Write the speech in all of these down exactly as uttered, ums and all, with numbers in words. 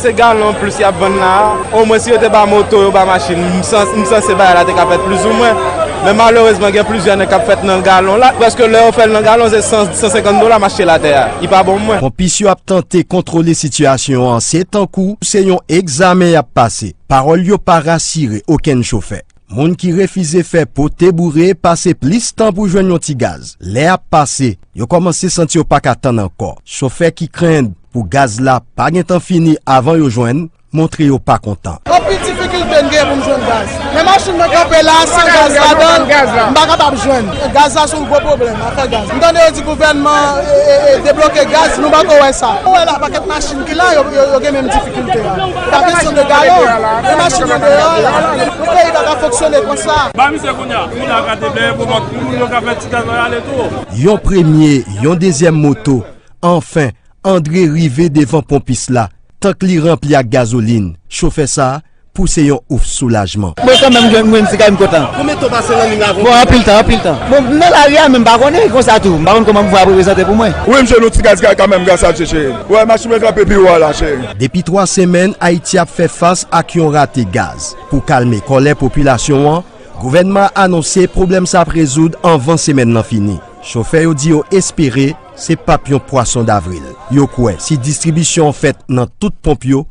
Se galon plis y ap vann la a. Omwen si yo te ba moto, yo ba machin, m sans- m sanse bagay la te ka fèt plizoumwen. Men malerezman, gen plizyè nèg k ap fèt nan galon la. Paske lè yo fè l nan galon, se san, san senkant dola m achte l atè a. Li pa bon mwen. Ponpis yo ap tante kontwole sitiyasyon an, se tankou se yon egzamen y ap pase. Pawòl yo pa rasire okenn chofè. Moun ki refize fè pote boure pase plis tan pou jwenn yon ti gaz. Lè ap pase, yo kòmanse santi yo pa ka tann ankò. Chofè ki krenn pou gaz la pa gentan fini avan yo jwenn, montre yo pa kontan. Anpil difikilte n gen pou m jwenn gaz. Men machin mwen kanpe la, san gaz ladan l, m pa kapab jwenn. Gaz la se yon gwo pwoblèm, afè gaz. M tande yo di gouvènman e, e, e, debloke gaz, nou pako wè sa. Ou wè la, pakèt machin ki la, yo, yo, yo gen menm difikilte a. Pa kesyon de galon, men machin yo deyò la. Yon peyi pa ka fonksyone konsa. Ba misye kounye a, kounye a ka te bleye pou mòt moun yo ka fè ti gaz la ale tou. Yon premye, yon dezyèm moto, anfen, Andre rive devan ponpis la, tank li ranpli ak gazolin. Chofè sa a pouse yon ouf soulajman. Mwen kanmenm jwenn mwen, se kay m kontan. Konbyen tan w pase nan liy la? Bon, anpil tan, anpil tan. Bon, m nan lari a, men m pa konnen konsa tou. M pa konn kòman pou fè pou prezante pou mwen. Wi, m jwenn yon ti gaz kanmenm, gras a Dye, cheri. Wè, machin mwen kanpe pi wo a la, cheri. Depi twa semèn, Ayiti ap fè fas ak yon rate gaz. Pou kalme kòlè popilasyon an, gouvènman an anonse pwoblèm sa ap rezoud anvan semèn nan fini. Chofè yo di yo espere se p ap yon pwason davril. Yo kwè si distribisyon an fèt nan tout ponp yo,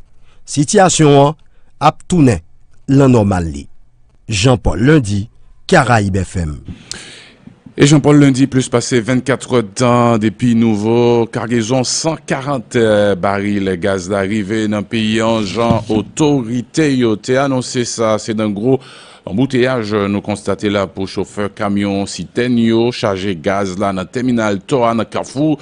sitiyasyon an ap tounen lan nòmal li. Jean Paul Lundi, Caraïbes F M. E Jean Paul Lundi, plis pase vennkat èdtan depi nouvo kagezon san karant, eh, baril gaz la rive nan peyi an, jan otorite yo te anonse sa. Se nan gwo anbouteyaj nou konstate la pou chofè kamyon sitèn yo chaje gaz la nan tèminal Toa nan Kafou.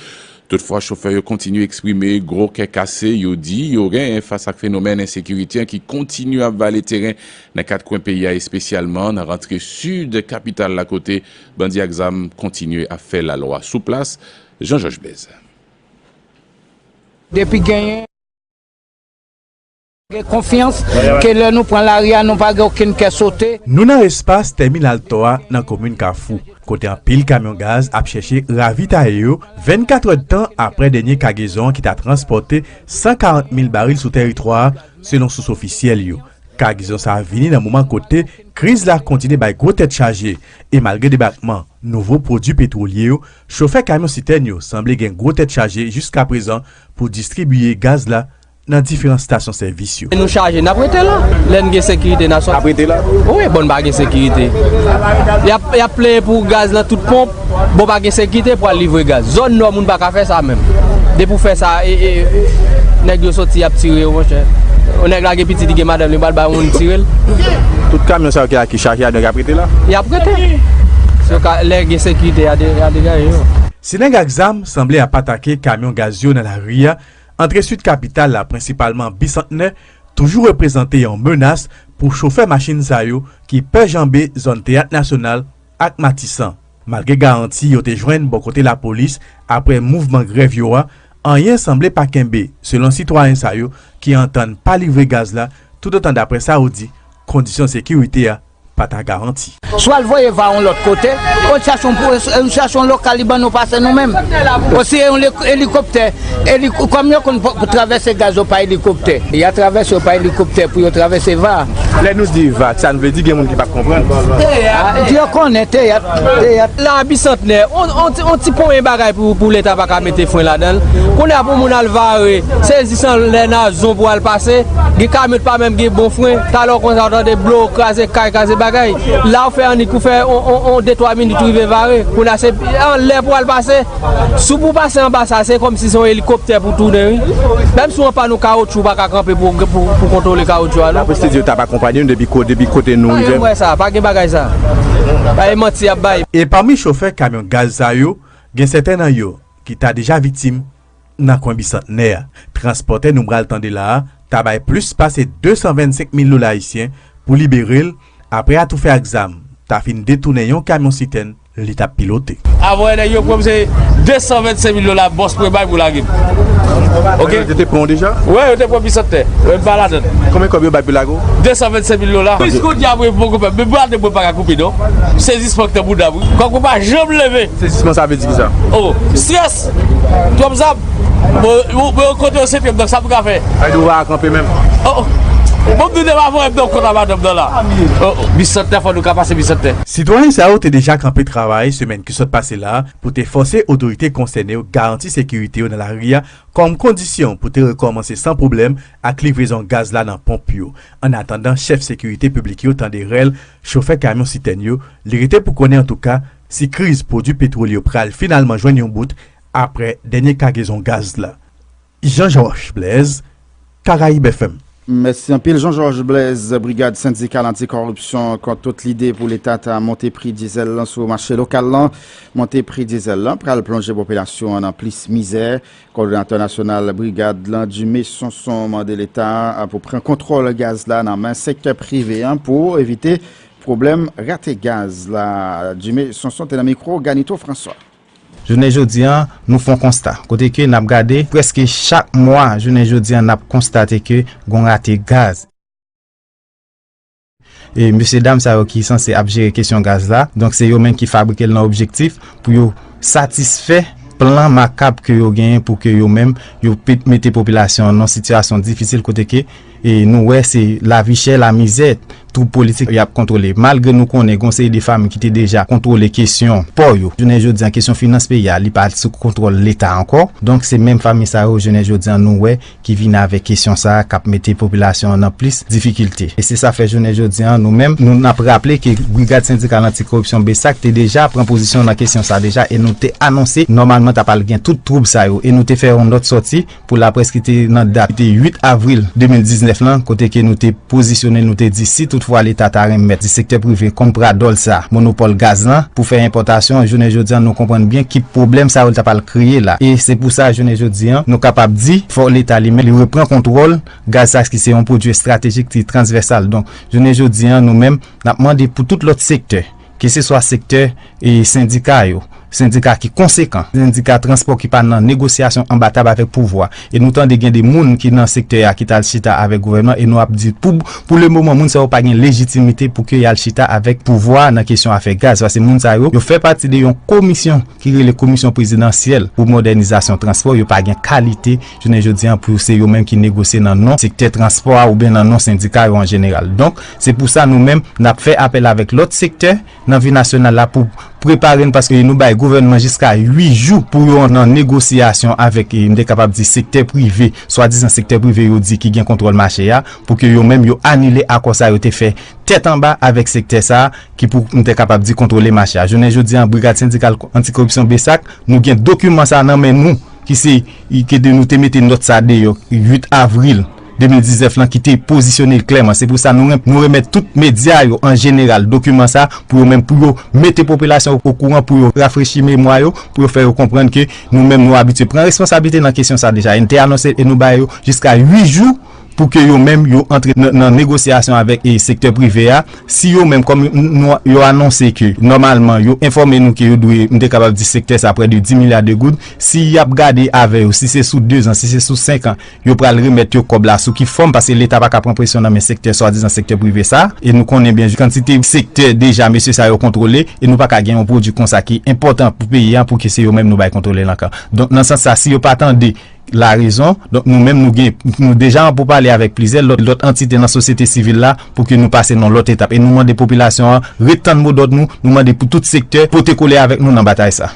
Toutfwa, chofè yo kontinye eksprime gwo kè kase. Yo di yo renyen fas ak fenomèn ensekirite an ki kontinye ap vale teren nan kat kwen peyi a, espesyalman nan rantre sid kapital la, kote bandi ak zam kontinye ap fè lalwa sou plas. Jean Georges Blaise. Depi genyen, gen konfyans ke lè nou pran lari a, nou pa gen okenn kè sote. Nou nan espas tèminal Toa nan komin Kafou, kote anpil kamyon gaz ap chèche ravitaye yo vennkat èdtan apre dènye kagezon an ki ta transpòte san karant mil baril sou tèritwa a, selon sous ofisyèl yo. Kagezon sa a vini nan moman kote kriz la kontinye bay gwo tèt chaje, e malgre debakman nouvo pwodui petwolye yo, chofè kamyon sitèn yo sanble gen gwo tèt chaje jiskaprezan pou distribiye gaz la nan diferan stasyon sèvis yo. Nou chaje, n ap rete la. Lè n gen sekirite nasyonal. N ap rete la? Wi, bon, n pa gen sekirite. Y ap, y ap plenyen pou gaz nan tout ponp. Bon, pa gen sekirite pou al livre gaz. Zòn nò, moun pa ka fè sa menm. Depi w fè sa, e, e, nèg yo soti, y ap tire yo, monchè. Yon nèg la gen pitit, li gen madanm, li pral bay yon moun tire l. Tout kamyon sa yo ki, ki chaje a, nèg ap rete la? Y ap rete. Se ka, lè gen sekirite, y a de-, y a degaje yo. Si nèg ak zam sanble ap atake kamyon gaz yo nan lari a, antre sid kapital la, prensipalman Bisantnè, toujou reprezante yon menas pou chofè machin sa yo ki pè janbe zòn Teyat Nasyonal ak Matisan. Malgre garanti yo te jwenn bò kote lapolis apre mouvman grèv yo a, anyen sanble pa kenbe, selon sitwayen sa yo ki antann pa livre gaz la, toutotan, daprè sa yo di, kondisyon sekirite a pa ta garanti. Swa l voye va yon lòt kote, ou chache yon, ou chache yon lokal li ban nou pase nou menm. Osi e yon le-, elikoptè, eli-, kòm yo konn pou, pou travèse gaz yo pa elikoptè. Y a travèse yo pa elikoptè pou yo travèse va. Lè nou di va, sa n vle di gen moun ki p ap konprann. Yo konnen teyat, teyat. La Bisantnè, on, on ti, on ti ponyen bagay pou, pou Leta pa ka mete fren ladan l. Kounye a pou moun al vare, se jis anlè Nazon pou al pase. Gen kamyon pa menm gen bon fren. Talè w konsa w tande blo, kraze kay, kraze bagay. La w fè annik ou fè on, on, on de twa minit ou rive vare. Kounye a se anlè pou al pase. Si w pou pase anba sa, se kòmsi se yon elikoptè pou tounen, wi. Menm si w anpann yon kawotchou, ou pa ka kanpe pou, pou, pou kontwole kawotchou a, non. Lapolis te di yo t ap akonpanye nou depi ko-, depi kote nou rive. Pa gen bagay sa, pa gen bagay sa. Pa gen manti y ap bay. E pami chofè kamyon gaz sa yo, gen sèten nan yo ki ta deja viktim nan kwen Bisantnè a. Transpòtè nou pral tande la a ta bay plis pase de san vennsenk mil dola ayisyen pou libere l, apre atoufè ak zam ta fin detounen yon kamyon sitèn li t ap pilote. Avan yè nèg yo pran m se de san vennsenk mil dola bòs mwen bay pou lage m. Ok? Yo te pran w deja? Wi, yo te pran Bisantnè. Mwen m pa ladan l. Konbyen kòb yo bay pou lage w? De san vennsenk mil dola. Plis kounye a mwen poko pè. Men bra de mwen pa ka koupe non. Sezisman k nan bouda m wi. Kòm ou pa janm leve. Sezisman sa vle di kisa? Oh, strès. Twòp zam. Bon, bon, bon, kote yo sentre m, donk sa pou ka fè? Ay, nou va kanpe menm. Oh, oh. Bon, m di devan avè m, donk, konn a madanm nan la. Oh, oh. Bisantè, fò nou ka pase Bisantè. Sitwayen sa yo te deja kanpe travay semèn ki sot pase la pou te fòse otorite konsène yo garanti sekirite yo nan lari a kòm kondisyon pou te rekòmanse san pwoblèm ak livrezon gaz la nan ponp yo. Annatandan, chèf sekirite piblik yo tande rèl chofè kamyon sitèn yo, li rete pou konnen antouka si kriz pwodui petwòl yo pral finalman jwenn yon bout apre dènye kagezon gaz la. Jean Georges Blaise, Caraïbes F M. Mèsi anpil, Jean Georges Blaise. Brigad Sendikal Antikoripsyon kont tout lide pou Leta ta monte pri dizèl lan sou mache lokal lan. Monte pri dizèl lan pral plonje popilasyon an nan plis mizè. Kòdonatè nasyonal brigad lan, Dume Sonson, mande Leta pou pran kontwòl gaz la nan men sektè prive an pou evite pwoblèm rate gaz la. Dume Sonson te nan mikwo Ganito François. Jounen jodi an, nou fè yon konsta, kote ke n ap gade, prèske chak mwa, jounen jodi an, n ap konstate ke gon rate gaz. E mesye dam sa yo ki sanse ap jere kesyon gaz la, donk se yo menm ki fabrike l nan objektif pou yo satisfè plan makab ke yo genyen pou ke yo menm, yo pe-, mete popilasyon an nan sitiyasyon difisil kote ke, e nou wè se lavi chè, lamizè, twoup politik y ap kontwole. Malgre nou konnen gon seri de fanmi ki te deja kontwole kesyon pò yo. Jounen jodi an, kesyon finans peyi a, li pa sou kontwòl Leta ankò. Donk, se menm fanmi sa yo, jounen jodi an, nou wè ki vin avèk kesyon sa a k ap mete popilasyon an nan plis difikilte. E se sa fè jounen jodi an, nou menm, nou n ap raple ke Brigad Sendikal Antikoripsyon, BSAC, te deja pran pozisyon nan kesyon sa a deja e nou te anonse nòmalman t ap al gen tout twoub sa yo. E nou te fè yon nòt sòti pou laprès ki te nan dat ki te uit avril de mil diznèf lan, kote ke nou te pozisyone, nou te di si toutfwa Leta ta renmèt di sektè prive kòm pradòl sa, monopòl gaz lan, pou fè enpòtasyon, jounen jodi an, nou konprann byen ki pwoblèm sa yo l t ap al kreye la. E se pou sa, jounen jodi an, nou kapab di, fò Leta li menm, li repran kontwòl gaz sa ki se yon pwodui estratejik ki transvèsal. Donk, jounen jodi an, nou menm, n ap mande pou tout lòt sektè, keseswa sektè e sendika yo, sendika ki konsekan, sendika transpò ki pa nan negosyasyon anba tab avèk pouvwa. E nou tande gen de moun ki nan sektè a ki t al chita avèk gouvènman e nou ap di pou, pou le moman, moun sa yo pa gen lejitimite pou ke y al chita avèk pouvwa nan kesyon afè gaz. Paske moun sa yo, yo fè pati de yon komisyon ki rele Komisyon Prezidansyèl pou Mòdènizasyon Transpò, yo pa gen kalite, jounen jodi an, pou se yo menm ki negosye nan non sektè transpò a oubyen nan non sendika yo an jeneral. Donk, se pou sa nou menm, n ap fè apèl avèk lòt sektè nan vi nasyonal la pou prepare n, paske nou bay gouvènman jiska uit jou pou yo nan negosyasyon avèk, e, m te kapab di, sektè prive, swadizan sektè prive yo di ki gen kontwòl mache a, pou ke yo menm yo anile akò sa yo te fè tèt anba avèk sektè sa a, ki pou, m te kapab di, kontwole mache a. Jounen jodi an, Brigad Sendikal Antikoripsyon, BSAC, nou gen dokiman sa a nan men nou, ki se, ke de nou te mete nòt sa a deyò, uit avril de mil diznèf lan, ki te pozisyone l klèman. Se pou sa nou rem-, nou remèt tout medya yo an jeneral dokiman sa a pou yo menm, pou yo mete popilasyon okouran, pou yo rafrechi memwa yo, pou yo fè yo konprann ke nou menm nou abitye pran responsablite nan kesyon sa a deja. E n te anonse e nou ba yo jiska uit jou pou ke yo menm yo antre nan, nan negosyasyon avèk, e, sektè prive a. Si yo menm, kòm n-, nou, yo anonse ke nòmalman yo enfòme nou ke yo dwe, m te kapab di, sektè sa prè de dis milya de goud, si y ap gade avè yo, si se sou dezan, si se sou senk an, yo pral remèt yo kòb la sou ki fòm, paske Leta pa ka pran presyon nan men sektè, swadizan sektè prive sa, e nou konnen byen kantite sektè deja mesye sa yo kontwole, e nou pa ka gen yon pwodui konsa ki enpòtan pou peyi a, pou ke se yo menm nou bay kontwole l ankò. Donk, nan sans sa, si yo pa tande larezon. Donk, nou menm, nou gen, nou deja an poupale avèk plizyè lòt, lòt antite nan sosyete sivil la pou ke nou pase nan lòt etap. E nou mande popilasyon an ret tann modòd nou, nou mande pou tout sektè pote kole avèk nou nan batay sa.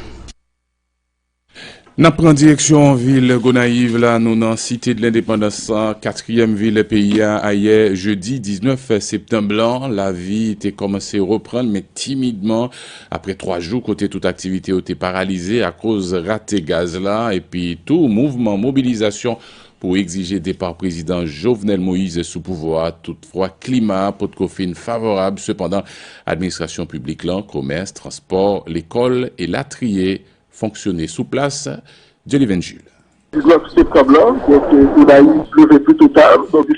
N ap pran direksyon vil Gonayiv la, nou nan Site de Lendepandans, katriyèm vil peyi a. Ayè, jedi diznèf septanm lan, lavi te kòmanse reprann, men timidman, apre twa jou kote tout aktivite yo te paralize akoz rate gaz la, epi tou mouvman mobilizasyon pou egzije depa Prezidan Jovenel Moïse sou pouvwa a. Toutfwa, klima a potko fin favorab. Sepandan, administrasyon piblik lan, komès, transpò, lekòl, elatriye, fonksyone sou plas. Dyeliven Jules. Diznèf septanm lan, donk, Gonayiv leve pito ta, donk,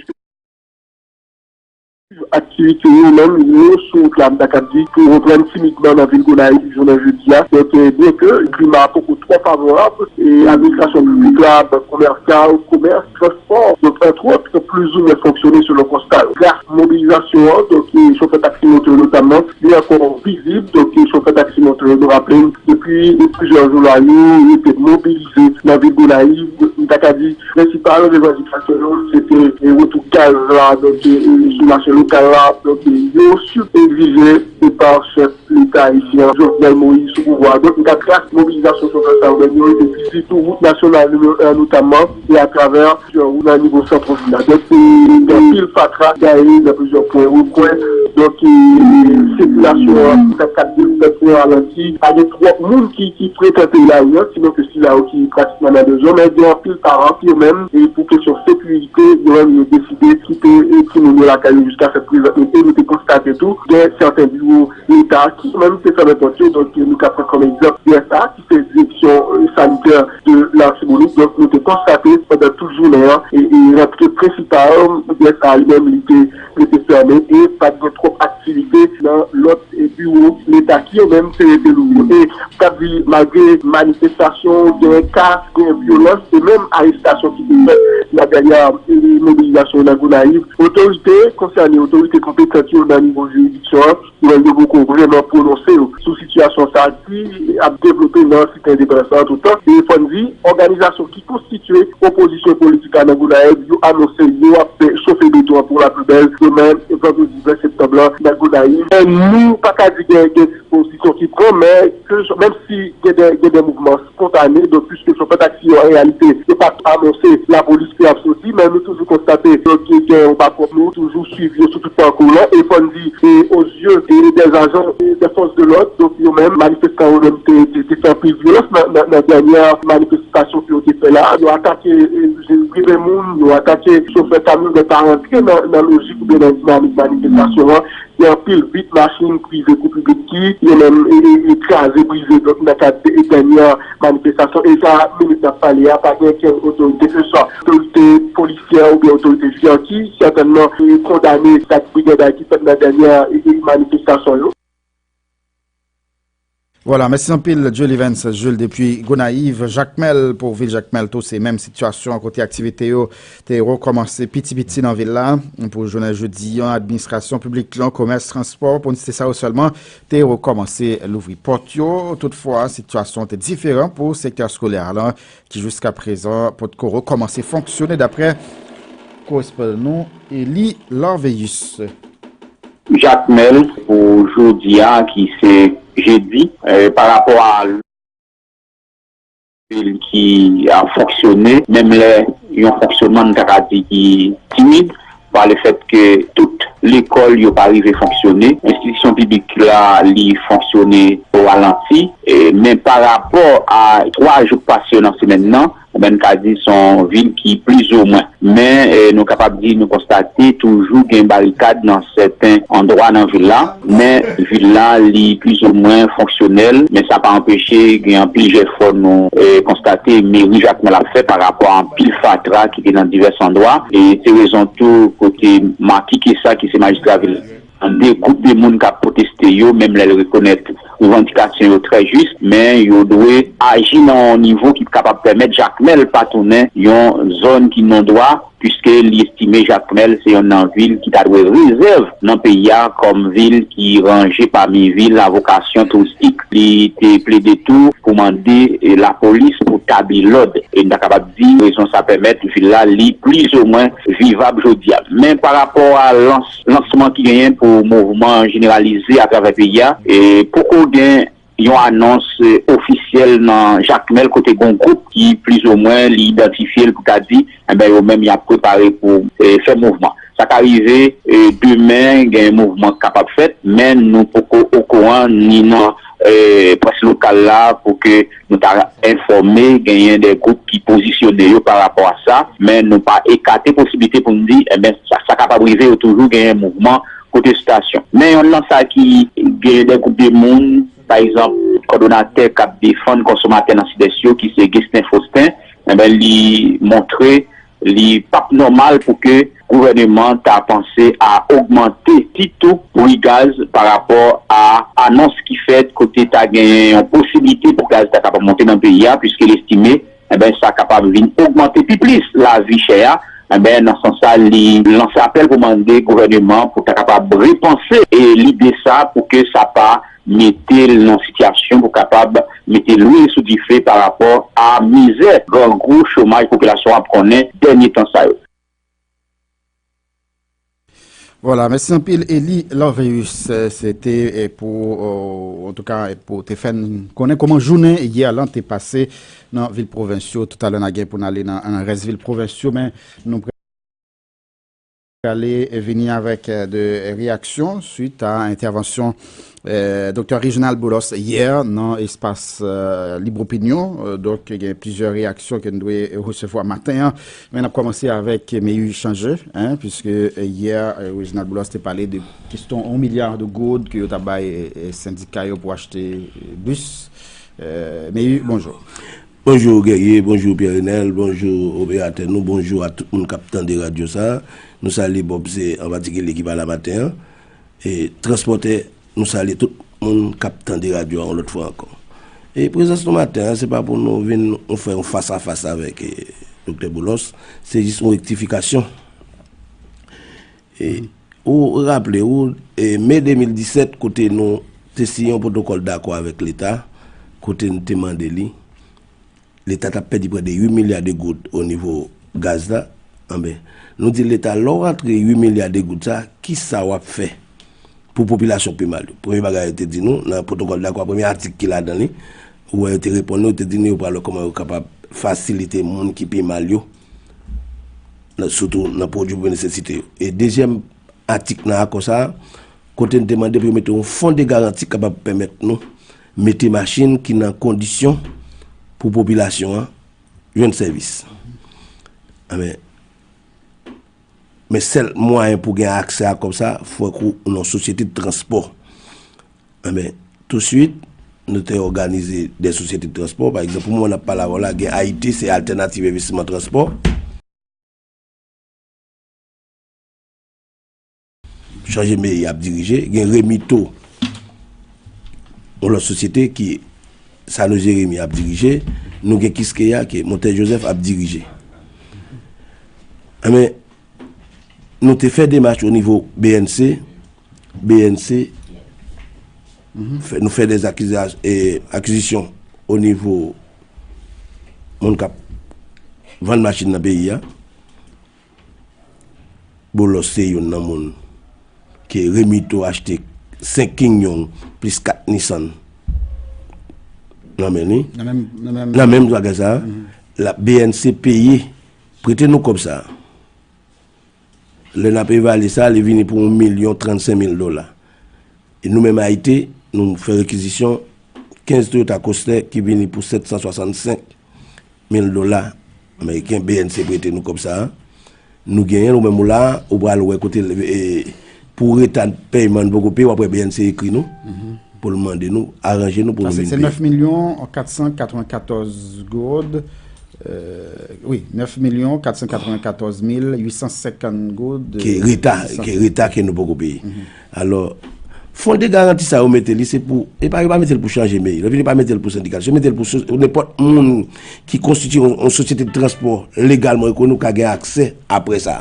Aktivite yo menm, yo sou wout la, m ta kab di, pou reprann timidman nan vil Gonayiv jounen jodi a. Donk, eh, byenke klima a poko twò favorab, e administrasyon piblik la, bank komèsyal, komès, transpò, donk, antwòt, plizoumwen fonksyone selon konsta yo. Gras mobilizasyon an, donk, eh, chofè taksi moto yo notamman, li ankò vizib, donk, eh, chofè taksi moto yo, nou raple n, depi plizyè jou la, yo rete mobilize nan vil Gonayiv, m ta ka di, prensipal revandikasyon yo, se te, eh, retou gaz la, donk, eh, sou mache lokal la, donk, eh, yo sitou egzije depa chèf Leta ayisyen an, Jovenel Moïse, sou pouvwa. Donk, gras mobilizasyon sou fè sa yo, yo rete vizib sou wout nasyonal nimewo en notamman, e atravè plizyè wout nan nivo santwòs la. Donk, eh, gen anpil fatra gaye nan plizyè pwen, wout kwen. Donk, eh, sikilasyon an, kat kat de fèt, ralanti. Pa gen twòp moun ki, ki frekante lari a, sinon ke sila yo ki pratikman nan bezwen, men gen anpil paran ki yo menm, e pou kesyon sekirite, yo menm yo deside kite, e, timoun yo lakay yo jiska fèt prezan. E nou te konstate tou, gen sèten biwo Leta ki yo menm te fèmen pòt yo, donk nou ka pran kòm egzanp D S A, ki se direksyon, e, sanitè de Latibonit, donk nou te konstate pandan tout jounen an, e, e rantre prensipal D S A li menm li te rete fèmen e pa t gen twòp aktivite nan lòt, e, biwo Leta ki yo menm te rete louvri. E m ka di, malgre manifestasyon, gen ka, gen vyolans e menm arestasyon ki te fèt nan dènyè, e, mobilizasyon nan Gonayiv, otorite konsène, otorite konpetan yo nan nivo jiridiksyon an, yo menm yo poko vrèman pwononse yo sou sitiyasyon sa a ki ap devlope nan Site Endepandans lan toutan. E fò n di, òganizasyon ki konstitye opozisyon politik la nan Gonayiv, yo anonse yo ap fè chofe beton an pou lapibèl demen, vandredi ven septanm lan, nan Gonayiv. Men nou pa ka di gen, gen dispozisyon ki pran, men ke, menm si gen de, gen de mouvman spontane, donk, piske chofè taksi yo, an reyalite, yo pa t anonse lapolis ke y ap soti, men nou toujou konstate, donk, gen yon bakòp, nou toujou swiv yo sou tout pakou lan, e fò n di, e, o zye, e, dè ajan, e, dè fòs de lòd, donk, yo menm, manifestan yo menm te, te, te fè anpil vyolans nan, nan, nan dènyè manifestasyon ke yo te fè la. Yo atake, e, prive moun, yo atake chofè kamyon, men pa rantre nan, nan lojik oubyen nan dinamik manifestasyon an. Gen anpil vit machin, prive kou piblik ki, yo menm, e, e, e kraze, brize, donk, nan kad de, e, dènyè manifestasyon. E sa, minit n ap pale a, pa gen okenn otorite, keseswa otorite polisyè oubyen otorite jidisyè ki sètènman, e, kondane zak briganday ki fèt nan dènyè, e, e, manifestasyon yo. Vwala, mèsi anpil, Jolivens Jules depi Gonayiv. Jakmèl, pou vil Jakmèl tou, se menm sitiyasyon an kote aktivite yo te rekòmanse piti piti nan vil la. Pou jounen jodi an, administrasyon piblik lan, komès, transpò, pou n site sa yo sèlman, te rekòmanse louvri pòt yo. Toutfwa, sitiyasyon an te diferan pou sektè eskolè a lan, ki jiskaprezan potko rekòmanse fonksyone, daprè korespondan nou, Eli Larveyus. Jakmèl pou jodi a ki se jedi, eh, pa rapò a vil ki ap fonksyone, menm lè yon fonksyonman n ta ka di ki timid, pa lefèt ke tout lekòl yo pa rive fonksyone, enstitisyon piblik la li fonksyone o ralanti, eh, men pa rapò a twa jou k pase yo nan semèn nan, oubyen n ka di se yon vil ki plizoumwen. Men, eh, nou kapab di nou konstate toujou gen barikad nan sèten andwa nan vil la, men vil la li plizoumwen fonksyonèl, men sa pa anpeche gen anpil jèfò nou, eh, konstate meri Jakmèl ap fè pa rapò a anpil fatra ki te nan divès andwa. E se rezon tou kote Marquis Kessa ki se majistra vil la, de gwoup de moun k ap pwoteste yo, menm lè l rekonèt revandikasyon yo trè jis, men yo dwe aji nan yon nivo ki kapab pèmèt Jakmèl pa tounen yon zòn ki non dwa, piske li estime Jakmèl se yonn nan vil ki ta dwe rezèv nan peyi a kòm vil ki ranje pami vil a vokasyon touristik. Li te plede tou pou mande, eh, lapolis pou tabli lòd. E n ta kapab di rezon sa pèmèt vil la li plizoumwen vivab jodi a. Men pa rapò a lans, lansman ki genyen pou mouvman jeneralize atravè peyi a, e poko gen yon anons, eh, ofisyèl nan Jakmèl kote gen yon gwoup ki plizoumwen li idantifye l pou ta di, enben, yo menm y ap prepare pou, eh, fè mouvman. Sa ka rive, eh, demen gen mouvman k kapab fèt, men nou poko okouran ni nan, eh, près lokal la pou ke nou ta enfòme genyen de gwoup ki pozisyone yo pa rapò a sa, men nou pa ekate posiblite pou n di, enben, sa, sa kapab rive, yo toujou genyen mouvman pwotestasyon. Men yonn nan sa ki genyen de gwoup de moun, pa egzanp, kòdonatè k ap defann konsomatè nan Sidès yo, ki se Guestin Faustin, enben, li montre li p ap nòmal pou ke gouvèneman ta panse a ogmante ti tou pri gaz pa rapò a anons ki fèt kote ta genyen yon posiblite pou gaz ta kapab monte nan peyi a, piske l estime, enben, sa kapab vin ogmante pi plis lavi chè a. Enben, nan sans sa, li lanse apèl pou mande gouvèneman pou ta kapab repanse e lide sa pou ke sa pa mete l nan sitiyasyon pou kapab mete lwil sou dife pa rapò a mizè, grangou, chomaj popilasyon ap konnen dènye tan sa yo. Vwala, mèsi anpil Eli Lorveus. Se te eh, pou, oh, antouka, eh, pou te fè n konnen kòman jounen yè lan te pase nan vil pwovens yo. Toutalè, n a gen pou n ale nan, nan rès vil pwovens yo, men nou prale vini avèk eh, de reyaksyon swit a entèvansyon eh, Doktè Reginald Boulos yè nan espas eh, Lib Opinyon. Eh, donk, gen plizyè reyaksyon ke n dwe resevwa maten an. Men n ap kòmanse avèk Meyu Chanje, en, piske eh, yè eh, Reginald Boulos te pale de kesyon yon milya de goud ke yo t ap bay eh, sendika yo pou achte eh, bis. Eh, Meyu, bonjou. Bonjou Guerrier, bonjou Pierre Renel, bonjou operatè nou, bonjou a tout moun k ap tande radyo sa. Nou salye Bob se an patikilye ki pa la maten an. E transpòtè, nou salye tout moun k ap tande radyo a yon lòt fwa ankò. E prezans nou maten an, se pa pou nou vin nou fè yon fas a fas avèk eh, Doktè Boulos, se jis yon rektifikasyon. E, ou raple ou, e, me de mil disèt, kote nou te siyen yon pwotokòl dakò avèk Leta, kote nou te mande li, Leta t ap pèdi prè de uit milya de goud o nivo gaz la. Anben, nou di Leta, lè w rantre uit milya de goud sa, kisa w ap fè pou popilasyon k pi mal yo? Premye bagay yo te di nou, nan pwotokòl dakò a, premye atik ki ladan li, ou wè yo te reponn nou, yo te di nou yo pral wè kòman yo kapab fasilite moun ki pi mal yo, nan, sitou nan pwodui premye nesesite yo. E dezyèm atik nan akò sa a, kote n te mande pou yo mete yon fon de garanti k kapab pèmèt nou mete machin ki nan kondisyon pou popilasyon an jwenn sèvis. Anben, men sèl mwayen pou gen aksè a kòb sa, fòk ou nan sosyete de transpò. Anben, touswit, nou te òganize de sosyete de transpò. Pa egzanp, pou moman n ap pale avè w la, gen A I T, se Alternative Investissement Transport. Chanje Meri ap dirije, gen Remito, yon lòt sosyete ki Sano Jeremi ap dirije, nou gen Kiskeya ke Montè Joseph ap dirije. Enben, nou te fè demach o nivo B N C, B N C fè, nou fè de akizisyon o nivo moun k ap vann machin nan peyi a. Boulos se youn nan moun ke Remito achte senk King Yong plis kat Nissan nan men li. Nan menm bagay sa a, la B N C peye, prete nou kòb sa a. Lè n ap evalye sa, li vini pou yon milyon trannsenk mil dola. E nou menm A I T, nou fè rekizisyon kenz Toyota Coaster ki vini pou sèt san swasannsenk mil dola ameriken, B N C prete nou kòb sa a. Nou genyen l, ou menm ou la a, ou pral wè kote l, e, pou reta pèyman n poko peye, w ap wè B N C ekri nou pou l mande nou, aranje nou pou nou vin peye. Se nèf milyon kat san katrevenkatòz goud, wi, nèf milyon kat san katrevenkatòz mil uit san senkant goud. Ke reta, ke reta ke nou poko peye. Alò, fon de garanti sa yo mete li, se pou, e pa, yo pa mete l pou chanje meri, yo pa mete l pou sendikal, yo mete l pou nenpòt moun ki konstitye yon sosyete de transpò legalman rekoni ou ka gen aksè apre sa.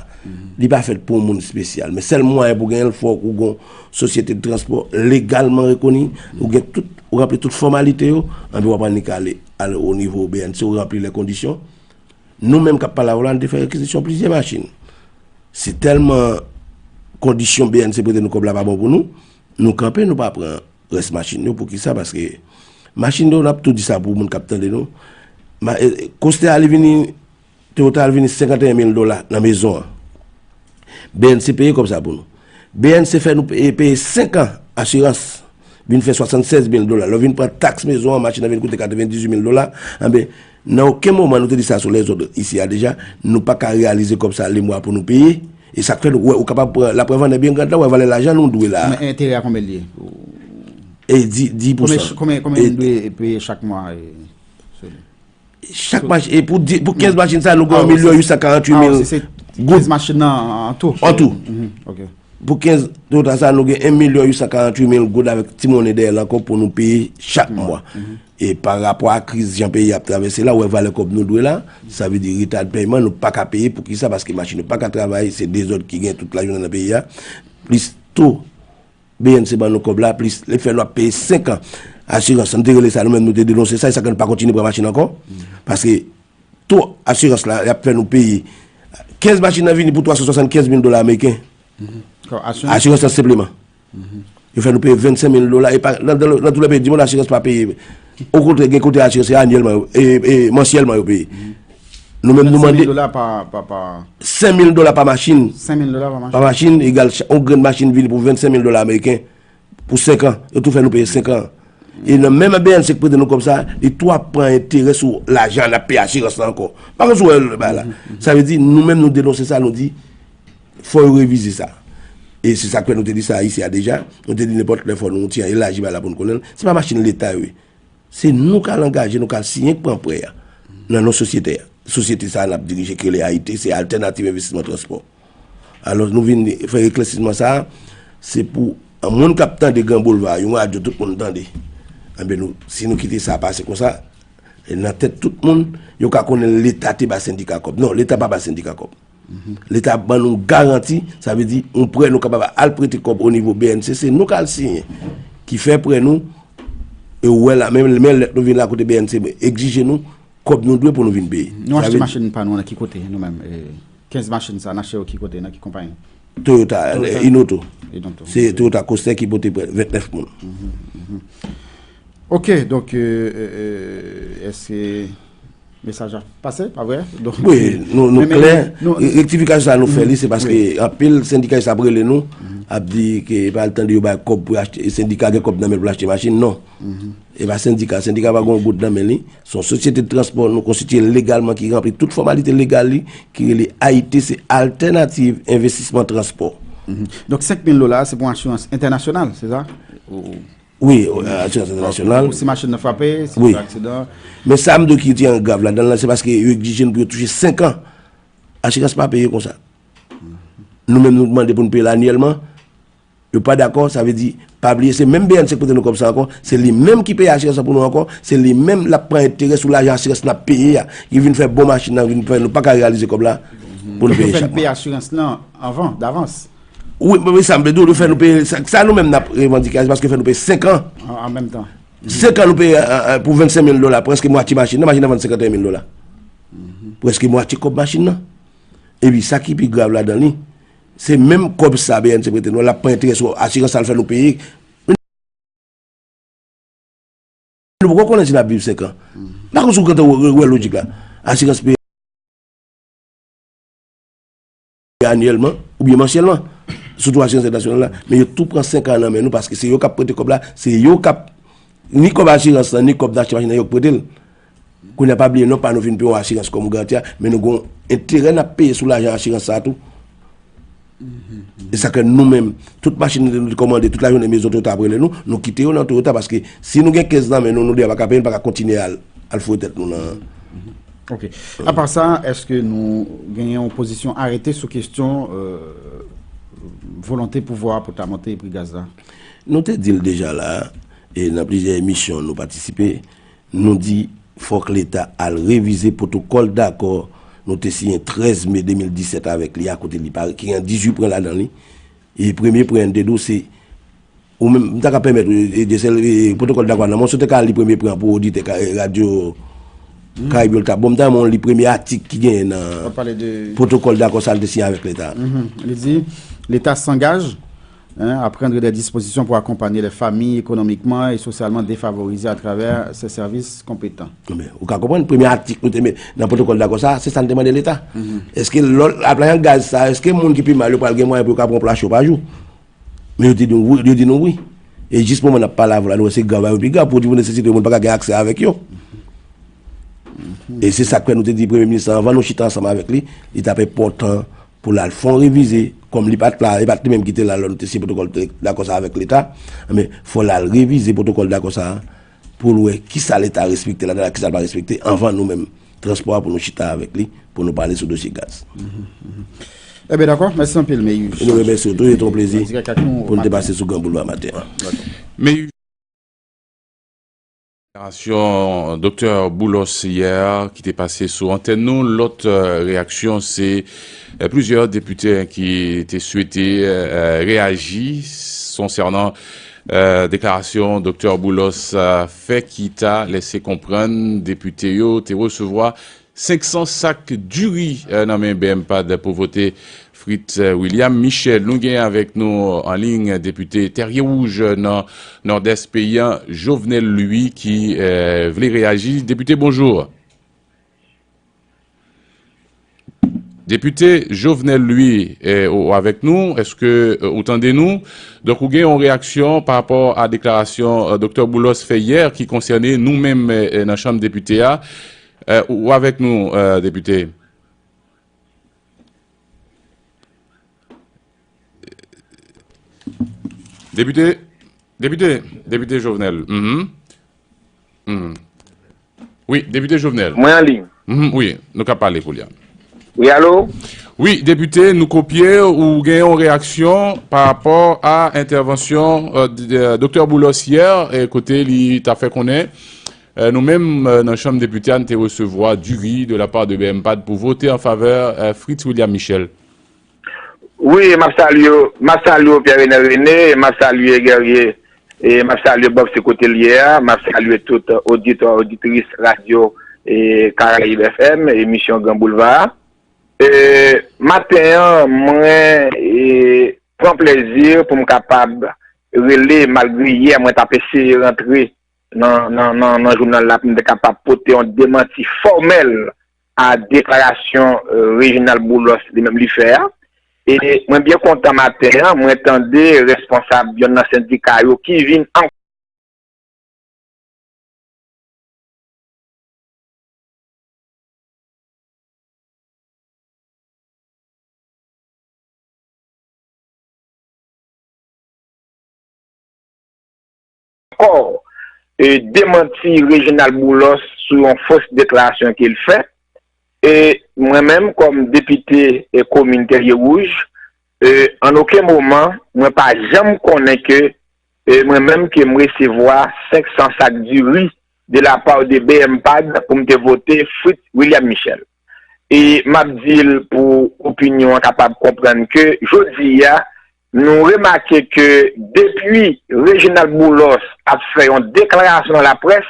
Li pa fèt pou yon moun espesyal, men sèl mwayen pou genyen l, fòk ou gon sosyete de transpò legalman rekoni, ou gen tout, ou ranpli tout fòmalite yo, anpi w ap annik ale, ale o nivo B N C, ou ranpli lè kondisyon. Nou menm k ap pale avè w la, nou te fè rekizisyon plizyè machin. Se tèlman kondisyon B N C prete nou kòb la pa bon pou nou, nou kanpe, nou pa pran rès machin yo. Poukisa? Paske machin yo, n ap tou di sa pou moun k ap tande nou. Kostè a, li vini, Toyota a, li vini senkanteyen mil dola nan mezon an. B N C peye kòb sa pou nou. B N C fè nou peye, peye senk an asirans. Vin fè swasannsèz mil dola. Lè w vin pran taks mezon an, machin nan vin koute katrevendizuit mil dola. Anben, nan okenn moman nou te di sa sou lèzòd isi a deja, nou pa ka reyalize kòb sa lemwa pou nou peye. E sa k fè nou wè, ou kapab pran laprèv an nèt byen grad la, wè valè lajan nou dwe la a. Men enterè a konbyen l ye? E di, di pousan. Konbyen, konbyen, konbyen nou dwe peye chak mwa? Chak machin, e pou, pou kenz machin sa, nou gen yon milyon uit san karantuit mil. Goud. Kenz machin nan an tou. An tou. Mhm, ok. Pou kenz Toyota sa, nou gen en milyon uit san karant uit mil goud avèk ti monnen dèyè l ankò pou nou peye chak mwa. E pa rapò a kriz jan peyi a ap travèse la, ou wè valè kòb nou dwe la, sa vle di reta de pèyman, nou pa ka peye. Poukisa? Paske machin yo pa ka travay, se dezòd ki gen tout lajounen nan peyi a. Plis to B N C ban nou kòb la, plis lefè nou ap peye senk an asirans. An te rele sa, nou menm nou te denonse sa, e sa ke nou pa kontinye pran machin ankò. Paske to asirans la, y ap fè nou peye. Kenz machin nan vini pou twa san swasannkenz mil dola ameriken. Asirans lan senpleman. Yo fè nou peye vennsenk mil dola. E pa, nan, nan, nan tout lè peyi di mond, asirans pa peye. Okontrè, gen kote asirans se anyèlman, e, e, mansyèlman yo peye. Nou menm nou mande. Senk mil dola pa, pa, pa. Senk mil dola pa machin. Senk mil dola pa machin. Pa machin, egal, yon grenn machin vini pou vennsenk mil dola ameriken. Pou senk an. Yo tou fè nou peye senk an. E nan menm B N C k prete nou kòb sa, li tou ap pran enterè sou lajan n ap peye asirans la ankò. Pa konn si w wè bagay la. Sa vle di, nou menm nou denonse sa, nou di, fò yo revize sa. E se sa k fè nou te di sa isi a deja. Nou te di nenpòt lè fò nou ti elaji bagay la pou n konnen l. Se pa machin Leta yo ye. Se nou k al angaje, nou k al siyen, k pran prè a. Nan non sosyete a. Sosyete sa a n ap dirije ki rele A I T, se Alternative Investissement Transport. Alò, nou vin fè eklèsisman sa a, se pou yon moun k ap tande Gran Boulva, yon radyo tout moun tande. Enben, nou, si nou kite sa pase konsa, e nan tèt tout moun, yo ka konnen Leta te ba sendika kòb. Non, Leta pa ba sendika kòb. Leta ap ban nou garanti, sa vle di, yon prè nou kapab al prete kòb o nivo B N C, se nou k al siyen, ki fè prè nou, e ou wè la, men, men lèt nou vin la kote B N C egzije nou, kòb nou dwe pou nou vin peye. Nou achte machin pa nou nan ki kote, nou menm? E kenz machin sa, n achte yo ki kote, nan ki konpayi? Toyota, Toyota. Inoto. Inoto. Se Toyota Coaster ki pote prè vennèf moun. Ok, donk, euh, euh, euh, èske mesaj la pase, pa vre? Donk, wi, nou, nou klè. Rektifikasyon sa nou fè li, se paske anpil sendikalis ap rele nou, ap di ke pa al tande yo bay kòb pou achte, sendika gen kòb nan men l pou l achte machin, non. E pa sendika, sendika pa gen yon goud nan men li. Se yon sosyete de transpò nou konstitiye legalman ki ranpli tout fòmalite legal li, ki rele A I T, se Alternative Investissement Transport. Donk, senk mil dola, se pou yon asirans entènasyonal, se sa? Wi, asirans entènasyonal. Si machin nan frape, si gen aksidan. Men sa m di w ki ti an grav ladan l la, se paske yo egzije n pou yo touche senk an. Asirans pa peye konsa. Nou menm nou mande pou n peye l anyèlman. Yo pa dakò, sa vle di, pa bliye, se menm B N C k prete nou kòb sa ankò, se li menm ki peye asirans lan pou nou ankò, se li menm l ap pran enterè sou lajan asirans n ap peye a, ki vin fè bon machin nan, vin fè nou pa ka reyalize kòb la pou nou peye chak mwa. Yo fè n peye asirans lan anvan, davans. Wi, men sa m vle di w, yo fè nou peye, sa, sa nou menm n ap revandike a, se paske yo fè nou peye senk an. An, an menm tan. Senk an nou peye, a, a, pou vennsenk mil dola, prèske mwatye machin nan, machin nan vann senkanteyen mil dola. Prèske mwatye kòb machin nan. Epi sa ki pi grav ladan li, se menm kòb sa B N C prete nou, l ap pran enterè sou asirans sa l fè nou peye. Nou poko konnen si n ap viv senk an. Pa konn si w gentan wè, wè lojik la. Asirans peye anyèlman oubyen mansyèlman. Sitou asirans entènasyonal la. Men yo tou pran senk an nan men nou paske se yo k ap prete kòb la, se yo k ap ni kòb asirans lan, ni kòb n achte machin nan, yo k prete l. Kounye a pa bliye non pa nou vin peye yon asirans kòm garanti a, men nou gen yon enterè n ap peye sou lajan asirans sa a tou. E sa ke nou menm, tout machin nou te kòmande, tout lajounen Maison Toyota ap rele nou, nou kite yo nan Toyota, paske si nou gen kenz nan men nou, nou deja pa ka peye, nou pa ka kontinye al, al foure tèt nou nan. Ok. Apa sa, èske nou genyen yon pozisyon arete sou kesyon, euh, volonte pouvwa a pou ta monte pri gaz la? Nou te di l deja la, e nan plizyè emisyon nou patisipe, nou di fòk Leta al revize pwotokòl dakò nou te siyen trèz me de mil disèt avèk li a, kote li pa, ki gen dizuit pwen ladan li. E premye pwen an te di w se, ou menm, m ta ka pèmèt ou, e, de sèl, e, pwotokòl dakò nan men w, si w te ka li premye pwen an pou oditè ka, e, radyo Karib yo, l t ap bon, m ta renmen w li premye atik ki genyen nan pwotokòl dakò sa l te siyen avèk Leta. Li di, L'État s'engage, hein, à prendre des dispositions pour accompagner les familles économiquement et socialement défavorisées à travers ses services compétents. Ebyen, ou ka konprann, premye atik nou te met nan pwotokòl dakò sa, se sa n te mande Leta. Èske lòt lajan gaz sa, èske moun ki pi mal yo pral gen mwayen pou yo ka pran yon pla cho pa jou? Men yo te di nou wi, yo di nou wi. E jis moman n ap pale avè w la, nou wè se grav, yo pi grav, pwodui pou nesesite yo, moun pa ka gen aksè avèk yo. E se sa k fè nou te di Premye Minis la, anvan nou chita ansanm avèk li, li t ap enpòtan pou l al fè yon revize, kòm li pa t la, e pa t li menm ki te la lè nou te siyen pwotokòl dakò sa avèk Leta, men fò l al revize pwotokòl dakò sa a pou l wè kisa Leta respekte ladan l ak kisa l pa respekte anvan nou menm transpò a pou nou chita avèk li, pou nou pale sou dosye gaz. Ebyen, dakò. Mèsi anpil, Meyuj. Nou remèsye w tou, se te yon plezi pou n te pase sou Gran Boulva maten an. Meyuj. Deklarasyon Doktè Boulos yè ki te pase sou antèn nou. Lòt, euh, reyaksyon, se, euh, plizyè depite ki te swete, euh, reyaji konsènan, euh, deklarasyon Doktè Boulos, euh, fè, ki ta lèse konprann depite yo te resevwa senk san sak diri, eh, nan men B M pad pou vote Fritz, eh, William Michel. Nou gen avèk nou an liy depite Tèrye Wouj nan Nòdès peyi a, Jovenel Louis, ki, eh, vle reyaji. Depite, bonjou. Depite Jovenel Louis, eh, ou, ou avèk nou? Èske, eh, ou tande nou? Donk, ou gen yon reyaksyon pa rapò a deklarasyon, eh, Doktè Boulos fè yè ki konsène nou menm, eh, nan Chanm Depite a. Eh, ou, ou avèk nou, eh, depite? Depite, depite, depite Jovenel. Mhm. Mhm. Wi, depite Jovenel. Mwen an liy. Mhm, wi, nou ka pale kounye a. Wi, alo? Wi, depite, nou kopye, ou gen yon reyaksyon pa rapò a entèvansyon, eh, d-, d-, Doktè Boulos yè, eh, kote li ta fè konnen, eh, nou menm, eh, nan Chanm Depite a, n te resevwa diri de la part de B M pad pou vote an favè, eh, Fritz William Michel. Wi, m ap salye w, m ap salye w, Pierre René René, m ap salye Guerrier, e m ap salye Bob se kote l ye a, m ap salye tout oditè, oditris radyo, e Karayib F M, emisyon Gran Boulva a. E, maten an, mwen, e, pran plezi pou m kapab rele, malgre yè mwen t ap eseye rantre nan, nan, nan, nan jounal la pou m te kapab pote yon demanti fòmèl a deklarasyon, eh, Reginald Boulos li menm li fè a. E mwen byen kontan maten an, mwen tande responsab yonn nan sendika yo ki vin an ankò, e, demanti Reginald Boulos sou yon fos deklarasyon ke l fè. E mwen menm, kòm depite, e, komin Tèrye Wouj, e, an okenn moman, mwen pa janm konnen ke, e, mwen menm ke m resevwa senk san sak diri de la part de B M pad pou m te vote Fritz William Michel. E m ap di l pou opinyon an kapab konprann ke jodi a, nou remake ke depi Reginald Boulos ap fè yon deklarasyon nan laprès,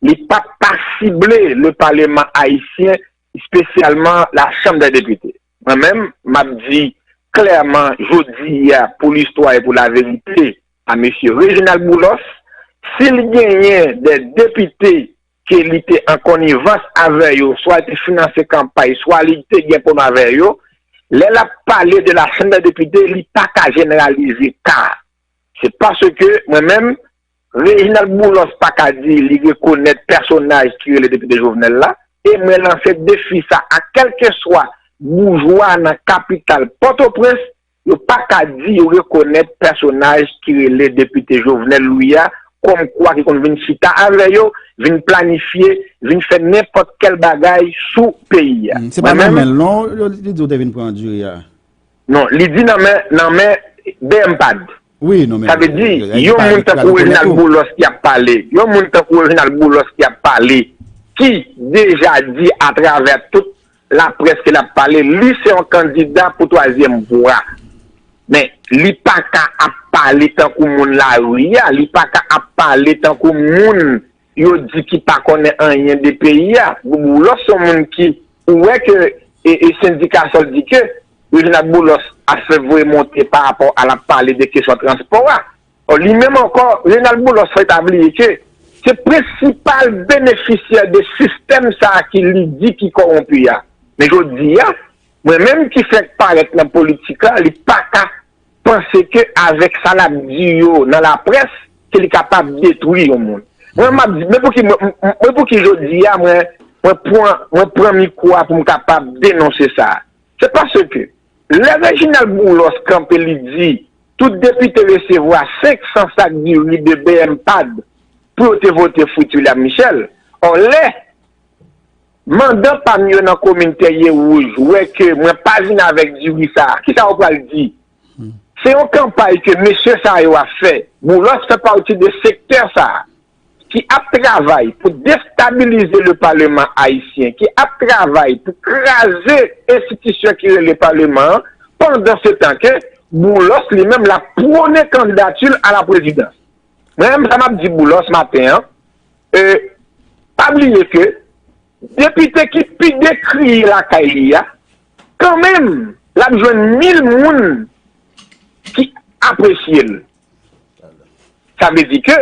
li p ap pa sible le paleman ayisyen, espesyalman la Chanm dè Depite. Mwen menm, m ap di klèman jodi a, pou listwa e pou laverite, a mesye Reginald Boulos, si l genyen de depite ke li te an konivans avè yo, swa l te finanse kanpay, swa li te gen pwoblèm avè yo, lè l ap pale de la Chanm dè Depite, li pa ka jeneralize ka a. Se paske mwen menm, Reginald Boulos pa ka di li rekonèt pèsonaj ki rele depite Jovenel la, e mwen lanse defi sa a kèlkeswa boujwa nan kapital Pòtoprens, yo pa ka di yo rekonèt pèsonaj ki rele depite Jovenel Louis a kòmkwa ki konn vin chita avè yo, vin planifye, vin fè nenpòt kèl bagay sou peyi a. Hmm, se pa nan men l non, yo, li di w te vin pran diri a. Non, li di nan men, nan men B M pad. Wi, non, men, sa vle di, yon moun tankou Reginald Boulos ki ap pale, yon moun tankou Reginald Boulos ki ap pale, ki deja di atravè tout laprès ke l ap pale, li se yon kandida pou twazyèm vwa. Men, li pa ka ap pale tankou moun lari a, li pa ka ap pale tankou moun yo di ki pa konnen anyen de peyi a. Boulos se yon moun ki, ou wè ke, e, e sendika sa l di ke Reginald Boulos ap fè voye monte pa rapò a l ap pale de kesyon transpò a. Ò, li menm ankò, Reginald Boulos fè ta bliye ke se prensipal benefisyè de sistèm sa a ki li di ki kòwonpi a. Men jodi a, mwen menm ki fenk parèt nan politik la, li pa ka panse ke avèk sa l ap di yo nan laprès, ke li kapab detwi yon moun. Mwen, m ap di, men pouki, mwen, mwen, mwen pouki jodi a, mwen, mwen pran, mwen pran mikwo a pou m kapab denonse sa. Se paske, lè Reginald Boulos kanpe, li di, tout depite resevwa senk san sak diri de B M pad pou yo te vote Fritz William Michel. Ò, lè mandan pa m yo nan komin Tèye Wouj wè ke mwen pa vin avèk diri sa a, kisa yo pral di? Se yon kanpay ke mesye sa yo ap fè. Boulos fè pati de sektè sa a ki ap travay pou destabilize le paleman ayisyen, ki ap travay pou kraze enstitisyon ki rele paleman an, pandan se tan ke Boulos li menm l ap pwone kandidati l a la prezidans. Mwen menm sa m ap di Boulos maten an, e, pa bliye ke depite ki pi dekriye lakay li a, kanmenm, l ap jwenn mil moun ki apresye l. Sa vle di ke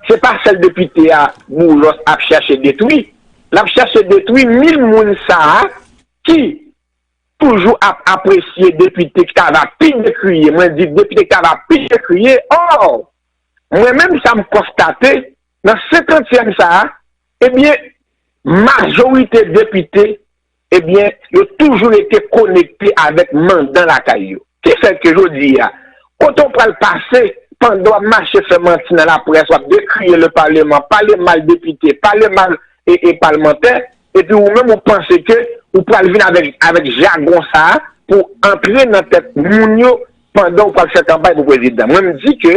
se pa sèl depite a Boulos ap chache detwi. L ap chache detwi mil moun sa a ki toujou ap apresye depite ki ta va pi dekriye. Mwen di depite ki ta va pi dekriye. Ò, mwen menm sa m konstate nan senkantyèm sa a, ebyen, majorite depite, ebyen, yo toujou rete konekte avèk mandan lakay yo. Ki fè ke jodi a, kote w pral pase pandan w ap mache fè manti nan laprès, w ap dekriye le paleman, pale mal depite, pale mal e, e palmantè, epi ou menm ou panse ke ou pral vin avèk, avèk jagon sa a pou antre nan tèt moun yo pandan ou pral fè kanpay pou prezidan. Mwen m di ke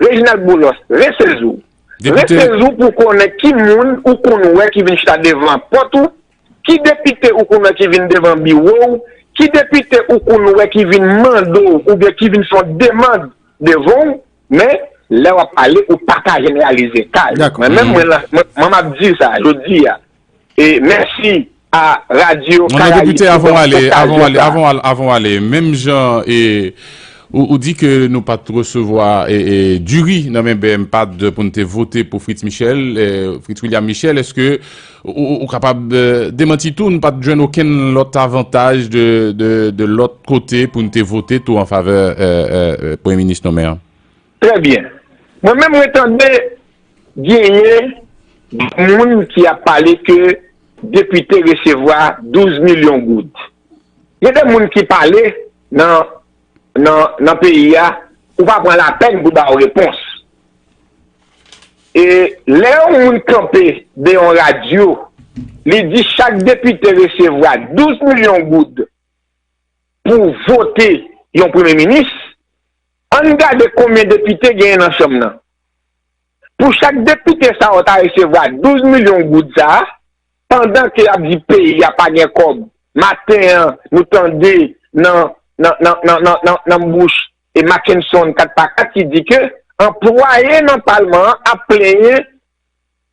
Reginald Boulos, resezi w. Depite Resezi w pou konnen ki moun ou konn wè ki vin chita devan pòt ou, ki depite ou konn wè ki vin devan biwo w, ki depite ou konn wè ki vin mande w oubyen ki vin fè yon demann devan w, men lè w ap pale, ou pa ka jeneralize ka yo. Dakò. Mwen menm, mwen, mwen, mwen m ap di sa jodi a. E mèsi a Radyo Karayib pou bèl okazyon sa. Avan w ale, avan w ale, avan w ale, menm jan e, ou, ou di ke nou pa t resevwa e, e, diri nan men B M P A D pou n te vote pou Fritz Michel, e, Fritz William Michel, èske ou, ou, ou kapab e, demanti tou, nou pa t jwenn okenn lòt avantaj de, de, de lòt kote pou n te vote tou an favè e, e, e, premye minis nonmen an? Trè byen. Mwen menm mwen tande genyen moun ki ap pale ke depite resevwa douz milyon goud. Gen de moun ki pale nan, nan, nan peyi a, ou pa pran lapèn pou ba yo repons. E lè yon moun kanpe de yon radyo, li di chak depite resevwa douz milyon goud pou vote yon premye minis, ann gade konbyen depite genyen nan chanm nan. Pou chak depite sa yo ta resevwa douz milyon goud sa a, pandan ke y ap di peyi a pa gen kòb, maten an, nou tande nan, nan, nan, nan, nan, nan, nan bouch e Mackenson kat pa kat ki di ke anplwaye nan palman an ap plenyen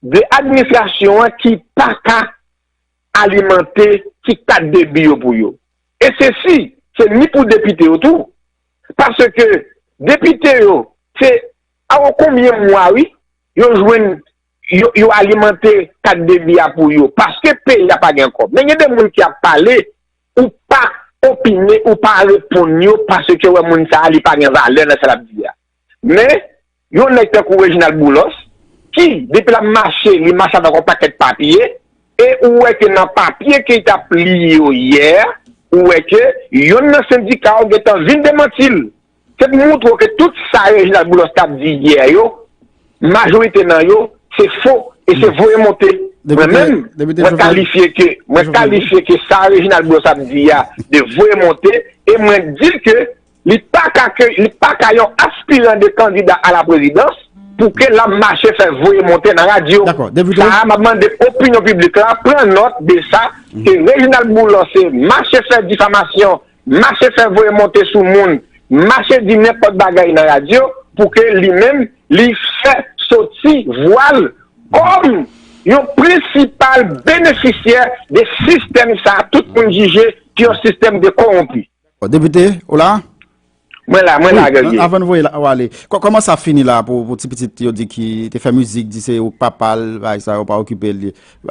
de administrasyon an ki pa ka alimante ti kat debi yo pou yo. E se si, se ni pou depite yo tou. Paske depite yo, se awo konbyen mwa, wi, yo jwenn, yo, yo alimante kat debi a pou yo. Paske peyi a pa gen kòb. Men gen de moun ki ap pale, ou pa opine, ou pa reponn yo, paske wè moun sa a, li pa gen valè nan sa l ap di a. Men, yon nèg tankou Reginald Boulos, ki, depi l ap mache, li mache avèk yon pakèt papye, e ou wè ke nan papye ke li t ap li yo yè, ou wè ke yonn nan sendika yo gentan vin demanti l. Se pou montre w ke tout sa Reginald Boulos t ap di yè yo, majorite nan yo, se fo e se voye monte. Mwen menm, mwen kalifye ke, mwen kalifye ke sa Reginald Boulos ap di a de voye monte, e mwen di l ke li pa ka ke, li pa ka yon aspiran de kandida a la prezidans pou ke l ap mache fè voye monte nan radyo. Sa a, m ap mande opinyon piblik la pran nòt de sa, ke Reginald Boulos se mache fè difamasyon, mache fè voye monte sou moun, mache di nenpòt bagay nan radyo, pou ke li menm, li fè soti vwa l kòm yon prensipal benefisyè de sistèm sa a, tout moun jije ki yon sistèm de kowonpi. Bon, depite, ou la? Mwen la, mwen la, Guerrier. Avan n voye w ale, kòman sa fini la pou, pou ti pitit yo di ki te fè mizik, di se papa l, bagay sa yo pa okipe l?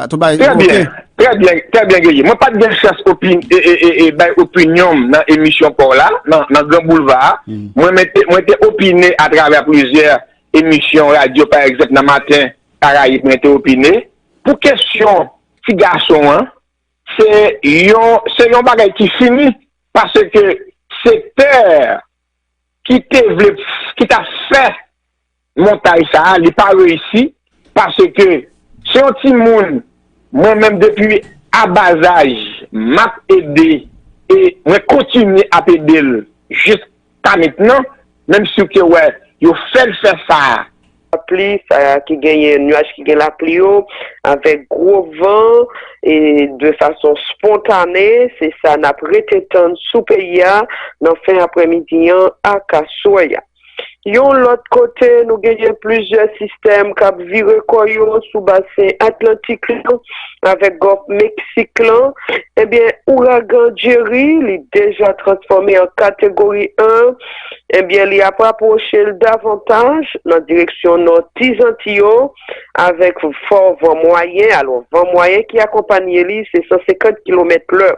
Tout bagay oke? Trè byen, trè byen, trè byen, Guerrier. Mwen pa t gen chans opin, e, e, e, e, bay opinyon m nan emisyon pa w la, nan, nan Gran Boulva a. Mwen mete, mwen te opine atravè plizyè emisyon radyo, pa egzanp, nan Maten Karayib, mwen te opine. Pou kesyon ti gason an, se yon, se yon bagay ki fini, paske sektè ki te vle, ki t ap fè montay sa a, li pa reyisi, paske se yon timoun, mwen menm depi Abazaj, m ap ede e mwen kontinye ap ede l jiska mentnan, menm si w te wè yo fè l fè sa a. Lapli, sa ki genyen, nwaj ki gen lapli yo, avèk gwo van, e de fason spontane, se sa n ap rete tann sou peyi a nan fen aprèmidi an ak aswè a. Yon lòt kote, nou genyen plizyè sistèm k ap vire kò yo sou basen Atlantik la, avèk Gòf Meksik lan. Ebyen, ouragan Jerry, li deja transfòme an kategori en. Ebyen, li ap rapwoche l davantaj nan direksyon nò ti Zanti yo, avèk fò van mwayen. Alò, van mwayen ki akonpanye li, se san senkant kilomèt lè.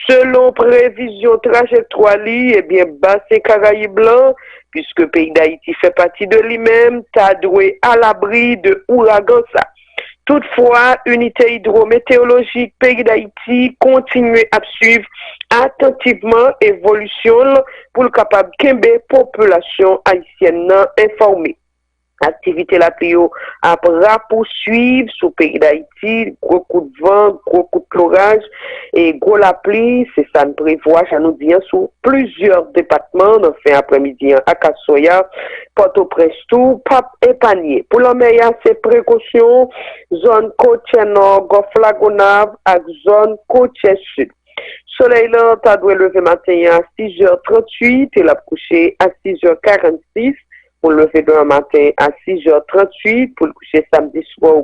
Selon previzyon trajektwa li, ebyen, basen Karayib lan, piske peyi Dayiti fè pati de li menm, ta dwe alabri de ouragan sa. Toutfwa, inite idwometewolojik peyi Dayiti kontinye ap swiv atantivman evolisyon l pou l kapab kenbe popilasyon ayisyèn nan enfòme. Aktivite lapli yo ap rapouswiv sou peyi Dayiti, gwo kout van, gwo kout loraj e gwo lapli, se sa n prevwa, jan nou di an, sou plizyè depatman nan fen aprèmidi an ak aswè a. Pòtoprens tou p ap epanye. Pou lanmè a, se prekosyon, zòn kotyè nò, Gòf Lagonav ak zòn kotyè sid. Solèy lan ta dwe leve maten an a sizè tranntuit e l ap kouche a sizè karannsis. Pou l leve demen maten a sizè tranntuit, pou l kouche samdi swa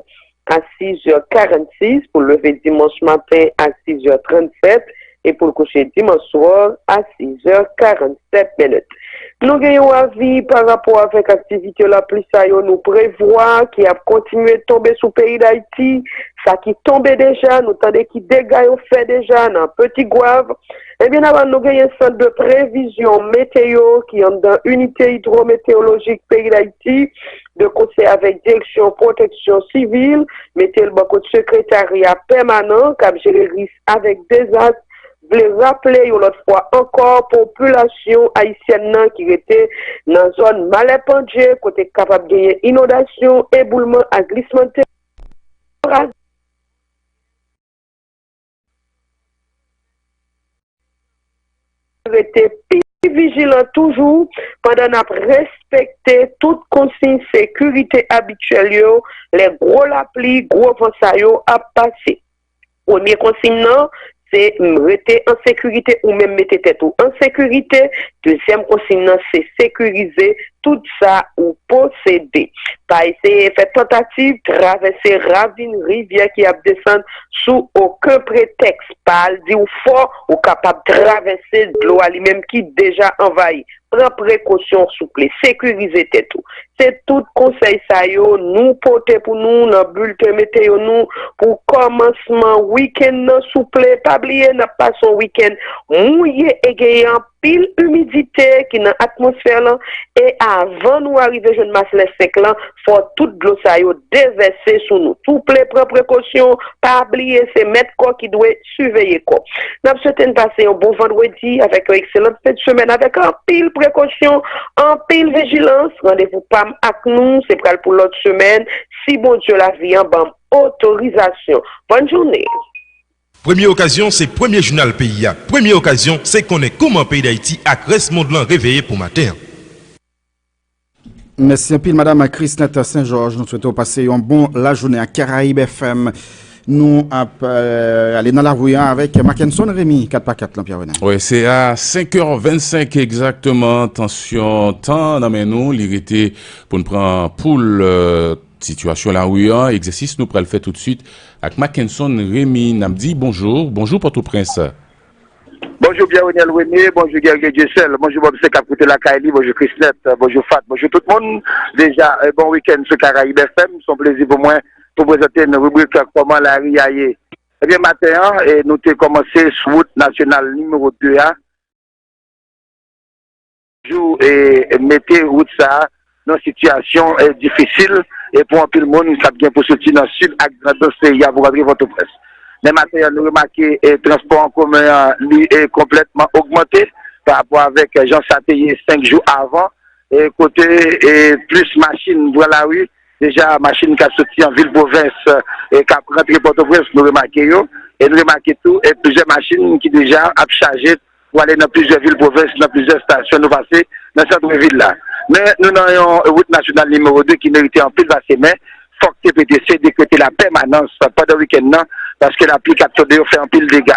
a sizè karannsis, pou l leve dimanch maten a sizè trannsèt e pou l kouche dimanch swa a sizè karannsèt minit. Nou gen yon avi pa rapò avèk aktivite lapli sa yo nou prevwa ki ap kontinye tonbe sou peyi Dayiti. Sa ki tonbe deja, nou tande ki dega yo fè deja nan Peti Gwav. Ebyen, avan nou genyen sant de previzyon meteyo ki anndan inite idwometewolojik peyi Dayiti, de konsè avèk Direksyon Pwoteksyon Sivil, mete l bò kot Sekretarya Pèmanan k ap jere risk avèk dezas, vle raple yon lòt fwa ankò popilasyon ayisyèn nan ki rete nan zòn Malè Pandje, kote k kapab genyen inondasyon, eboulman ak glisman tè, rete pi vijilan toujou pandan n ap respekte tout konsiy sekirite abityèl yo lè gwo lapli, gwo van sa yo ap pase. Premye konsiy nan, se rete an sekirite, ou menm mete tèt ou an sekirite. Dezyèm konsiy nan, se sekirize tout sa ou posede. Pa eseye fè tantativ travèse ravin, rivyè ki ap desann sou okenn pretèks. Pa al di w fò ou kapab travèse dlo a li menm ki deja anvayi. Pran prekosyon, souple. Sekirize tèt ou. Se tout konsèy sa yo nou pote pou nou nan bilten meteyo nou pou kòmansman wikenn nan, souple. Pa bliye, n ap pase yon wikenn mouye e genyen anpil imidite ki nan atmosfè lan, e avan nou arive jwenn mas lè senk lan, fò tout dlo sa yo devèse sou nou. Souple, pran prekosyon, pa bliye se mèt kò ki dwe siveye kò. N ap swete n pase yon bon vandredi avèk yon ekselan fen de semèn avèk anpil prekosyon, anpil vijilans. Randevou pa m ak nou, se pral pou lòt semèn, si Bondye lavi an ban m otorizasyon. Bòn jounen. Premye okazyon, se premye jounal peyi a. Premye okazyon, se konnen kòman peyi Dayiti ak rès mond lan reveye pou maten an. Mèsi anpil, Madam Chrisnette Saint-Georges. Nou swete w pase yon bon lajounen ak Caraïbes F M. Nou ap, euh, ale nan lari a avèk Mackenson Remy, kat pa kat lan, Pierre Renel. Wi, se a senk è vennsenk egzakteman, tansyon tan nan men nou, li rete pou n pran poul, euh, sitiyasyon lari an, egzèsis nou pral fè toutswit ak Mackenson Remy. N ap di bonjou, bonjou Pòtoprens. Bonjou Pierre Reniel René, bonjou Guerrier Dieuseul, bonjou Bob Sek k ap koute lakay li, bonjou Chrisnette, bonjou Fat, bonjou tout moun. Deja, eh, bon wikenn sou Caraïbes F M, se yon plezi pou mwen pou prezante n ribrik Kòman lari a ye. Ebyen, maten an, eh, nou te kòmanse sou wout nasyonal nimewo de a. Jou, eh, mete wout sa a nan sitiyasyon, eh, difisil, e pou anpil moun k ap gen pou soti nan sid ak grandans peyi a pou rantre Pòtoprens. Men maten an, nou remake, eh, transpò an komen an, li, eh, konplètman ogmante pa rapò avèk jan sa te ye senk jou avan, eh, kote, eh, plis machin pran lari, deja machin k ap soti an vil pwovens, eh, k ap rantre Pòtoprens, nou remake yo, E n remake tou, e plizyè machin ki deja ap chaje pou ale nan plizyè vil pwovens, nan plizyè estasyon nou pase nan sant vil la. Men nou nan yon wout nasyonal nimewo de ki merite anpil pase, men fòk T P T C dekrete lapèmanans pandan wikenn nan, paske lapli k ap tonbe yo fè anpil dega.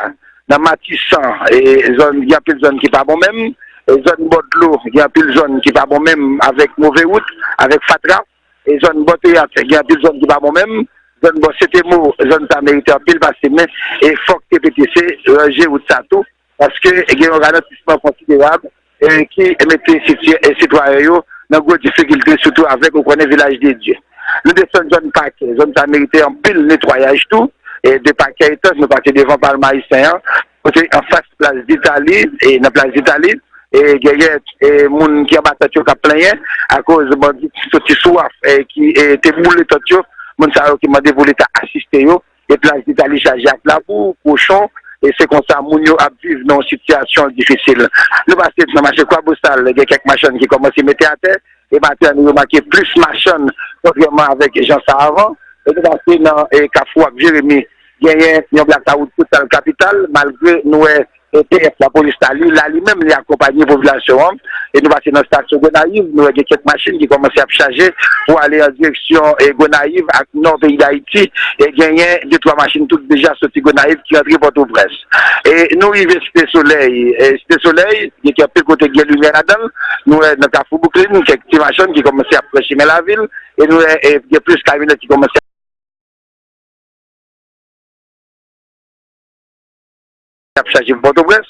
Nan Matisan, e, zòn, gen anpil zòn ki pa bon menm, e, zòn bò dlo, gen anpil zòn ki pa bon menm avèk move wout, avèk fatra, e, zòn bò teyat, gen anpil zòn ki pa bon menm, zòn bò Sentemo, zòn sa merite anpil pase, men, e, fòk T P T C ranje wout sa tou, paske gen yon ralantisman konsiderab, e, ki mete siti-, e, sitwayen yo nan gwo difikilte, sitou avèk, ou konnen, Vilaj de Dye. Nou desann zòn Pakè, zòn sa merite anpil netwayaj tou, e, de Pakè Etanj, nou pase devan Palm Ayisyen an, kote anfas Plas Ditali, e, nan Plas Ditali, e, genyen, e, moun ki anba tant yo k ap plenyen akoz bandi ki soti sou waf, e, ki, e, te boule tant yo, moun sa yo ki mande pou Leta asiste yo, e Plas Ditali chaje ak labou, kochon, e se konsa moun yo ap viv nan yon sitiyasyon difisil. Nou pase nan mache Kwabosal, gen kèk machann ki kòmanse mete atè, e maten an nou remake plis machann, kontrèman avèk jan sa avan, e nou pase nan, e, Kafou ak Jeremi, genyen yon blakawout total kapital, malgre nou wè, e, P F, lapolis la, li la, li menm, li akonpaye popilasyon an. E nou pase nan estasyon Gonayiv, nou wè gen kèk machin ki kòmanse ap chaje pou ale an direksyon, e, Gonayiv ak nò peyi Dayiti. E genyen de twa machin tou ki deja soti Gonayiv ki rantre Pòtoprens. E nou rive Site Solèy. E Site Solèy, gen anpil kote gen limyè ladan l. Nou wè nan Kafou Bouklin, kèk ti machann ki kòmanse ap pran chimen lavil. E nou wè, e, gen plis kamyonèt ki kòmanse ap chaje Pòtoprens.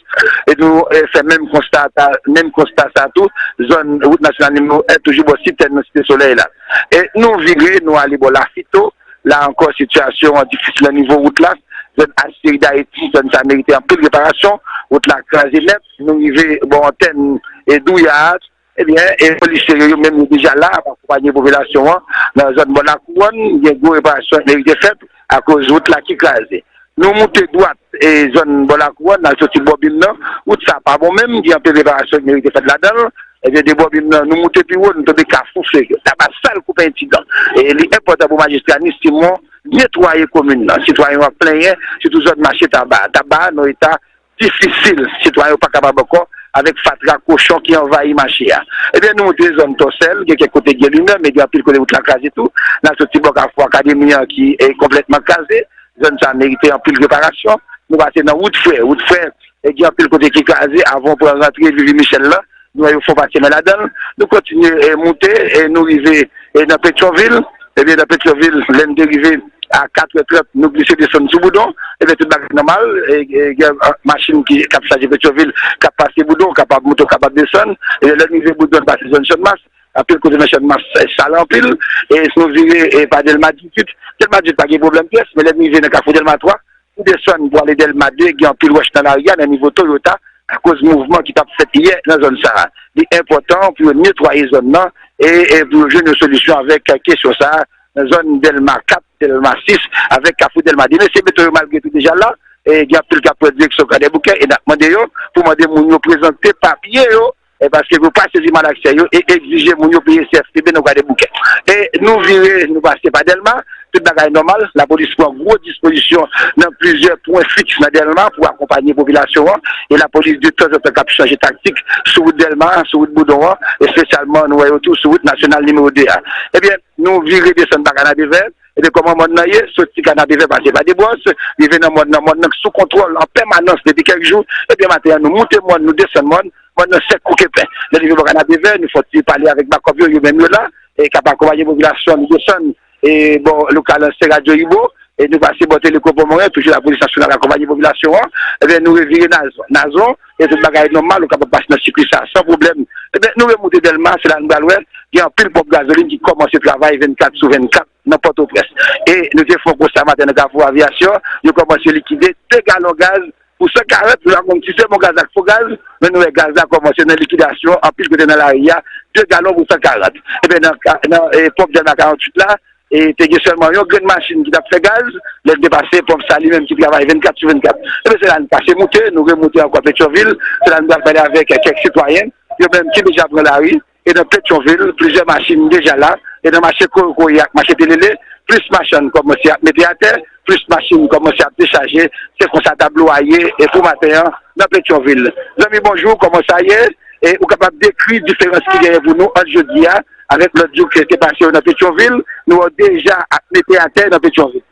E nou, e, fè menm konsta, menm konsta sa tou, zòn wout nasyonal nimewo en, toujou bò Sitèn nan Site Solèy la. E nou vire, nou ale bò Lafito. La ankò, sitiyasyon an difisil nan nivo wout la. Zòn Asteri Dayiti, zòn sa merite anpil reparasyon. Wout la kraze nèt. Nou rive bò antèn e Douya a. Ebyen, e polisye yo, yo menm yo deja la ap akonpaye popilasyon an nan zòn bò Lakouwòn. Gen gwo reparasyon ki merite fèt akoz wout la ki kraze. Nou moute dwat e zòn bò Lakouwòn, n al soti bò Bim nan. Wout sa pa bon menm, gen anpil reparasyon ki merite fèt ladan l. Ebyen, de bò Bim nan, nou moute pi wo, nou tonbe Kafou Fere. Taba sal koupe en ti dan. E li enpòtan pou majistra Nice Simon netwaye komin nan. Sitwayen yo ap plenyen, sitou zòn mache Taba. Taba nan eta difisil. Sitwayen yo pa kapab ankò avèk fatra kochon ki anvayi mache a. Ebyen, nou monte zòn Tòsèl, gen kèk kote gen limyè, men gen anpil kote wout la kraze tou. N al soti bò Kafou Akademi an ki, e, konplètman kraze. Zòn sa merite anpil reparasyon. Nou pase nan wout Frè. Wout Frè, e, gen anpil kote ki kraze. Avan w pran rantre Vivi Michèl la, nou wè yo fè yon patye men ladan l. Nou kontinye, e, moute, e, nou rive, e, nan Petyonvil. Ebyen, nan Petyonvil, lè n te rive a katrè trant, nou glise desann sou Boudon. Ebyen, tout bagay nòmal. E, e, gen, a, machin ki, k ap chaje Petyonvil, k ap pase Boudon, kapab moute, kapab desann. E lè n rive Boudon, n pase zòn Channmas. Anpil kote nan Channmas, e, sal anpil. E si nou vire, e, pa Dèlma dizuit, Dèlma dizuit pa gen pwoblèm pyès, men lè n rive nan Kafou Dèlma twa, pou desann pou ale Dèlma de, gen anpil wòch nan lari a, nan nivo Toyota, akoz mouvman ki t ap fèt yè nan zòn sa a. Li enpòtan pou yo netwaye zòn nan e, e pou yo jwenn yon solisyon avèk kesyon sa a nan zòn Dèlma kat, Dèlma sis, avèk Kafou Dèlma de. Mesye beton yo, malgre tou, deja la, e gen anpil k ap pran direksyon Kwadèboukè, e n ap mande yo pou mande moun yo prezante papye yo, e paske pou pa sezi malaksè yo e egzije moun yo peye C F T B nan Kwadèboukè. E nou vire, nou pase pa Dèlma, tout bagay nòmal. Lapolis pran gwo dispozisyon nan plizyè pwen fiks nan Dèlma pou akonpaye popilasyon an. E lapolis de tanzantan k ap chanje taktik sou wout Dèlma, sou wout Boudon an, espesyalman nou wè yo tou sou wout nasyonal nimewo de a. Ebyen, nou vire desann pa Kanapevè. Ebyen, kòman mòn nan ye? Soti Kanapevè, pase pa Debwòs, rive nan mòn nan, mòn nan sou kontwòl an pèmanans depi kèk jou. Ebyen, maten an, nou moute mòn, nou desann mòn, mòn nan sèk kou kepen. Lè n rive bò Kanapevè, nou fè yon ti pale avèk bakòp yo, yo menm yo la, e k ap akonpaye popilasyon an, nou desann, e bò lokal ansyen Radyo Ibo, e nou pase bò Teleko Pòmoren, toujou lapolis nasyonal akonpaye popilasyon an, ebyen, nou revire Nazon. Nazon, e tout bagay nòmal, ou kapab pase nan sikwi sa san pwoblèm. Ebyen, nou remoute Dèlma, se la nou pral wè, gen anpil ponp gazolin ki kòmanse travay vennkat sou vennkat nan Pòtoprens. E nou te fè yon konsta maten nan Kafou Aviyasyon, yo kòmanse likide de galon gaz pou san karant, nou pa konn si se bon gaz ak fo gaz, men nou wè gaz la kòmanse nan likidasyon, anpil kote nan lari a, de galon pou san karant. Ebyen, nan, nan, e, ponp Dèlma karanntuit la, e te gen sèlman yon grenn machin ki t ap fè gaz, lè n te pase, ponp sa li menm ki travay vennkat sou vennkat. Ebyen, se la n pase moute, nou remoute ankò Petyonvil, se la n pral pale avèk kèk sitwayen, yo menm ki deja pran lari, e nan Petyonvil, plizyè machin deja la, e nan mache Kokoye ak mache Telele, plis machann kòmanse ap mete atè, plis machin kòmanse ap dechaje. Se konsa tablo a ye e pou maten an nan Petyonvil. Zanmi, bonjou, kòman sa ye? E ou kapab dekri diferans ki genyen pou nou ant jodi a avèk lòt jou ki te pase yo nan Petyonvil? Nou wè w deja ap mete atè nan Petyonvil.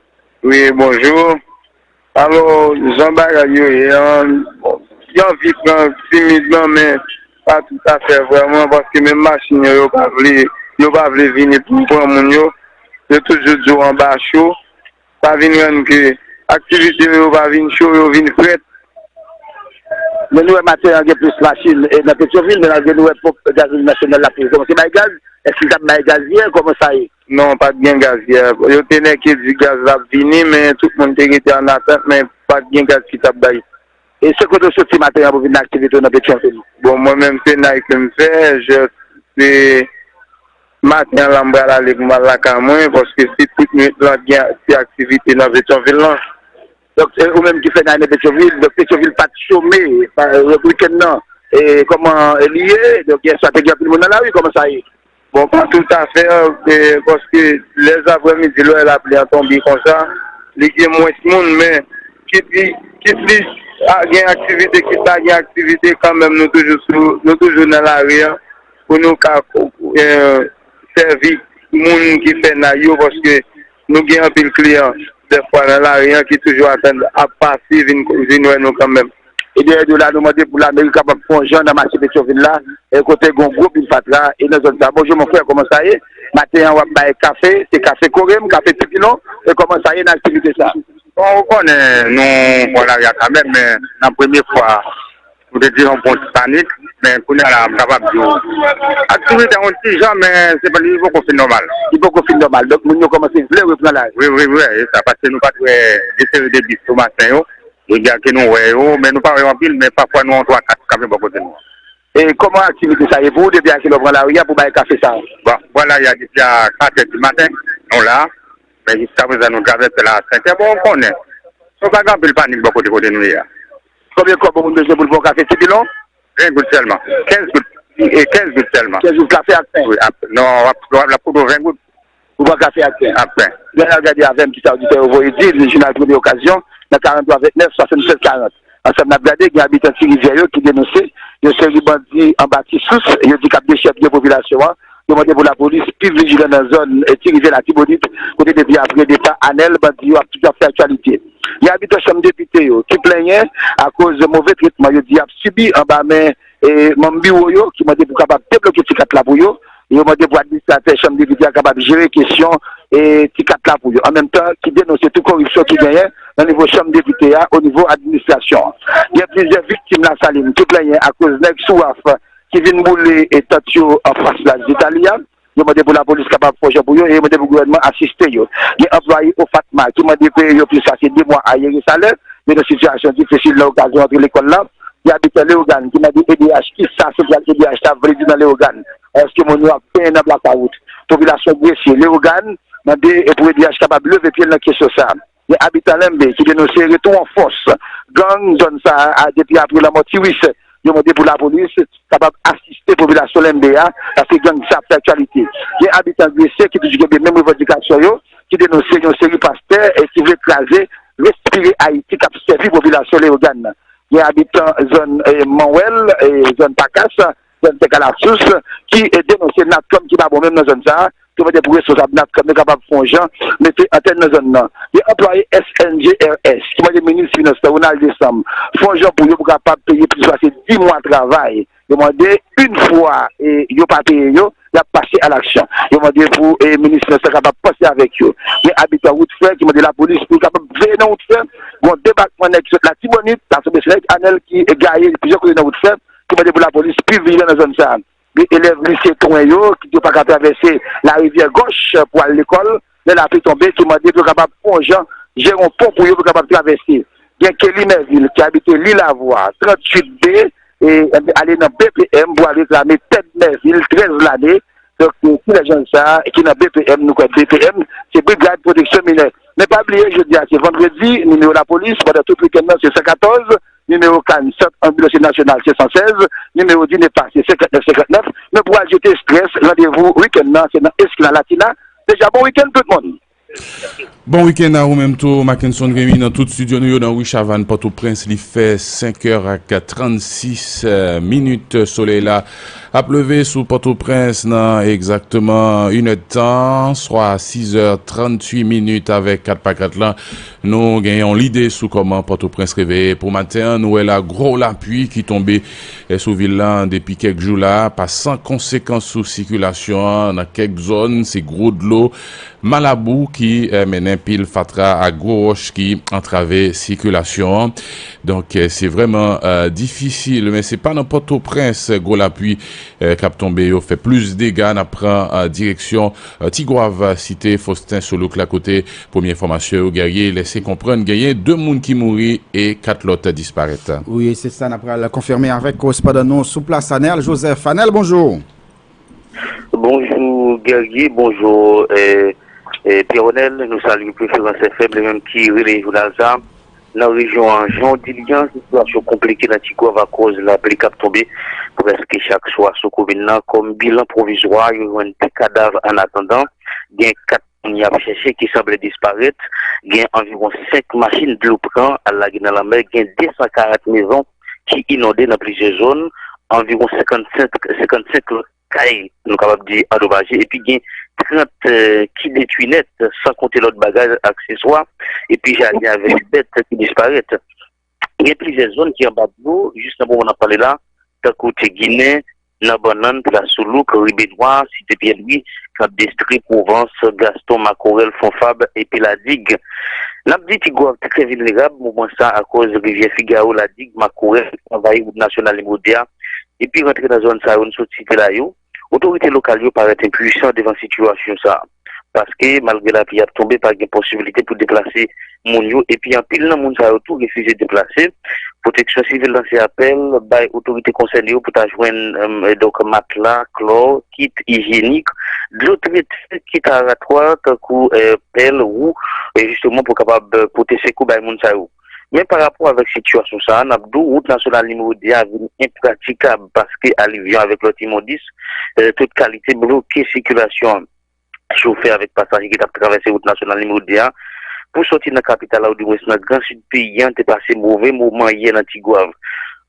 Wi, bonjou. Alò, jan bagay yo ye an, li anvi pran timid nan, men pa toutafè vrèman, paske menm machin yo, yo pa vle, yo pa vle vini pou pran moun yo. Yo toujou di w anba cho. Pa vin rann ke aktivite yo pa vin cho, yo vin frèt. Men nou wè maten an gen plis machin e nan Petyonvil, men malgre nou wè ponp gazolin nasyonal la pou kòmanse bay gaz, èske l t ap bay gaz yè? Kòman sa ye? Non, pa t gen gaz yè. Yo te nèke di gaz la ap vini, men tout moun te rete an atant, men pa t gen gaz ki t ap bay. E se kote w soti maten an pou vin nan aktivite w nan Petyonvil? Bon, mwen menm se Nike m fè, jès se maten an la m pral ale pou m al lakay mwen, paske se tout nwit lan gen ti aktivite nan Petyonvil lan. Donk, e ou menm ki fè nan Petyonvil, donk Petyonvil pa t chome, pa, e, wikenn nan, e kòman, e, li ye? Donk, yè swa te gen anpil moun nan lari, kòman sa ye? Bon, pa toutafè, e, paske lè aprèmidi, lè lapli an tonbe konsa, li gen mwens moun, men kit li, kit li a, gen aktivite, kit pa gen aktivite, kanmenm nou toujou sou, nou toujou nan lari an, pou nou ka, e, sèvi moun ki fè nay yo, paske nou gen anpil kliyan, dèfwa nan lari an, ki toujou atann ap pase, vin, vin wè nou kanmenm. E dèyè nou la, nou mande pou lameri kapab fè yon jan nan mache Petyonvil la, e kote gen yon gwo pil fatra, e nan zòn sa. Bonjou, mon frè, kòman sa ye? Maten an, w ap bay kafe, se kafe Korem, kafe Pipilon, e kòman sa ye nan aktivite sa? Bon, ou konnen, nou pran lari a kanmenm, men nan premye fwa, nou te di yon bon ti panik, men kounye a la, m kapab di w, aktivite a yon ti jan, men se pa, li poko fin nòmal. Li poko fin nòmal. Donk, moun yo kòmanse vle repran lari. Wi, wi, wi, e sa, paske nou pa t wè de seri de bis sou maten yo. Jodi a ke nou wè yo, men nou pa wè yo anpil, men pafwa nou wè yon twa kat kanpe bò kote nou. E kòman aktivite sa ye pou ou depi a kilè w pran lari a pou bay kafe sa a? Bon, m pran lari a depi a kat è di maten, nou la, men jiskaprezan nou travèse la a senk è, bon, ou konnen. Nou pa gen anpil panik bò kote, kote nou ye a. Konbyen kòb yon moun bezwen pou l pran yon kafe Tipilon? Ven goud sèlman. Kenz goud. E kenz goud sèlman. Kenz goud kafe ak pen? Wi, ap, non, w ap, w ap, l ap koute w ven goud. Pou pran kafe ak pen. Ak pen. Lè n al gade avè m kisa oditè yo voye di, li jounal Premye Okazyon, nan karanntwa ventnèf, swasannsèt karant. Ansanm n ap gade, gen abitan Ti Rivyè yo ki denonse yon seri bandi anba Ti Sous, yo di k ap dechèpiye popilasyon an. Yo mande pou lapolis pi vijilan nan zòn, e, Ti Rivyè Latibonit, kote depi apre depa Anèl, bandi yo ap toujou ap fè aktyalite. Gen abitan Chanm Depite yo ki plenyen akoz move tretman yo di y ap sibi anba men, e, manm biwo yo, ki mande pou kapab debloke ti kat la pou yo. Yo mande pou administratè chanm depite a kapab jere kesyon, e, ti kat la pou yo. An menm tan, ki denonse tou koripsyon ki genyen nan nivo chanm depite a, o nivo administrasyon an. Gen plizyè viktim Lasalin ki plenyen akoz nèg Swaf ki vin boule, e, tant yo anfas Plaz Detali a. Yo mande pou lapolis kapab fè jan pou yo e yo mande pou gouvènman asiste yo. Gen anplwaye Ofatma ki mande peye yo plis pase de mwa ayere salè yo nan sitiyasyon difisil nan okazyon rantre lekòl la. Gen abitan Leyogàn ki mande E D H kisa santral E D H sa vle di nan Leyogàn. Èske moun yo ap benyen nan blakawout? Popilasyon Gresye, Leyogàn, mande pou E D H kapab leve pye l nan kesyon sa a. Gen abitan Lenbe ki denonse retou an fòs gang zòn sa a depi apre lanmò Tiwis. Yo mande pou lapolis kapab asiste popilasyon Lenbe a, paske gang sa ap fè aktyalite. Gen abitan Gresye ki toujou kenbe menm revandikasyon yo, ki denonse yon seri pastè, e, ki vle kraze Respire Ayiti k ap sèvi popilasyon Leyogàn nan. Gen abitan zòn, e, Manwèl, e, zòn Pakas, zòn Tè Kalasous, ki, e, denonse Natcom ki pa bon menm nan zòn sa a, ki mande pou responsab Natcom yo kapab fè yon jan mete antèn nan zòn nan. Gen anplwaye S N G R S ki mande minis finans lan, Ronald Décembre, fè yon jan pou yo pou kapab peye plis pase dis mwa travay. Yo mande yon fwa, e, yo pa peye yo, y ap pase a laksyon. Yo mande pou, e, minis finans lan kapab panse avèk yo. Gen abitan Wout Fè ki mande lapolis pou l kapab veye nan Wout Fè. Gen yon debakman nèg ki sot Latibonit, Lasanble Selèk, Anèl ki, e, gaye plizyè kote nan Wout Fè, ki mande pou lapolis pi vijilan nan zòn sa a. Gen elèv lise Twen yo ki di yo pa ka travèse larivyè Gòch pou al lekòl. Lè lapli tonbe, ki mande pou yo kapab fè yon jan jere yon pon pou yo, pou yo kapab travèse. Gen Kelly Mervil ki abite Li Lavwa, tranntuit B, e, ale nan B P M pou al reklame Ted Mervil, trèz lane. Donk, e, kilè jan sa a, ki nan B P M, nou kwè B P M, se Brigad Pwoteksyon Minè. Men pa bliye, jodi a, se vandredi, nimewo lapolis pandan tout wikenn nan, se san katòz, nimewo CAN, Sant Anbilansye Nasyonal, se san sèz, nimewo DINEPA, se senkantnèf senkantnèf. Men pou al jete estrès, randevou wikenn nan, se nan Eskina Latina. Deja, bon wikenn, tout moun! Bon wikenn a ou menm tou, Mackenson Remy nan tout estidyo nou yo nan ri Chavann, Pòtoprens. Li fè senk è ak trannsis minit. Solèy la ap leve sou Pòtoprens nan egzakteman inèdtan, swa sis è tranntuit minit. Avèk kat pa kat lan, nou gen yon lide sou kòman Pòtoprens reveye pou maten an. Nou wè la gwo lapli ki tonbe eh, sou vil lan depi kèk jou la, pa san konsekans sou sikilasyon an nan kèk zòn. Se gwo dlo, malabou ki eh, mennen pil fatra ak gwo wòch ki antrave sikilasyon an. Donk, eh, se vrèman eh, difisil, men se pa nan Pòtoprens gwo lapli eh, k ap tonbe yo fè plis dega. N ap pran eh, direksyon eh, Tigwav, Site Faustin Soulouque la, kote premye enfòmasyon yo, Guerrier, lese konprann genyen de moun ki mouri e kat lòt disparèt. Wi, se sa, n ap pral konfime avèk korespondan nou sou plas, Anel Joseph. Anel, bonjou. Bonjou Guerrier, bonjou eh, eh, Pierre Ronel, nou salye Preferans F M, li menm ki rele jounal sa. Nan rejyon an, jan w di li an, sitiyasyon konplike nan Tigwav akoz lapli k ap tonbe prèske chak swa sou komin nan. Kòm bilan pwovizwa, yo jwenn de kadav annatandan. Gen kat moun y ap chèche ki sanble disparèt. Gen anviwon senk machin dlo pran al lage nan lanmè. Gen de san karant mezon ki inonde nan plizyè zòn. Anviwon senkannsenk, senkannsenk lòt kay, nou kapab di, andomaje. Epi gen trant eh, ki detwi nèt, san konte lòt bagay akseswa, epi jaden avèk bèt ki disparèt. Gen plizyè zòn ki anba dlo, jis nan moman n ap pale la, tankou Ti Ginen, nan Bannann, Plas Soulouk, Ri Benwa, Site Pyè Lwi, Kandestri, Pwovans, Gaston, Makorèl, Fonfab, epi Ladig. N ap di Tigwav trè vilnerab moman sa akoz rivyè Figawo, Ladig, Makorèl, anvayi wout nasyonal nimewo de a, epi rantre nan zòn sa yo n sot site la yo. Otorite lokal yo parèt enpuisan devan sitiyasyon sa a. Paske, malgre lapli ap tonbe, pa gen posibilite pou deplase moun yo, epi anpil nan moun sa yo tou refize deplase. Pwoteksyon sivil lanse apèl bay otorite konsène yo pou ta jwenn, eh, donk, matla, klò, kit ijyenik, dlo trete, kit aratwa, tankou eh, pèl, wou, eh, jisteman pou kapab eh, pote sekou bay moun sa yo. Men pa rapò avèk sitiyasyon sa a, n ap di w, wout nasyonal nimewo de a vin enpratikab paske alivyon avèk lòt imondis, eh, tout kalite, bloke sikilasyon an. Chofè avèk pasaje ki t ap travèse wout nasyonal nimewo de a pou sòti nan kapital la, oudimwens nan Gran Sid peyi an, te pase move moman yè nan Tigwav.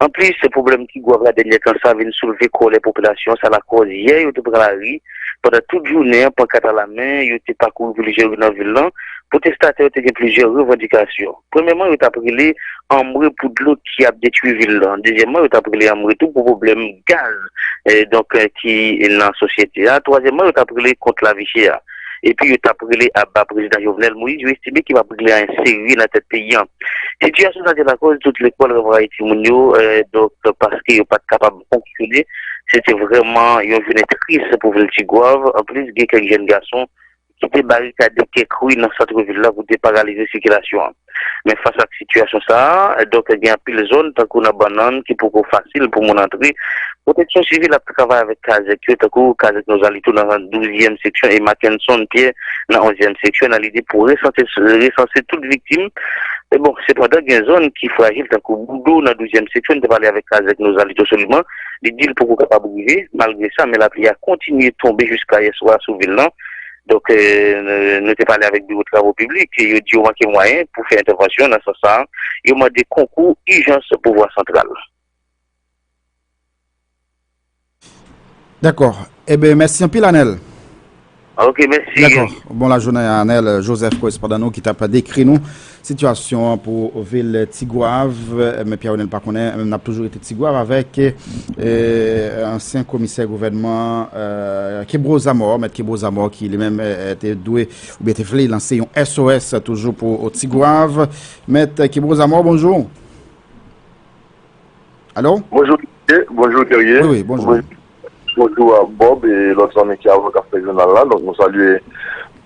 Anplis, pwoblèm Tigwav la dènyè tan sa vin soulve kòlè popilasyon an. Sa lakòz yè yo te pran lari pandan tout jounen an, pankat alamen, yo te pakouri plizyè ri nan vil lan. Pwotestatè yo te gen plizyè revandikasyon. Premyèman, yo t ap rele anmwe pou dlo ki ap detwi vil lan. Dezyèmman, yo t ap rele anmwe tou pou pwoblèm gaz, eh, donk, eh, ki nan sosyete a. Twazyèmman, yo t ap rele kont lavi chè a. Epi yo t ap rele aba prezidan Jovenel Moïse, yo estime ki p ap regle anyen serye nan tèt peyi an. Sitiyasyon sa te lakòz tout lekòl ranvwaye timoun yo, eh, donk, paske yo pa t kapab fonksyone. Se te vrèman yon jounen tris pou vil Tigwav. Anplis, gen kèk jèn gason ki te barikade kèk ri nan sant vil la pou te paralize sikilasyon an. Men fas ak sitiyasyon sa a, donk, gen anpil zòn, tankou nan Bannann, ki poko fasil pou moun antre. Pwoteksyon sivil ap travay avèk kazèk yo, tankou kazèk Nozalito nan douzyèm seksyon e Mackenson Pierre nan onzyèm seksyon, nan lide pou resanse, resanse tout viktim. E bon, sepandan, gen zòn ki frajil, tankou Boudou nan douzyèm seksyon, n te pale avèk kazèk Nozalito soliman, li di l poko kapab rive. Malgre sa, men lapli a kontinye tonbe jiska yè swa sou vil lan. Donk, eh, nou te pale avèk Biwo Travo Piblik, e yo di yo manke mwayen pou fè entèvansyon nan sans sa a. Yo mande konkou ijans pouvwa santral. Dakò. Eben, mèsi anpil, Anèl. Ok, mèsi. Dakò. Bon lajounen, Anèl Joseph, korespondan nou ki t ap dekri nou sitiyasyon an pou vil Tigwav. Men Pierre Renel pa konnen, n ap toujou rete Tigwav avèk, eh, ansyen komisè gouvènman, eh, Kebreau Zamor, mèt Kebreau Zamor, ki li menm, eh, te dwe oubyen te vle lanse yon S O S toujou pou Tigwav. Mèt Kebreau Zamor, bonjou. Alo? Bonjou, Didier. Bonjou, Guerrier. Wi, wi, bonjou. Bonjou, bonjou a Bob e lòt zanmi ki avè w k ap fè jounal la. Donk, nou salye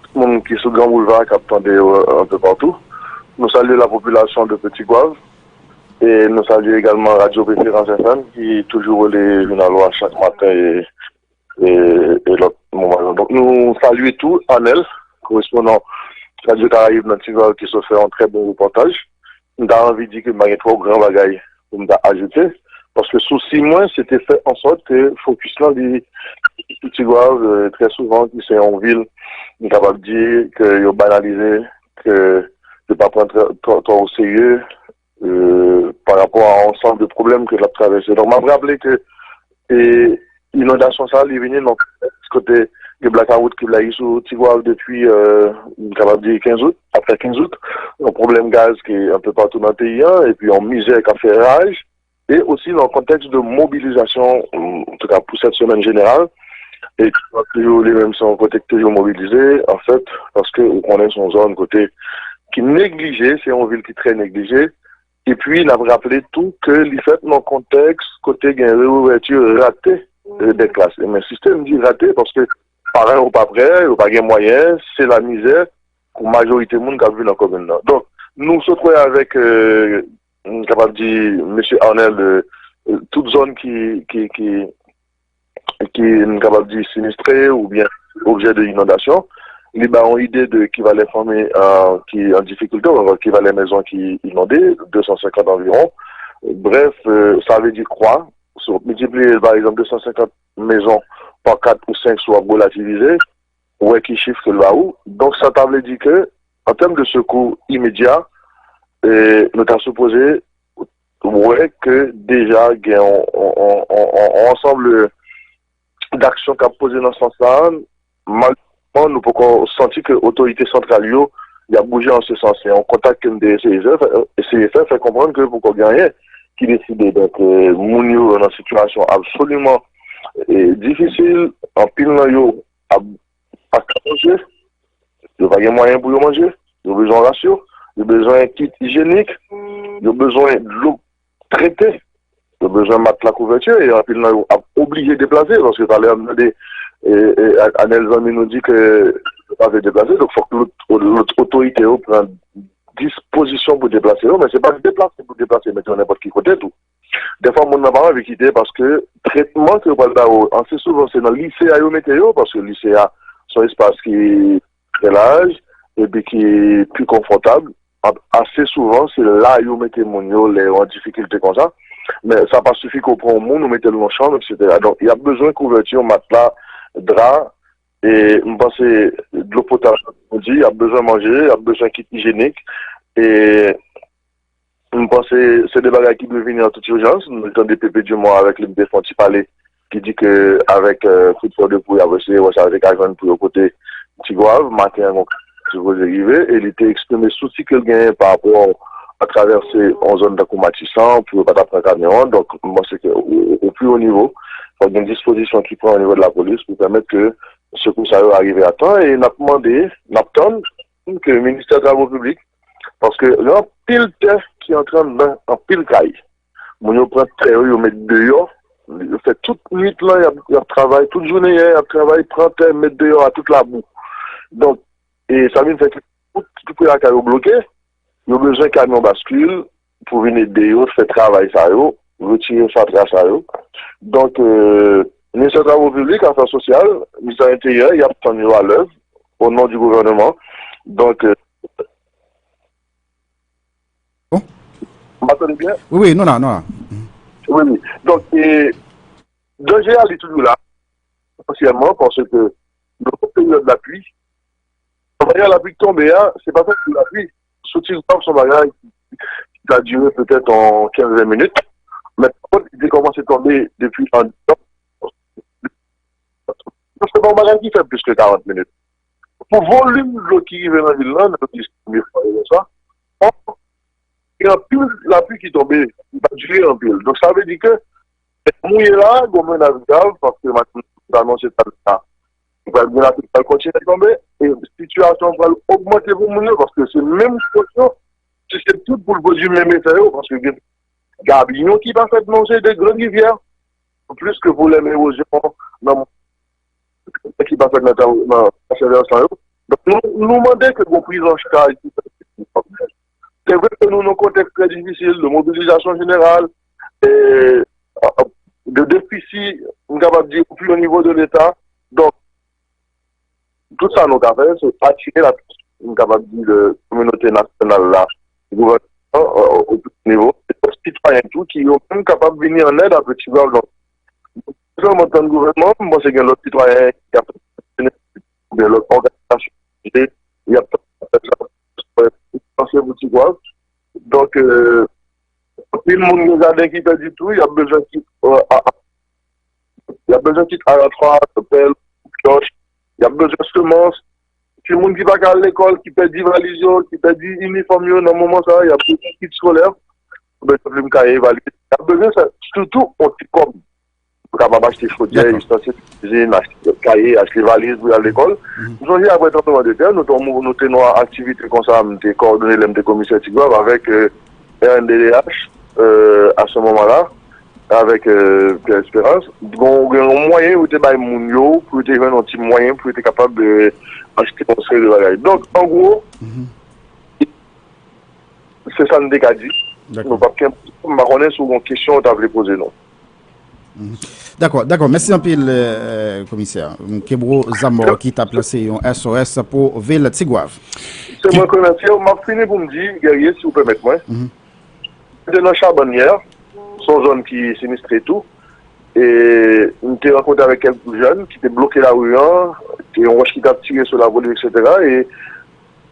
tout moun ki sou Gran Boulva k ap tande yo, euh, un peu partout. Nou salye la popilasyon de Petit Goâve. E nou salye egalman Radyo Preferans F M ki toujou rele jounal ou a chak maten e e, e lòt moman yo. Donk, nou salye tou Anèl, korespondan Radyo Karayib nan Tigwav, ki sot fè yon trè bon repòtaj. M ta anvi di ke m pa gen twò gran bagay pou m ta ajoute, paske sousi mwen, se te fè an sòt ke fokis lan li sou Tigwav, e, trè souvan, ki se yon vil nou kapab di ke yo banalize, ke yo pa pran twò o serye, euh, pa rapò a ansanm de pwoblèm ke l ap travèse. Donk, m ap raple ke e inondasyon sa, li vini nan kontèks kote gen blakawout ki blayi sou Tigwav depi, euh, m kapab di kenz out, apre kenz out. Yon pwoblèm gaz ki anpe patou nan peyi an, epi yon mizè k ap fè raj. E osi nan kontèks de mobilizasyon, antouka pou sèt semèn jeneral, e ki toujou li menm se yon kote ki toujou mobilize, anfèt, paske ou konnen se yon zòn kote ki neglije, se yon vil ki trè neglije, epi n ap raple tou ke li fèt nan kontèks kote gen reouvèti rate de klas. E m ensiste, m di rate, paske paran yo pa prè, yo pa gen mwayen, se lamizè pou majorite moun k ap viv nan komin nan. Donk, nou sot wè avèk, euh, m kapab di, mesye Arnel, euh, tout zòn ki, ki, ki, ki, m kapab di, sinistre oubyen objè de inondasyon, li ba yon ide de ekivalè fanmi, euh, ki an difikilte, oubyen ekivalè mezon ki inonde, de san senkant anviwon. Brèf, euh, sa vle di kwa, si w miltipliye, pa egzanp, de san senkant mezon pa kat ou senk, si w ap relativize, ou wè ki chif ke l ba ou. Donk, sa ta vle di ke, an tèm de sekou imedya, e, nou ta sipoze wè ke deja gen yon, yon, yon, yon, yon ansanm d'aksyon k ap poze nan sans sa. Malerezman, nou poko santi ke otorite santral yo, y ap bouje an se sans. Se yon kontak ke m te eseye fè, eseye fè, fè konprann ke poko gen anyen ki deside. Donk, e, moun yo nan sitiyasyon absoliman, e, difisil. Anpil nan yo ap pa ka manje, yo pa gen mwayen pou yo manje, yo bezwen rasyon, yo bezwen kit ijyenik, yo bezwen dlo trete, yo bezwen matla kouvèti, e anpil nan yo ap oblije deplase, paske talè a m tande, e, e, Anèl zanmi nou di ke yo pa vle deplase, donk fòk lòt, lòt otorite yo pran dispozisyon pou deplase yo, men se pa deplase pou deplase, mete yo nenpòt ki kote tou. Dèfwa, moun nan pa anvi kite paske tretman ke yo pral ba yo, ase souvan, se nan lise a yo mete yo, paske lise a se yon espas ki trè laj epi ki pi konfòtab. Ap-, ase souvan, se la yo mete moun yo lè yo an difikilte konsa. Men sa pa sifi ke w pran yon moun, ou mete l nan chanm, etsetera. Donk, y ap bezwen kouvèti, matla, dra, e m panse dlo potab, m di, y ap bezwen manje, y ap bezwen kit ijyenik, e m panse se de bagay ki dwe vini an tout ijans. Nou tande Pepe Dumont avèk li, m te fè yon ti pale, ki di ke avèk, euh, kout fè de pou y ap eseye wè sa yo te ka jwenn pou yo pote Tigwav, maten an, gon sipoze rive, e li te eksprime sousi ke l genyen pa rapò a travèse yon zòn tankou Matisan, pou yo pa ta pran kamyon an. Donk, m panse ke o, o pi wo nivo, fòk gen dispozisyon ki pran o nivo de lapolis pou pèmèt ke sekou sa yo arive a tan, e n ap mande, n ap tann ke Ministè Travo Piblik, paske gen anpil tè ki antre anndan anpil kay. Moun yo pran tè yo, yo met deyò, yo fè tout nwit lan, y ap, y ap travay, tout jounen yè, y ap travay, pran tè, met deyò a tout labou. Donk, e sa vin fè ke tout, tout kote lakay yo bloke, yo bezwen kamyon baskil pou vin ede yo fè travay sa yo, retire fatra sa yo. Donk, euh, Ministè Travo Piblik, Afè Sosyal, Ministè Enteryè, y ap tann yo alèz, o non di gouvèneman. Donk, euh, Bon. M pa tande byen? Wi, wi, nou la, nou la. Wi, wi. Donk, e, danje a li toujou la, esansyèlman, paske nou nan peryòd lapli. Manyè lapli k tonbe a, se pa tankou lapli. Sou Tigwav, se yon bagay ki ka dire petèt yon kenz ven minit. Men, pa kont, li te kòmanse tonbe depi an desanm. Se pa yon bagay ki fè plis ke karant minit. Pou volim dlo ki rive nan vil lan, nan yon dis premye fwa yo konsa, gen anpil lapli ki tonbe, li pa dire anpil. Donk, sa vle di ke lè mouye la, gon menaj grav, paske maten, anonse talè a, pral gen lapli k pral kontinye tonbe, e sitiyasyon an pral ogmante pou moun yo, paske se menm kot yo, siseptib pou l pwodui menm efè yo, paske gen gabiyon ki pa fèt nan yon seri de grann rivyè, plis ke pwoblèm ewozyon nan ki pa fèt nan, nan sèvèsan yo. Donk, nou, nou mande ke gon prizanchaj ki fèt. Se vre ke nou nan kontèks trè difisil de mobilizasyon jeneral, e, de defisi, m kapab di, o pi wo nivo de Leta. Donk, tout sa nou ka fè, se atire latansyon, m kapab di, de kominote nasyonal la, gouvènman, o pi wo nivo, e lòt sitwayen tou ki yo menm kapab vini an èd a Ti Grav. Donk, sèlman tann gouvènman, m panse gen lòt sitwayen ki ap gen lòt òganizasyon Moun gen jaden ki pèdi tou, y ap bezwen kit, euh, a- a- y ap bezwen kit aratwa, pèl, pyoch, y ap bezwen semans. Timoun ki pa ka al lekòl, ki pèdi valiz yo, ki pèdi inifòm yo nan moman sa a, y ap bezwen kit eskolè, y ap bezwen plim kaye, valiz. Y ap bezwen sa, sitou yon ti kòb. Pou kapab achte chodyè, istansil kizin, achte kaye, achte valiz pou y al lekòl. M sonje apre tranbleman de tè, nou te, nou te nan aktivite konsa, m te kowòdone lè m te komisè Tigwav avèk, euh, R N D D H, euh, à ce moment-là, avèk, euh, Pierre Espérance. Gon, gen yon mwayen yo te bay moun yo, pou yo te jwenn yon ti mwayen, pou yo te kapab, euh, achte yon seri de bagay. Donk, an gwo, se sa n te ka di. Nou p ap kenbe, m pa konnen si w gen kesyon w ta vle poze nou. Dakò, dakò. Mèsi anpil, euh, komisè. Kebro Zamò ki t ap lanse yon S O S pou vil Tigwav. Se mwen k remèsye w. M ap fini pou m di, Guerrier, si w pèmèt mwen. M te nan Chabann yè, se yon zòn ki sinistre tou. E m te rankontre avèk kèk jèn ki te bloke lari an, te yon wòch ki t ap tire sou lapolis, etsetera. E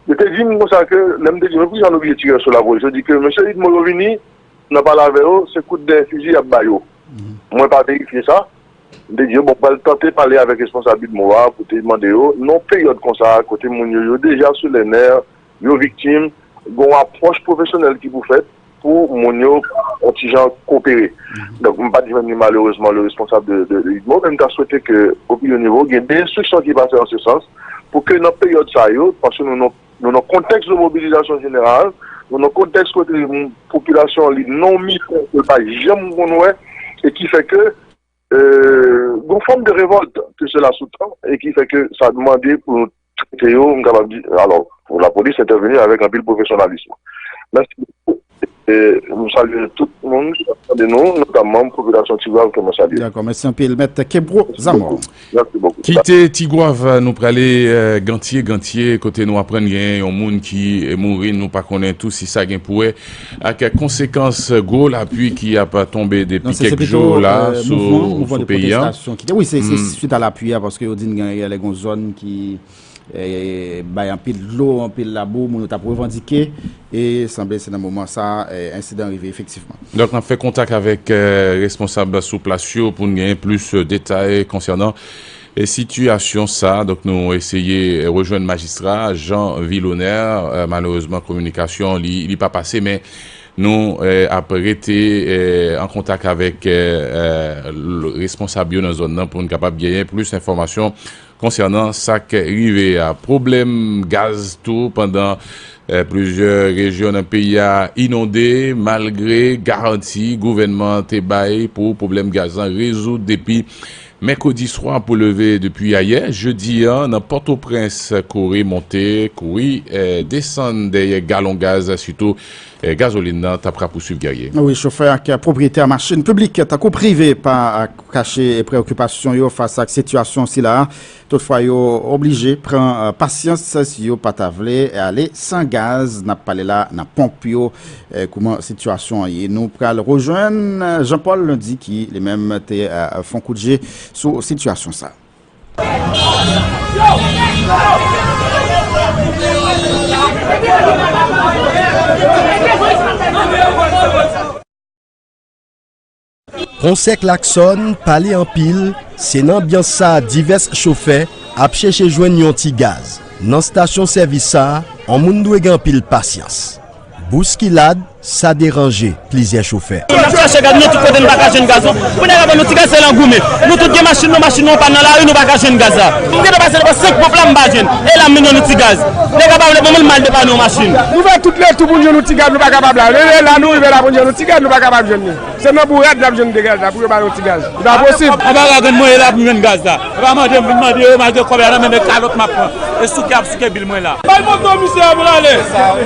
yo te di m konsa ke, lè m te di, "Men poukisa nou oblije tire sou lapolis?" Yo di ke mesye Idmo yo vini, nan pale avè yo, se kout de fizi y ap ba yo. Mwen pa verifye sa. M te di yo, "Bon, m pral tante pale avèk responsab Idmo a pou te mande yo, nan yon peryòd konsa, kote moun yo, yo deja sou lè nè, yo viktim, gen yon apwòch pwofesyonèl ki pou fèt pou moun yo yon ti jan kopere." Donk, m pa t jwenn li malerezman le responsab de, de, de Idmo, men m ta swete ke, o pi wo nivo, gen de enstriksyon ki pase an se sans, pou ke nan peryòd sa yo, paske nou, nou, nou nan kontèks de mobilizasyon jeneral, nou nan kontèks kote popilasyon an li nan yon misyon ke l pa janm konn wè, e ki fè ke, euh, gon fòm de revòlt ke sela sou tan, e ki fè ke sa mande pou nou trete yo, m kapab di, alò, pou lapolis entèveni avèk anpil pwofesyonalis. Mèsi bokou. E m salye tout moun ki ap tande nou, notamman popilasyon Tigwav ke mwen salye. Dakò, mèsi anpil. Mèt Kebro Zamò. Kite Tigwav, nou prale, euh, Gantye, Gantye, kote nou aprann gen yon moun ki mouri, nou pa konnen tou si sa gen pou wè ak konsekans gwo lapli ki ap tonbe depi kèk jou la sou peyi a. Wi, se swit a lapli a, paske yo di n gen yon zòn ki bay anpil dlo, anpil labou, moun yo t ap revandike, e sanble se nan moman sa a ensidan an rive efektivman. Donk n ap fè kontak avèk responsab sou plas yo pou n genyen plis detay konsènan sitiyasyon sa a. Donk nou eseye rejwenn majistra Jean Vilonner, malerezman kominikasyon li pa pase, men nou ap rete an kontak avèk responsab yo nan zòn nan pou n kapab genyen plis enfòmasyon konsènan sa k rive a. Pwoblèm gaz tou, pandan plizyè rejyon nan peyi a inonde, malgre garanti gouvènman an te bay pou pwoblèm gaz lan rezoud depi mèkredi swa pou leve depi ayè, jedi a, nan Pòtoprens, kouri monte, kouri desann dèyè galon gaz, sitou gazolin nan t ap rapouswiv Guerrier. Wi, chofè ak pwopriyetè machin piblik tankou prive pa kache preyokipasyon yo fas ak sitiyasyon sila a. Toutfwa, yo oblije pran pasyans si yo pa ta vle ale san gaz. N ap pale la nan ponp yo, kouman sitiyasyon an ye. Nou pral rejwenn Jean Paul Lundy ki li menm te fè yon kout je sou sitiyasyon sa. Konsè klaksòn, pale anpil, se nan anbyans sa a divès chofè ap chèche jwenn yon ti gaz. Nan stasyon sèvis sa a, yon moun dwe gen anpil pasyans. Bouskilad, sa deranje plizyè chofè. N ap chache gaz nan tout kote, n pa ka jwenn gaz non. Pou nèg ap ban nou ti gaz, se lan goumen. Nou tout gen machin nou, machin nou an pàn nan lari, nou pa ka jwenn gaz la. M gentan pase devan senk ponp la, m pa jwenn. E la m vin ban nou ti gaz. Nèg ap ap ban m mal depann yon machin. Nou fè tout letou pou n jwenn yon ti gaz, nou pa kapab la. Lè la nou rive la pou n jwenn yon ti gaz, nou pa kapab jwenn li. Se nan bourad n ap jwenn de gaz la pou yo ba nou ti gaz. Li pa posib. Anba grann mwen ye la pou m jwenn gaz la. E pa mande m vin mande yo, malgre kòb la nan men, men kalòt m ap pran. E souke ap souke bil mwen la. Bay moto misye a pou l ale.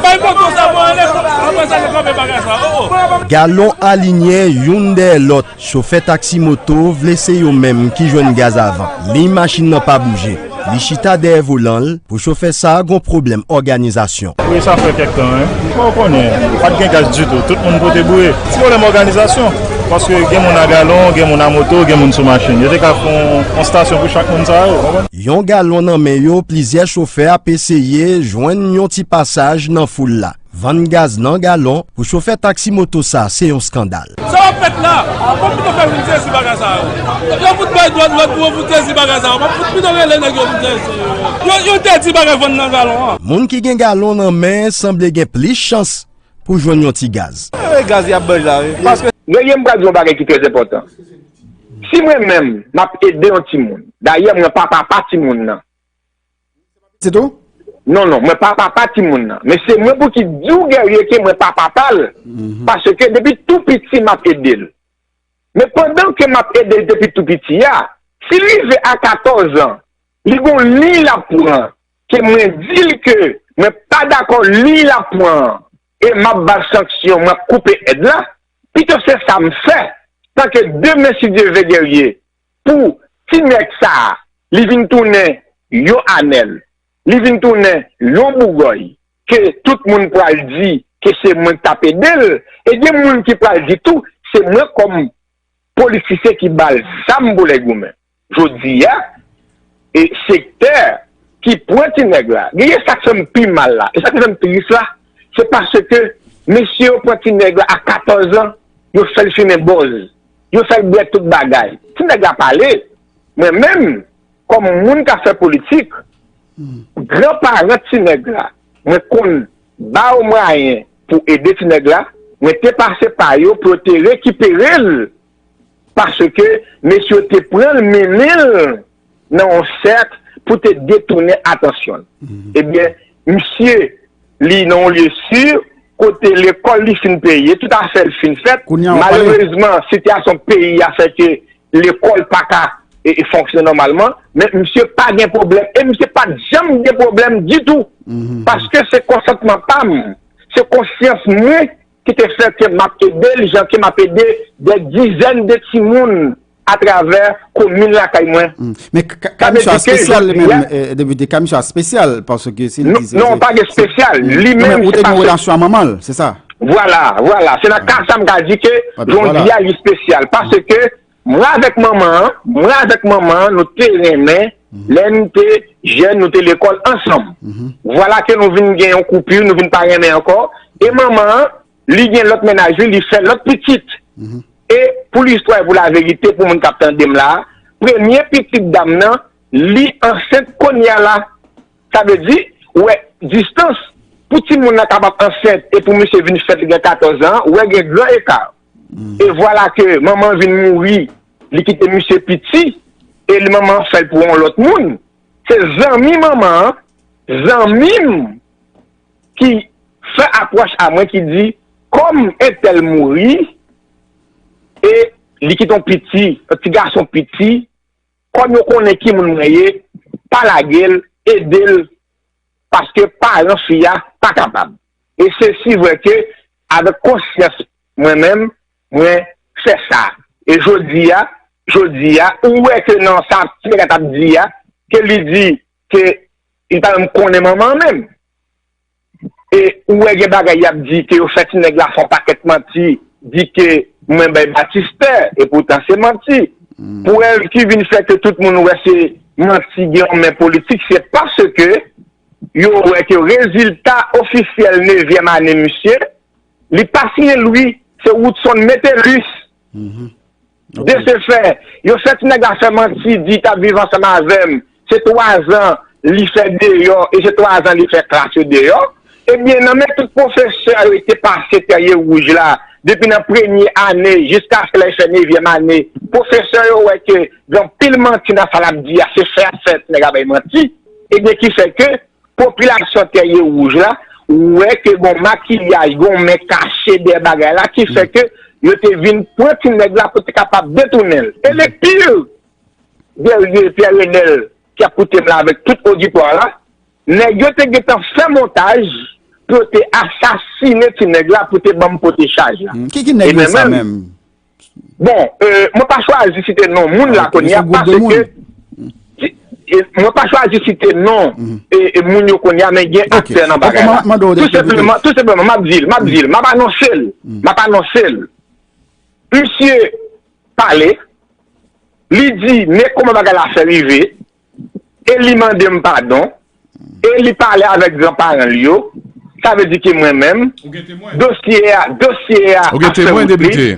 Bay moto sa pou l ale. Apre sa, yo kanpe bagay sa. Oh, oh. Galon alinye youn dèyè lòt. Chofè taksi moto vle se yo menm ki jwenn gaz avan. Liy machin nan pa bouje. Li chita dèyè volan l. Pou chofè sa a, gon pwoblèm òganizasyon. Wi, sa fè kèk tan, wi. Bon, ou konnen, pa t gen gaz ditou. Tout moun pote boure. Ti pwoblèm òganizasyon. Paske gen moun a galon, gen moun a moto, gen moun sou machin. Yo te ka fè yon, yon stasyon pou chak moun sa yo, w konprann? Yon galon nan men yo, plizyè chofè ap eseye jwenn yon ti pasaj nan foul la. Vann gaz nan galon, pou chofè taksi moto sa, se yon eskandal. Sa w ap fèt la? M ap pito fè moun sezi bagay sa yo. Yo fout bay dwòt lòt pou yo fout sezi bagay sa yo. M ap fout pito rele nèg yo fout sezi. Yo, yo entèdi bagay vann nan galon an. Moun ki gen galon nan men sanble gen plis chans pou jwenn yon ti gaz. E gaz y ap bay la, wi. Paske Guerrier, m pral di yon bagay ki trè enpòtan. Si mwen menm, m ap ede yon timoun, dayè, mwen pa papa timoun nan. Se tou? Non, non, mwen pa papa timoun nan. Men se mwen pou ki di w, Guerrier, ke mwen pa papa l. Paske depi tou piti, m ap ede l. Men pandan ke m ap ede l depi tou piti a, si l rive a katòz an, li gon liy l ap pran, ke mwen di l ke mwen pa dakò liy l ap pran an, e m ap ba l sanksyon, mwen ap koupe èd la, pito se sa m fè, tanke demen, si Dye vle, Guerrier, pou ti nèg sa a, li vin tounen yon Anèl, li vin tounen yon Bougòy, ke tout moun pral di ke se mwen k t ap ede l, e gen moun ki pral di tou, se mwen kòm politisyen ki ba l zam pou l goumen. Jodi a, e sektè ki pran ti nèg la, genyen sa k fè m pi mal la, e sa k fè m tris la, se paske mesye yo pran ti nèg la a katòz an, yo fè l fimen bòz, yo fè l bwè tout bagay. Ti nèg la pale, mwen menm, kòm moun k ap fè politik, gran paran ti nèg la, mwen konn ba yo mwayen pou ede ti nèg la, mwen te pase pa yo pou yo te rekipere l, paske mesye yo te pran l, mennen l nan yon sèk pou te detounen atansyon l. Ebyen, misye, li nan yon lye si, kote lekòl li fin peye, tout afè l fin fèt. Kounye a w ap pale. Malerezman, sitiyasyon peyi a fè ke lekòl pa ka e, e fonksyone nòmalman, men misye pa gen pwoblèm, e misye pa t janm gen pwoblèm ditou, paske se konsantman pa m, se konsyans mwen ki te fè ke m ap ede l, jan ke m ap ede dè dizèn de timoun atravè komin lakay mwen. Men ka, ka misye a espesyal li menm, eh, depite, ka misye a espesyal, paske si l di se, non, pa gen espesyal, li menm, ou te gen relasyon a manman l, se sa? Vwala, vwala, se nan ka sa m ka di ke jodi a li espesyal, paske mwen avèk manman an, mwen avèk manman an, nou te renmen, lè n te jèn, nou te lekòl ansanm. Vwala ke nou vin gen yon koupi, nou vin pa renmen ankò. E manman an, li gen lòt mennaj li, li fè lòt pitit. E pou listwa e pou laverite, pou moun k ap tande m la, premye pitit dam nan, li ansent kounye a la. Sa vle di, ou wè, distans, pou timoun nan kapab ansent e pou misye vin fèt li gen katòz an, ou wè gen gran eka. E vwala ke manman vin mouri, li kite misye piti, e li manman fè l pou yon lòt moun. Se zanmi manman an, zanmi m ki fè apwòch a mwen ki di, kòm entèl mouri, e li kite yon piti, yon ti gason piti, kòm yo konnen ki moun mwen ye, pa lage l, ede l, paske paran fi a pa kapab. E se si vre ke, avèk konsyans mwen menm, mwen fè sa. E jodi a, jodi a, ou wè ke nan sa ti nèg la t ap di a, ke li di ke li pa menm konnen manman an menm. E ou wè gen bagay y ap di ke yo fè ti nèg la fè yon pakèt manti, di ke mwen bay batistè, e poutan se manti. Prèv ki vin fè ke tout moun wè se manti gen yon men politik, se paske yo wè ke rezilta ofisyèl nevyèm ane misye, li pa siyen Louis, se Woodson Metellus. De ce fait, yo fè ti nèg la fè manti, di t ap viv ansanm avè m. Se twa zan li fè deyò, e se twa zan li fè klas yo deyò. Ebyen, nan men tout pwofesè yo te pase Tèrye Wouj la, depi nan premye ane jiskaske lè l fè nevyèm ane, pwofesè yo wè ke gen anpil manti nan sa l ap di a, se fè ap fè ti nèg la bay manti. Ebyen, ki fè ke popilasyon Tèrye Wouj la wè ke gon makiyaj, gon men kache dèyè bagay la, ki fè ke yo te vin pran ti nèg la pou te kapab detounen l. E le pire, Guerrier, Pierre Renel, ki ap koute m la avèk tout oditwa la, nèg yo te gentan fè montaj pou yo te asasinen ti nèg la pou te ban m pote chaj la. Ki, ki nèg yo sa menm? Bon, euh, mwen pa chwazi site non moun la kounye a, paske mwen pa chwazi site non e, e moun yo kounye a, men gen aktè nan bagay la. Tou senpleman, tou senpleman, m ap di l, m ap di l, m ap anonse l, m ap anonse l. Misye pale, li di, men kòman bagay la fè rive, e li mande m padon, e li pale avèk granparan l yo, sa vle di ke mwen menm, dosye a, dosye a ap fè wout li.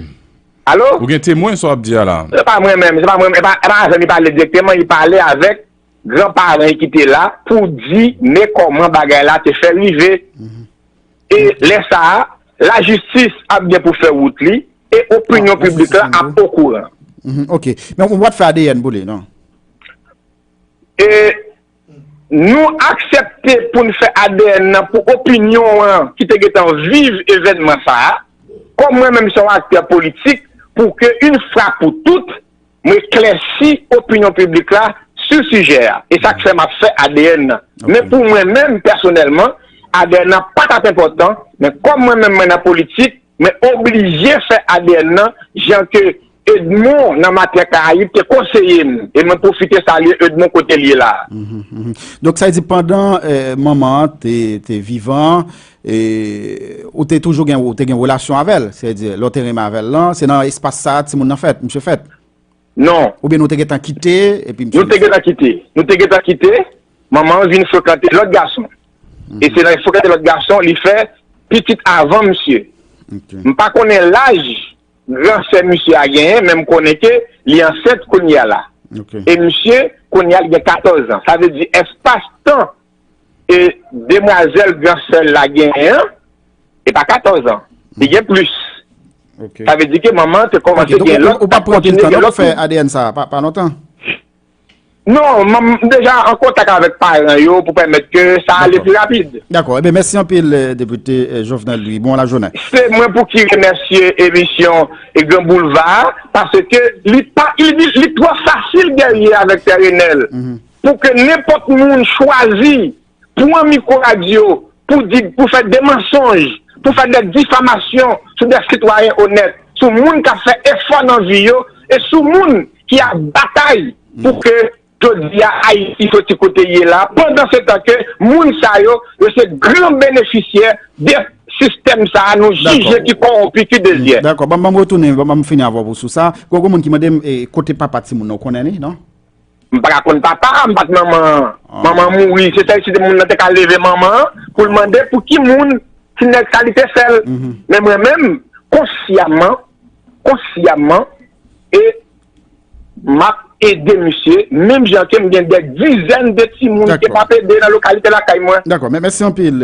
Alo? Ou gen temwen sa w ap di a la? Se pa mwen menm, se pa mwen, se pa, se pa avè m li pale dirèkteman, li pale avèk granparan li ki te la pou di men kòman bagay la te fè rive. E lè sa a, lajistis ap gen pou fè wout li, e opinyon piblik la ap okouran. Mhm, ok. Men ou pa t fè A D N pou li, non? E nou aksepte pou n fè A D N nan pou opinyon an ki te gentan viv evènman sa a, kòm mwen menm se yon aktè politik, pou ke yon fwa pou tout, mwen eklèsi opinyon piblik la sou sijè a. E sa k fè m ap fè A D N nan. Men pou mwen menm, pèsonèlman, A D N nan pa t ap enpòtan, men kòm mwen menm mwen nan politik, mwen oblije fè A D N nan, jan ke Edmond nan Maten Karayib te konseye m, e mwen pwofite salye Edmond kote l ye la a. Donk sa vle di pandan manman an te, te vivan, ou te toujou gen, ou te gen relasyon avè l, sètadi lè w te renmen avè l lan, se nan espas sa a timoun nan fèt, misye fèt? Non. Oubyen nou te gentan kite, epi misye... Nou te gentan kite. Nou te gentan kite, manman an vin frekante lòt gason. E se nan frekante lòt gason, li fè pitit avan misye. M pa konnen laj gran sè misye a genyen, men m konnen ke li ansent kounye a la. E misye, kounye a, li gen katòz an. Sa vle di, espas tan e demwazèl gran sè l la genyen an, e pa katòz an. Li gen plis. Sa vle di ke manman an te kòmanse gen lòt, ou pa pran pil tan non pou fè A D N sa, pa, pa lontan. Non, m deja an kontak avèk paran yo pou pèmèt ke sa ale pi rapid. Dakò. Ebyen, mèsi anpil, Depite Jovenel Louis. Bon lajounen. Se mwen pou ki remèsye emisyon e Gran Boulva, paske li pa, li, li twò fasil gèrye avèk Pè Renèl. Pou ke nenpòt moun chwazi pran mikwo radyo pou di, pou fè de mansonj, pou fè de difamasyon sou de sitwayen onèt, sou moun k ap fè efò nan vi yo, e sou moun ki ap batay pou ke jodi a Ayiti soti kote l ye la, pandan se tan ke moun sa yo, yo se gran benefisyè de sistèm sa a nou jije ki kòwonpi, ki dezyè. Dakò, ban m, ban m retounen, ban m fini avè w sou sa. Gwo, gwo moun ki mande m kote papa timoun nan, ou konnen li, non? M pa ka konn papa a, m pa t manman an. Manman an mouri, se sèl si moun nan te ka leve manman an pou l mande pou ki moun ti nèg sa li te fè l. Men mwen menm, konsyaman, konsyaman, e m ap ede misye, menm jan ke m gen dè dizèn de timoun ke m ap ede nan lokalite lakay mwen. Dakò, men mèsi anpil,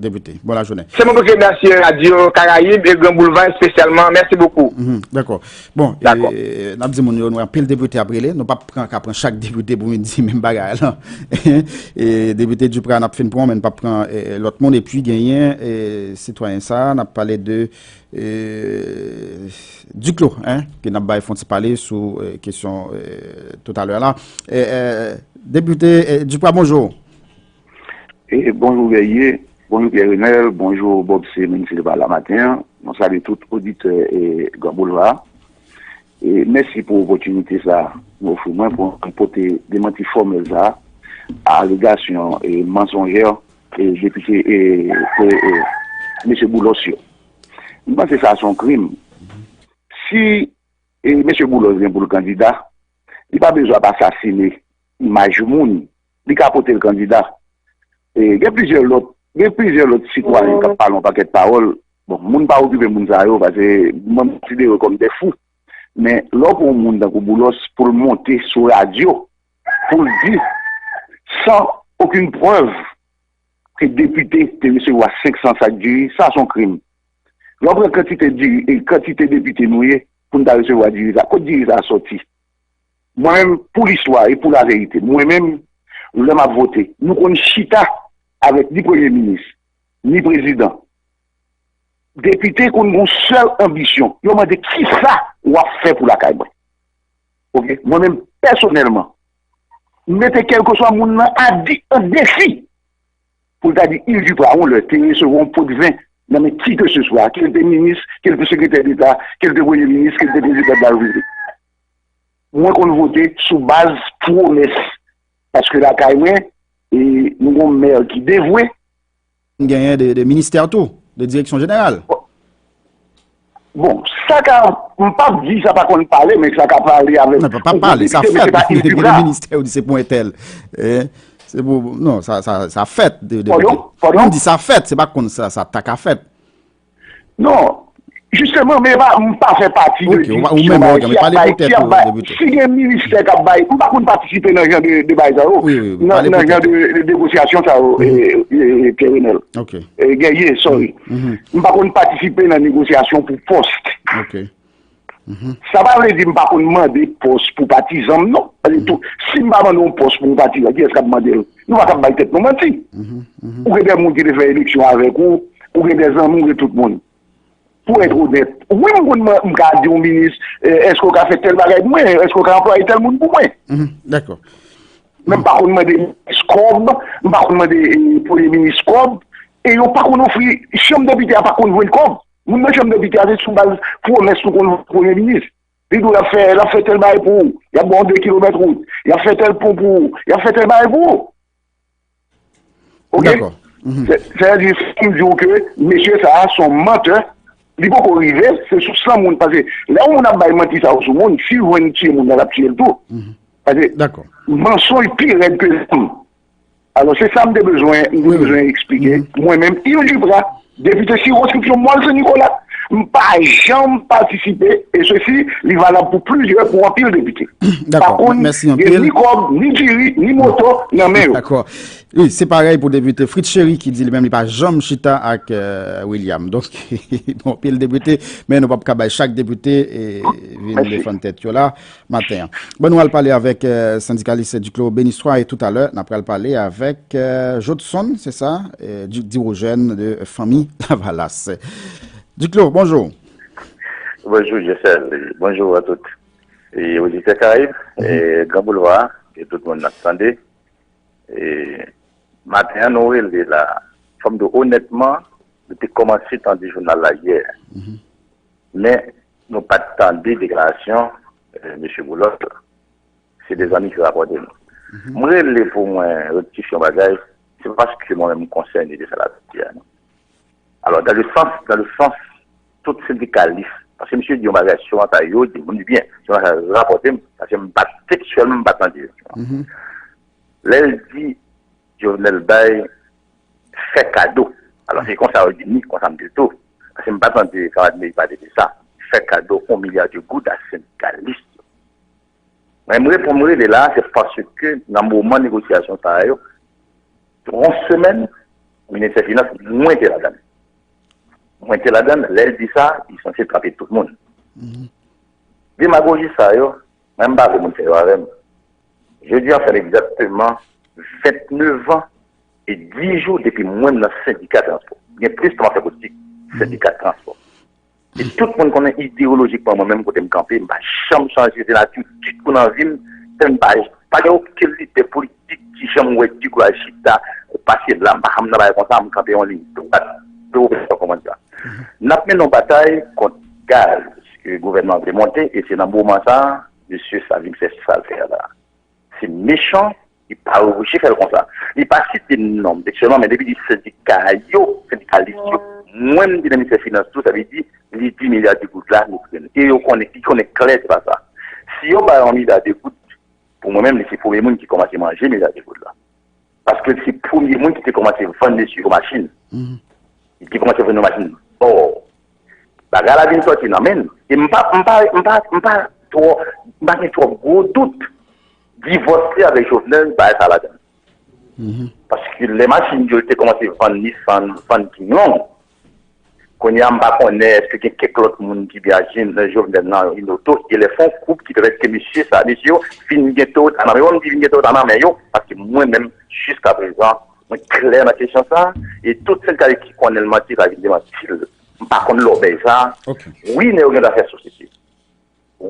Depite. Bon lajounen. Se mwen pou k remèsye Radyo Karayib e Gran Boulva espesyalman. Mèsi bokou. Dakò. Bon, n ap di moun yo, nou anpil depite ap rele. Nou p ap pran, ka pran chak depite pou vin di menm bagay la. Depite Duprat, n ap fin pran, men n p ap pran lòt moun. Epi genyen sitwayen sa, n ap pale de Duclos, ke n ap bay fon ti pale sou kesyon toutalè la. Depite Duprat, bonjou. Bonjou Guerrier, bonjou Pierre Renel, bonjou Bob C, menm si li pa la maten an. Nou salye tout oditè Gran Boulva. Mèsi pou opòtinite sa nou ofri mwen pou mwen pote demanti fòmèl sa a alegasyon mansonjè depite mesye Boulos yo. M panse sa se yon krim. Si mesye Boulos gen pou l kandida, li pa bezwen ap asasine imaj moun. Li ka pote l kandida. Gen plizyè lòt, gen plizyè lòt sitwayen k ap pale yon pakèt pawòl. Bon, moun pa okipe moun sa yo, paske mwen m konsidere yo kòm de fou. Men lè w pran yon moun tankou Boulos pou l monte sou radyo, pou l di san okenn prèv ke depite te resevwa senk san sak diri, sa se yon krim. Lè w pran kantite diri e kantite depite nou ye, pou n ta resevwa diri sa, kot diri sa a sòti? Mwen menm, pou listwa e pou laverite, mwen menm, lè m ap vote, nou konn chita avèk ni premye minis, ni prezidan. Depite konn gen yon sèl anbisyon, yo mande kisa w ap fè pou lakay mwen. Oke, mwen menm pèsonèlman, m mete kèlkeswa moun nan a di, an defi pou l ta di Yves Duprat yon lè te resevwa yon pot ven nan men ki ke se swa, ke l te minis, ke l te sekretè deta, ke l te premye minis, ke l te prezidan de la repiblik. Mwen konn vote sou baz pwomès. Paske lakay mwen, e, nou gen yon mè ki devwe. Genyen de, de ministè tou, de direksyon jeneral. Bon, sa ka, m p ap di sa pa konn pale, men sa ka pale avèk yon gwo depite, men se pa il supra. Ministè ou di se pou entèl. Se pou, non, sa, sa, sa fèt. Pardon? Pardon? M di sa fèt, se pa konn sa, sa ta ka fèt. Non, jisteman, men pa, m pa fè pati de direksyon bagay ki ap bay, ki ap bay. Si gen ministè k ap bay, m pa konn patisipe nan jan de, de bagay sa yo, nan, nan jan de, de negosyasyon sa yo, e, e, e, Pierre Renel. E, Guerrier, sorry. M pa konn patisipe nan negosyasyon pou pòs. Sa pa vle di m pa konn mande pòs pou patizan m, non. Paske tou, si m pa mande yon pòs pou yon patizan, kiyès k ap mande l? Nou pa kab bay tèt nou manti. Ou gen de moun ki te fè eleksyon avèk ou, ou gen de zanmi, ou gen tout moun. Pou èt onèt, wi, m konn, m ka di yon minis, èske w ka fè tèl bagay pou mwen? Èske w ka anplwaye tèl moun pou mwen? Men m pa konn mande minis kòb, m pa konn mande premye minis kòb, e yo pa konn ofri, chanm depite a pa konn jwenn kòb. Moun nan chanm depite a se sou baz pwomès nou konn jwenn premye minis. Li di w l ap fè, l ap fè tèl bagay pou ou, y ap ba w de kilomèt wout, y ap fè tèl pon pou ou, y ap fè tèl bagay pou ou. Oke? Sètadi, fò m di w ke mesye sa a se yon mantè, li poko rive, se sou san moun, paske lè yon moun ap bay manti sa yo sou moun, si l jwenn tiye moun nan, l ap tiye l tou. Paske mansonj pi rèd ke zam. Alò, se sa m te bezwen, m te bezwen eksplike. Mwen menm, il du bra, depite sikonskripsyon Mòl Sen Nikola, m pa janm patisipe, e sesi, li valab pou plizyè, pou anpil depite. Pa konn gen ni kòb, ni diri, ni moto nan men yo. Wi, se parèy pou depite Fritz Chéry ki di li menm li pa janm chita ak William. Donk, bon, anpil depite, men nou p ap ka bay chak depite vin defann tèt yo la maten an. Bon, nou al pale avèk sendikalis Duclos Benistwa e toutalè, n ap pral pale avèk Jodson, se sa, Dirojèn de Fanmi Lavalas. Duclos, bonjou. Bonjou, Jefèl. Bonjou a tout. E oditè Karayib, e Gran Boulva, e tout moun n ap tande. E maten an, nou rele la, fò m di w onètman, nou te kòmanse tande jounal la yè. Men, nou pa t tande deklarasyon mesye Boulòt la. Se de zanmi ki rapòte nou. M rele pou mwen rektifye yon bagay, se pa paske mwen menm m konsène de sa l ap di a, non. Alò, dans le sens, dans le sens, tout sendikalis, paske misye di yon bagay sou Ontario, di moun di byen, se yon bagay rapòte m, paske m pa tekstyèlman, m pa tande. Lè l di Jovenel bay fè kado, alò se konsa yo di m li, konsa m di l tou, paske m pa tande kanmarad Meri pale de sa, fè kado yon milya de goud a sendikalis yo. Mwen, m repon, m rele la, se paske nan moman negosyasyon sa yo, yon semèn, ministè finans, mwen te ladan l. Mwen te ladan l, lè l di sa, li sanse trape tout moun. Demagoji sa yo, mwen, m pa vle moun fè yo avè m. Jodi a fè egzakteman vennèf an e dis jou depi mwen m nan sendika transpò. Gen plis tan m ap fè politik, sendika transpò. E tout moun konnen ideyolojikman mwen menm kote m kanpe, m pa janm chanje de nati ditou nan vi m, men m pa, pa gen okenn lidè politik ki janm wè Duclos al chita, pase la, m pa janm nan bagay konsa, m kanpe yon liy dwat. Dwe konprann sa. N ap mennen yon batay kont gaz ke gouvènman an vle monte, e se nan moman sa a, mesye sa vin fè sa l fè a la. Se mechan, li pa oblije fè l konsa. Li pa site non m, sèlman, men depi li sendika yo, sendikalis yo, mwen m te nan ministè finans tou, sa vle di, li di milya de goud la, nou pran. E yo konnen, li konnen klè se pa sa. Si yo bay yon milya de goud, pou mwen menm, li se premye moun ki kòmanse manje milya de goud la. Paske li se premye moun ki te kòmanse vann mesye yo machin. Li te kòmanse vann yo machin bò. Bagay la vin sòti nan men l. E m pa, m pa, m pa, m pa twò, m pa gen twòp gwo dout. Divòs li avèk Jovenel, bagay sa ladan l. Paske lè machin yo te kòmanse vann Nissan, vann King Long, kounye a m pa konnen èske gen kèk lòt moun ki byen aji nan Jovenel nan yon oto, e lè fè yon koup ki pèmèt ke mesye sa, mesye yo vin gen Toyota nan men yo, m di vin gen Toyota nan men yo, paske mwen menm, jiskaprezan, mwen klè nan kesyon sa, e tout sendikalis ki konnen l manti, sa vin demanti l. M pa konn lòbèy sa. Wi, nèg yo gen dwa fè sosyete.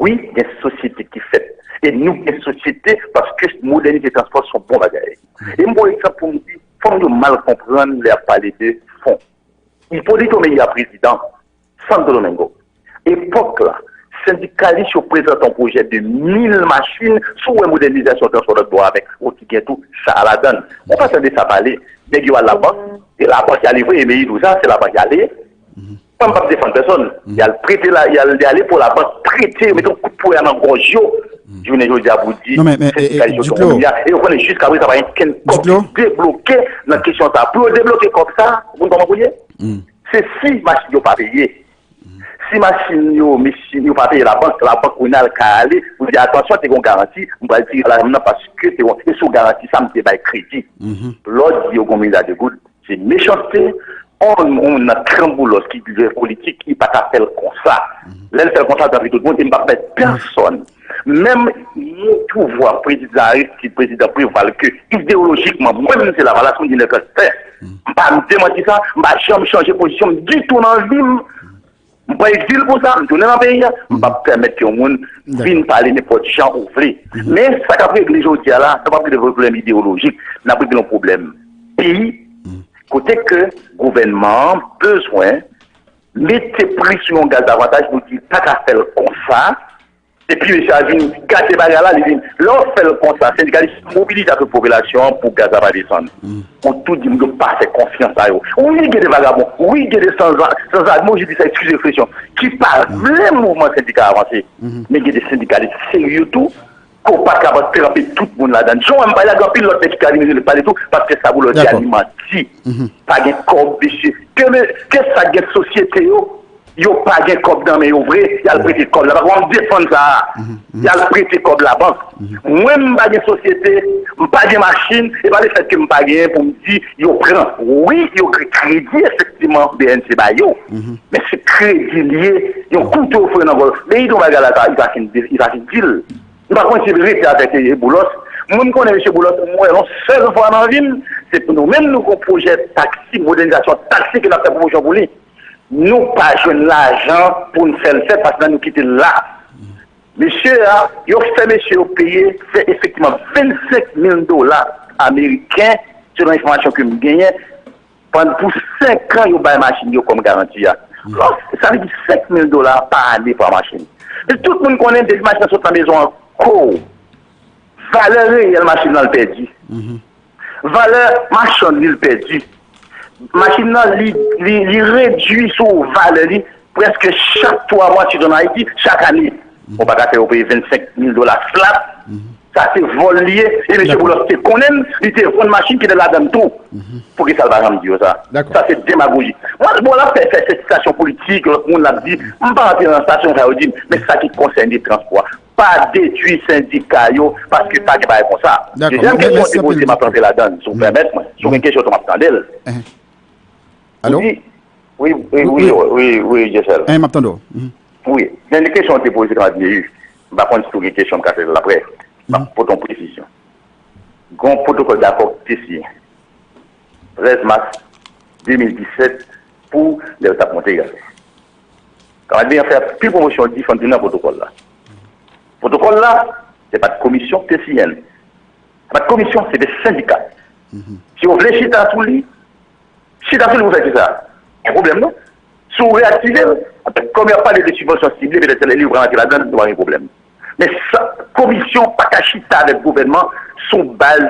Wi, gen sosyete ki fèt. E nou gen sosyete paske modènize transpò se yon bon bagay. E m ba w egzanp pou m di, fò m di w mal konprann lè y ap pale de fon. Hipólito Mejia prezidan Santo Domingo. Epòk la, sendikalis yo prezante yon pwojè de mil machin, si w wè modènizasyon transpò lòt bò a avèk Otiguen tou, sa ladan l. Ou pa tande sa pale, nèg yo al labank, e labank y ale vre, e Meri di w sa, se labank y ale. m p ap defann pèsòn. Y al prete la, y al, y ale pou labank prete, yo mete yon kout ponyè nan gòj yo. Jounen jodi a pou di, sendikalis yo se yon koumya, e yo konnen jiskaprezan pa gen kenn kòb ki debloke nan kesyon sa. Pou yo debloke kòb sa, ou konn kòman pou l ye? Se si machin yo pa peye. Si machin yo, machin yo pa peye labank, labank kounye a ka ale pou di, atansyon, te gen yon garanti, m pral tire lajan m nan paske te gen, e sou garanti sa m te bay kredi. Lè w di yo gen yon milya de goud, se mechanste. On, on nan tranboulos ki vle politik, li pa ka fè l konsa. Lè l fè l konsa, l pral fè tout moun, e m p ap pèd pèsòn. Menm yon pouvwa, prezidan Aristide, prezidan Preval, ke ideyolojikman, mwen menm se Lavalas, mwen di nèg la fè. M pa demanti sa, m pa janm chanje pozisyon m ditou nan vi m. M pran egzil pou sa, m tounen nan peyi a, m p ap pèmèt ke yon moun vin pale nenpòt jan ou vle. Men sa k ap regle jodi a la, nou p ap regle pwoblèm ideyolojik, n ap regle yon pwoblèm peyi, kote ke gouvènman an bezwen mete pri sou yon gaz davantaj pou di pa ka fè l konsa, epi mesye a vin gate bagay la, li vin, lè w fè l konsa, sendikalis mobilize avèk popilasyon an pou gaz la pa desann. Ou tou di moun yo pa fè konfyans a yo. Wi, gen de vagabon, wi, gen de sanzan, sanzan, mwen je di sa, eskize ekspresyon, ki pa vle mouvman sendika avanse. Men gen de sendikalis serye tou, ke w pa kapab tranpe tout moun ladan l. Jan w wè m pale la, gen anpil lòt nèg ki ka vin rele pale tou, paske sa pou lòt di a li manti. Pa gen kòb, mesye. Ke, ke sa gen sosyete yo, yo pa gen kòb nan men yo vre, y al prete kòb la. Paske w ap defann sa a. Y al prete kòb labank. Mwen, m pa gen sosyete, m pa gen machin, e pa lefètke m pa genyen pou m di yo pran. Wi, yo gen kredi, efektivman, B N C ba yo. Men se kredi l ye, yon kouto yo foure nan gòl. Men li di yon bagay la, sa, li pa fin, li pa fin di l. M pa konn si l rete avèk, e, Boulos. Mwen, m konnen mesye Boulos, m wè l yon sèl fwa nan vi m, se pou nou menm, nou gon pwojè taksi, modènizasyon taksi ke n ap fè pwomosyon pou li. Nou pa jwenn lajan pou n fè l fèt, paske nou kite l la. Mesye a, yo fè mesye yo peye, fè efektivman vennsenk mil dola ameriken, selon enfòmasyon ke m genyen, pandan pou senk an, yo bay machin yo kòm garanti a. Lòs, sa vle di senk mil dola pa ane pa machin. Men tout moun konnen depi machin nan sot nan mezon an, kou, valè reyèl machin nan l pèdi. Valè machann li l pèdi. Machin nan, li, li, li redui sou valè li prèske chak twa mwa, sitou an Ayiti, chak ane. Ou pa ka fè yo peye vennsenk mil dola flat. Sa se vòl li ye. E mesye Boulos te konnen l, li te vann machin ki te ladan l tou. Poukisa l pa janm di yo sa? Sa se demagoji. Mwen, bon, l ap fè, fè, fè sitasyon politik, lòt moun l ap di, m pa rantre nan sitasyon sa yo di m, men sa ki konsène transpò a, pa detwi sendika yo, paske pa gen bagay konsa. Dezyèm kesyon w te poze, m ap rantre ladan l, si w pèmèt mwen. Si w gen kesyon tou, m ap tande l. Alo? Wi, wi, wi, wi, wi, Jefèl. M ap tande w. Wi, gen de kesyon w te poze, Kanad Meri. M pa konn si w gen kesyon, m ka fè l apre. M ap pote yon presizyon. Gen yon pwotokòl dakò ki te siyen trèz mas de mil disèt pou lè yo t ap monte gaz. Kanad Meri fè anpil pwomosyon, difann nan pwotokòl la. Pwotokòl la, se pa t komisyon ki te siyen l. Se pa t komisyon, se te sendika. Si yo vle chita sou li, chita sou li pou fè kisa? Gen pwoblèm, non? Si w reyaktive l, kòm y ap pale de sibvansyon sible, petèt se li yo pral antre ladan l, nou pa gen pwoblèm. Men sa, komisyon pa ka chita avèk gouvènman sou baz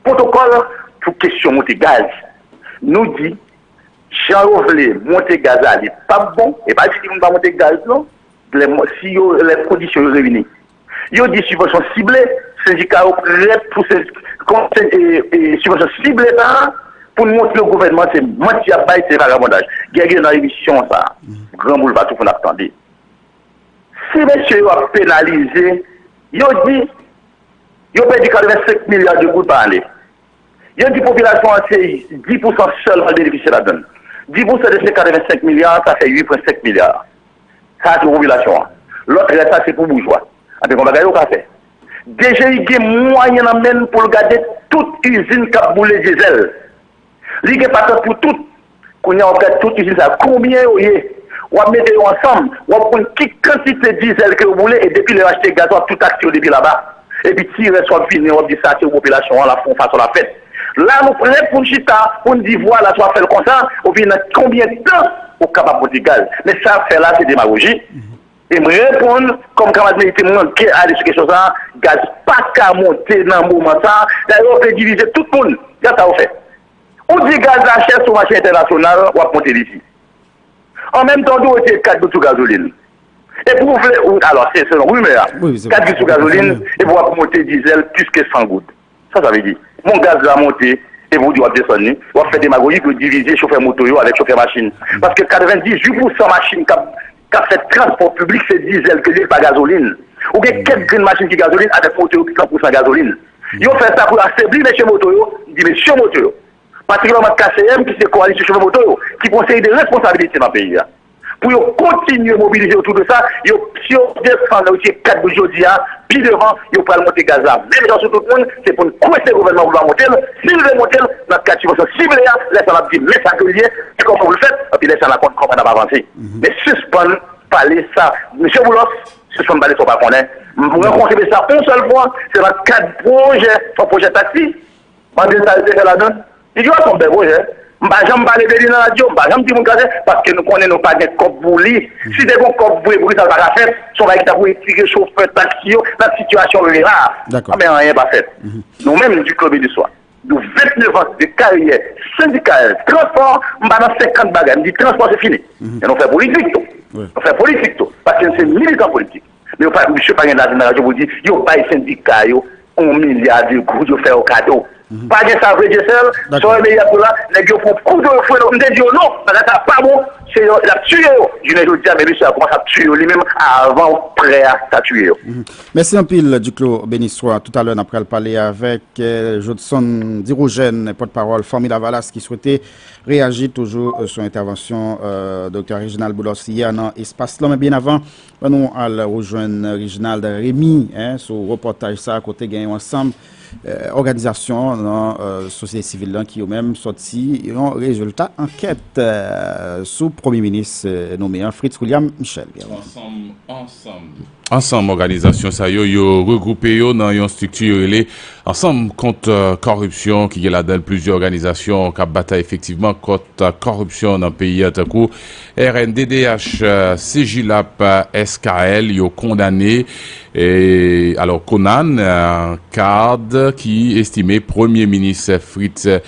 pwotokòl pou kesyon monte gaz. Nou di, jan yo vle monte gaz la, li p ap bon, e pa di timoun pa monte gaz, non. Lè, si yo, lè kondisyon yo reyini. Yo di sibvansyon sible, sendika yo prèt pou se, kon, se, e, e, sibvansyon sible sa a, pou n montre yo gouvènman se manti y ap bay, se vagabondaj. Gègè nan emisyon sa a, Granmoul va tou pou n ap tande. Si mesye yo ap penalize, yo di, yo pèdi katrevensenk milya de goud pa ane. Yo di popilasyon an se dis pousan sèlman k benefisye ladan l. Dis pousan de se katrevensenk milya, sa fè uit pwen senk milya. Sa se pou popilasyon an. Lòt rès la se pou boujwa. Anben, gon bagay yo ka fè. D G I gen mwayen nan men l pou l gade tout izin k ap boule dyezèl. Li gen patant pou tout. Kounye a w ap gade tout izin sa yo, konbyen yo ye. W ap mete yo ansanm, w ap konn ki kantite dizèl ke yo boule, e depi lè yo achte gaz, w ap tou takse yo depi laba. Epi ti rès w ap vini, w ap di sa se pou popilasyon an, l ap fè yon fason l ap fèt. La, nou prèt pou n chita, pou n di, vwala, si w ap fè l konsa, epi nan konbyen tan ou kapab monte gaz. Men sa y ap fè la, se demagoji. E m reponn, kòm kanmarad Meri te manke ale sou kesyon sa a, gaz pa ka monte nan moman sa a. Dayè, yo vle divize tout moun. Gad sa yo fè. Ou di gaz la chè sou mache entènasyonal, w ap monte l isi. An menm tan, ou retire kat goud sou gazolin. Epi ou vle, ou, alò, se selon rimè a. Kat goud sou gazolin, epi w ap monte dizèl plis ke san goud. Sa sa vle di? Bon, gaz la monte, epi ou di w ap desann li. W ap fè demagoji pou divize chofè moto yo avèk chofè machin. Paske katrevendizuit pousan machin k ap, k ap fè transpò piblik, se dizèl ke li ye, pa gazolin. Ou gen kèk grenn machin ki gazolin avèk moto yo ki san pousan gazolin. Yo fè sa pou afebli mesye moto yo, m di mesye moto yo. Patikilyèman K C M, ki se Kowalisyon Chofè Moto yo, ki pran seri de responsabilite nan peyi a. Pou yo kontinye mobilize otou de sa, yo, si yo desann, yo tire kat goud jodi a, pi devan, yo pral monte gaz la. Menm jan sou tout moun, se pou n kwese gouvènman pou l pa monte l. Si l vle monte l, n ap ka sibvansyon sible a, lè sa n ap di, men sa ke l ye, e kòman pou l fèt, epi lè sa n ap konn kòman n ap avanse. Men sispann pale sa. Mesye Boulos, sispann pale sa w pa konnen. M rankontre mesye sa yon sèl fwa, se nan kad pwojè, se yon pwojè taksi, Mandé sa yo te fè ladan. Li di, "Wi, se yon bèl pwojè. M pa janm pale de li nan radyo, m pa janm di moun kraze, paske nou konnen nou pa gen kòb pou li. Si te gen kòb vre, poukisa l pa ka fèt? Se yon bagay ki ta pou retire chofè taksi yo nan sitiyasyon yo ye la a." Anben, anyen pa fèt. Nou menm, Duclos Benissoit, nou vennèf an de karyè sendikal, transpò, m pa nan senkant bagay. M di, transpò, se fini. Men nou fè politik tou. Nou fè politik tou. Paske nou se militan politik. Men yo pa, misye pa gen lavi nan radyo pou di, yo bay sendika yo yon milya de goud, yo fè yo kado. Pa gen sa vre, Dyesèl. Sa w wè Meyap yo la, nèg yo pran kouto, yo fouye nou. M te di yo non, bagay sa pa bon. Se yo, l ap tiye yo. Jounen jodi a, men misye a kòmanse ap tiye yo li menm avan prè a ta tiye yo. Mèsi anpil, Duclos Benissoit. Toutalè, n ap pral pale avèk eh, Jodson Dirogène, pòtpawòl Fanmi Lavalas, ki swete reyaji toujou eh, sou entèvansyon eh, Doktè Reginald Boulos yè nan espas lan. Men byen avan, ban nou al rejwenn Reginald Remy eh, sou repòtaj sa a kote gen yon ansanm eh, òganizasyon nan eh, sosyete sivil lan ki yo menm sòti yon rezilta ankèt eh, sou Premye Minis eh, nome an, Fritz William Michel. Ansanm, ansanm. Ansanm òganizasyon sa yo, yo regwoupe yo nan yon estrikti yo rele Ansanm Kont eh, Kòripsyon, ki gen ladan l plizyè òganizasyon k ap batay efektivman kont eh, kòripsyon nan peyi a, tankou R N D D H, eh, CJLAP, eh, S K L, yo kondane, eh, alò, Conan, eh, Card, ki estime Premye Minis Fritz, eh,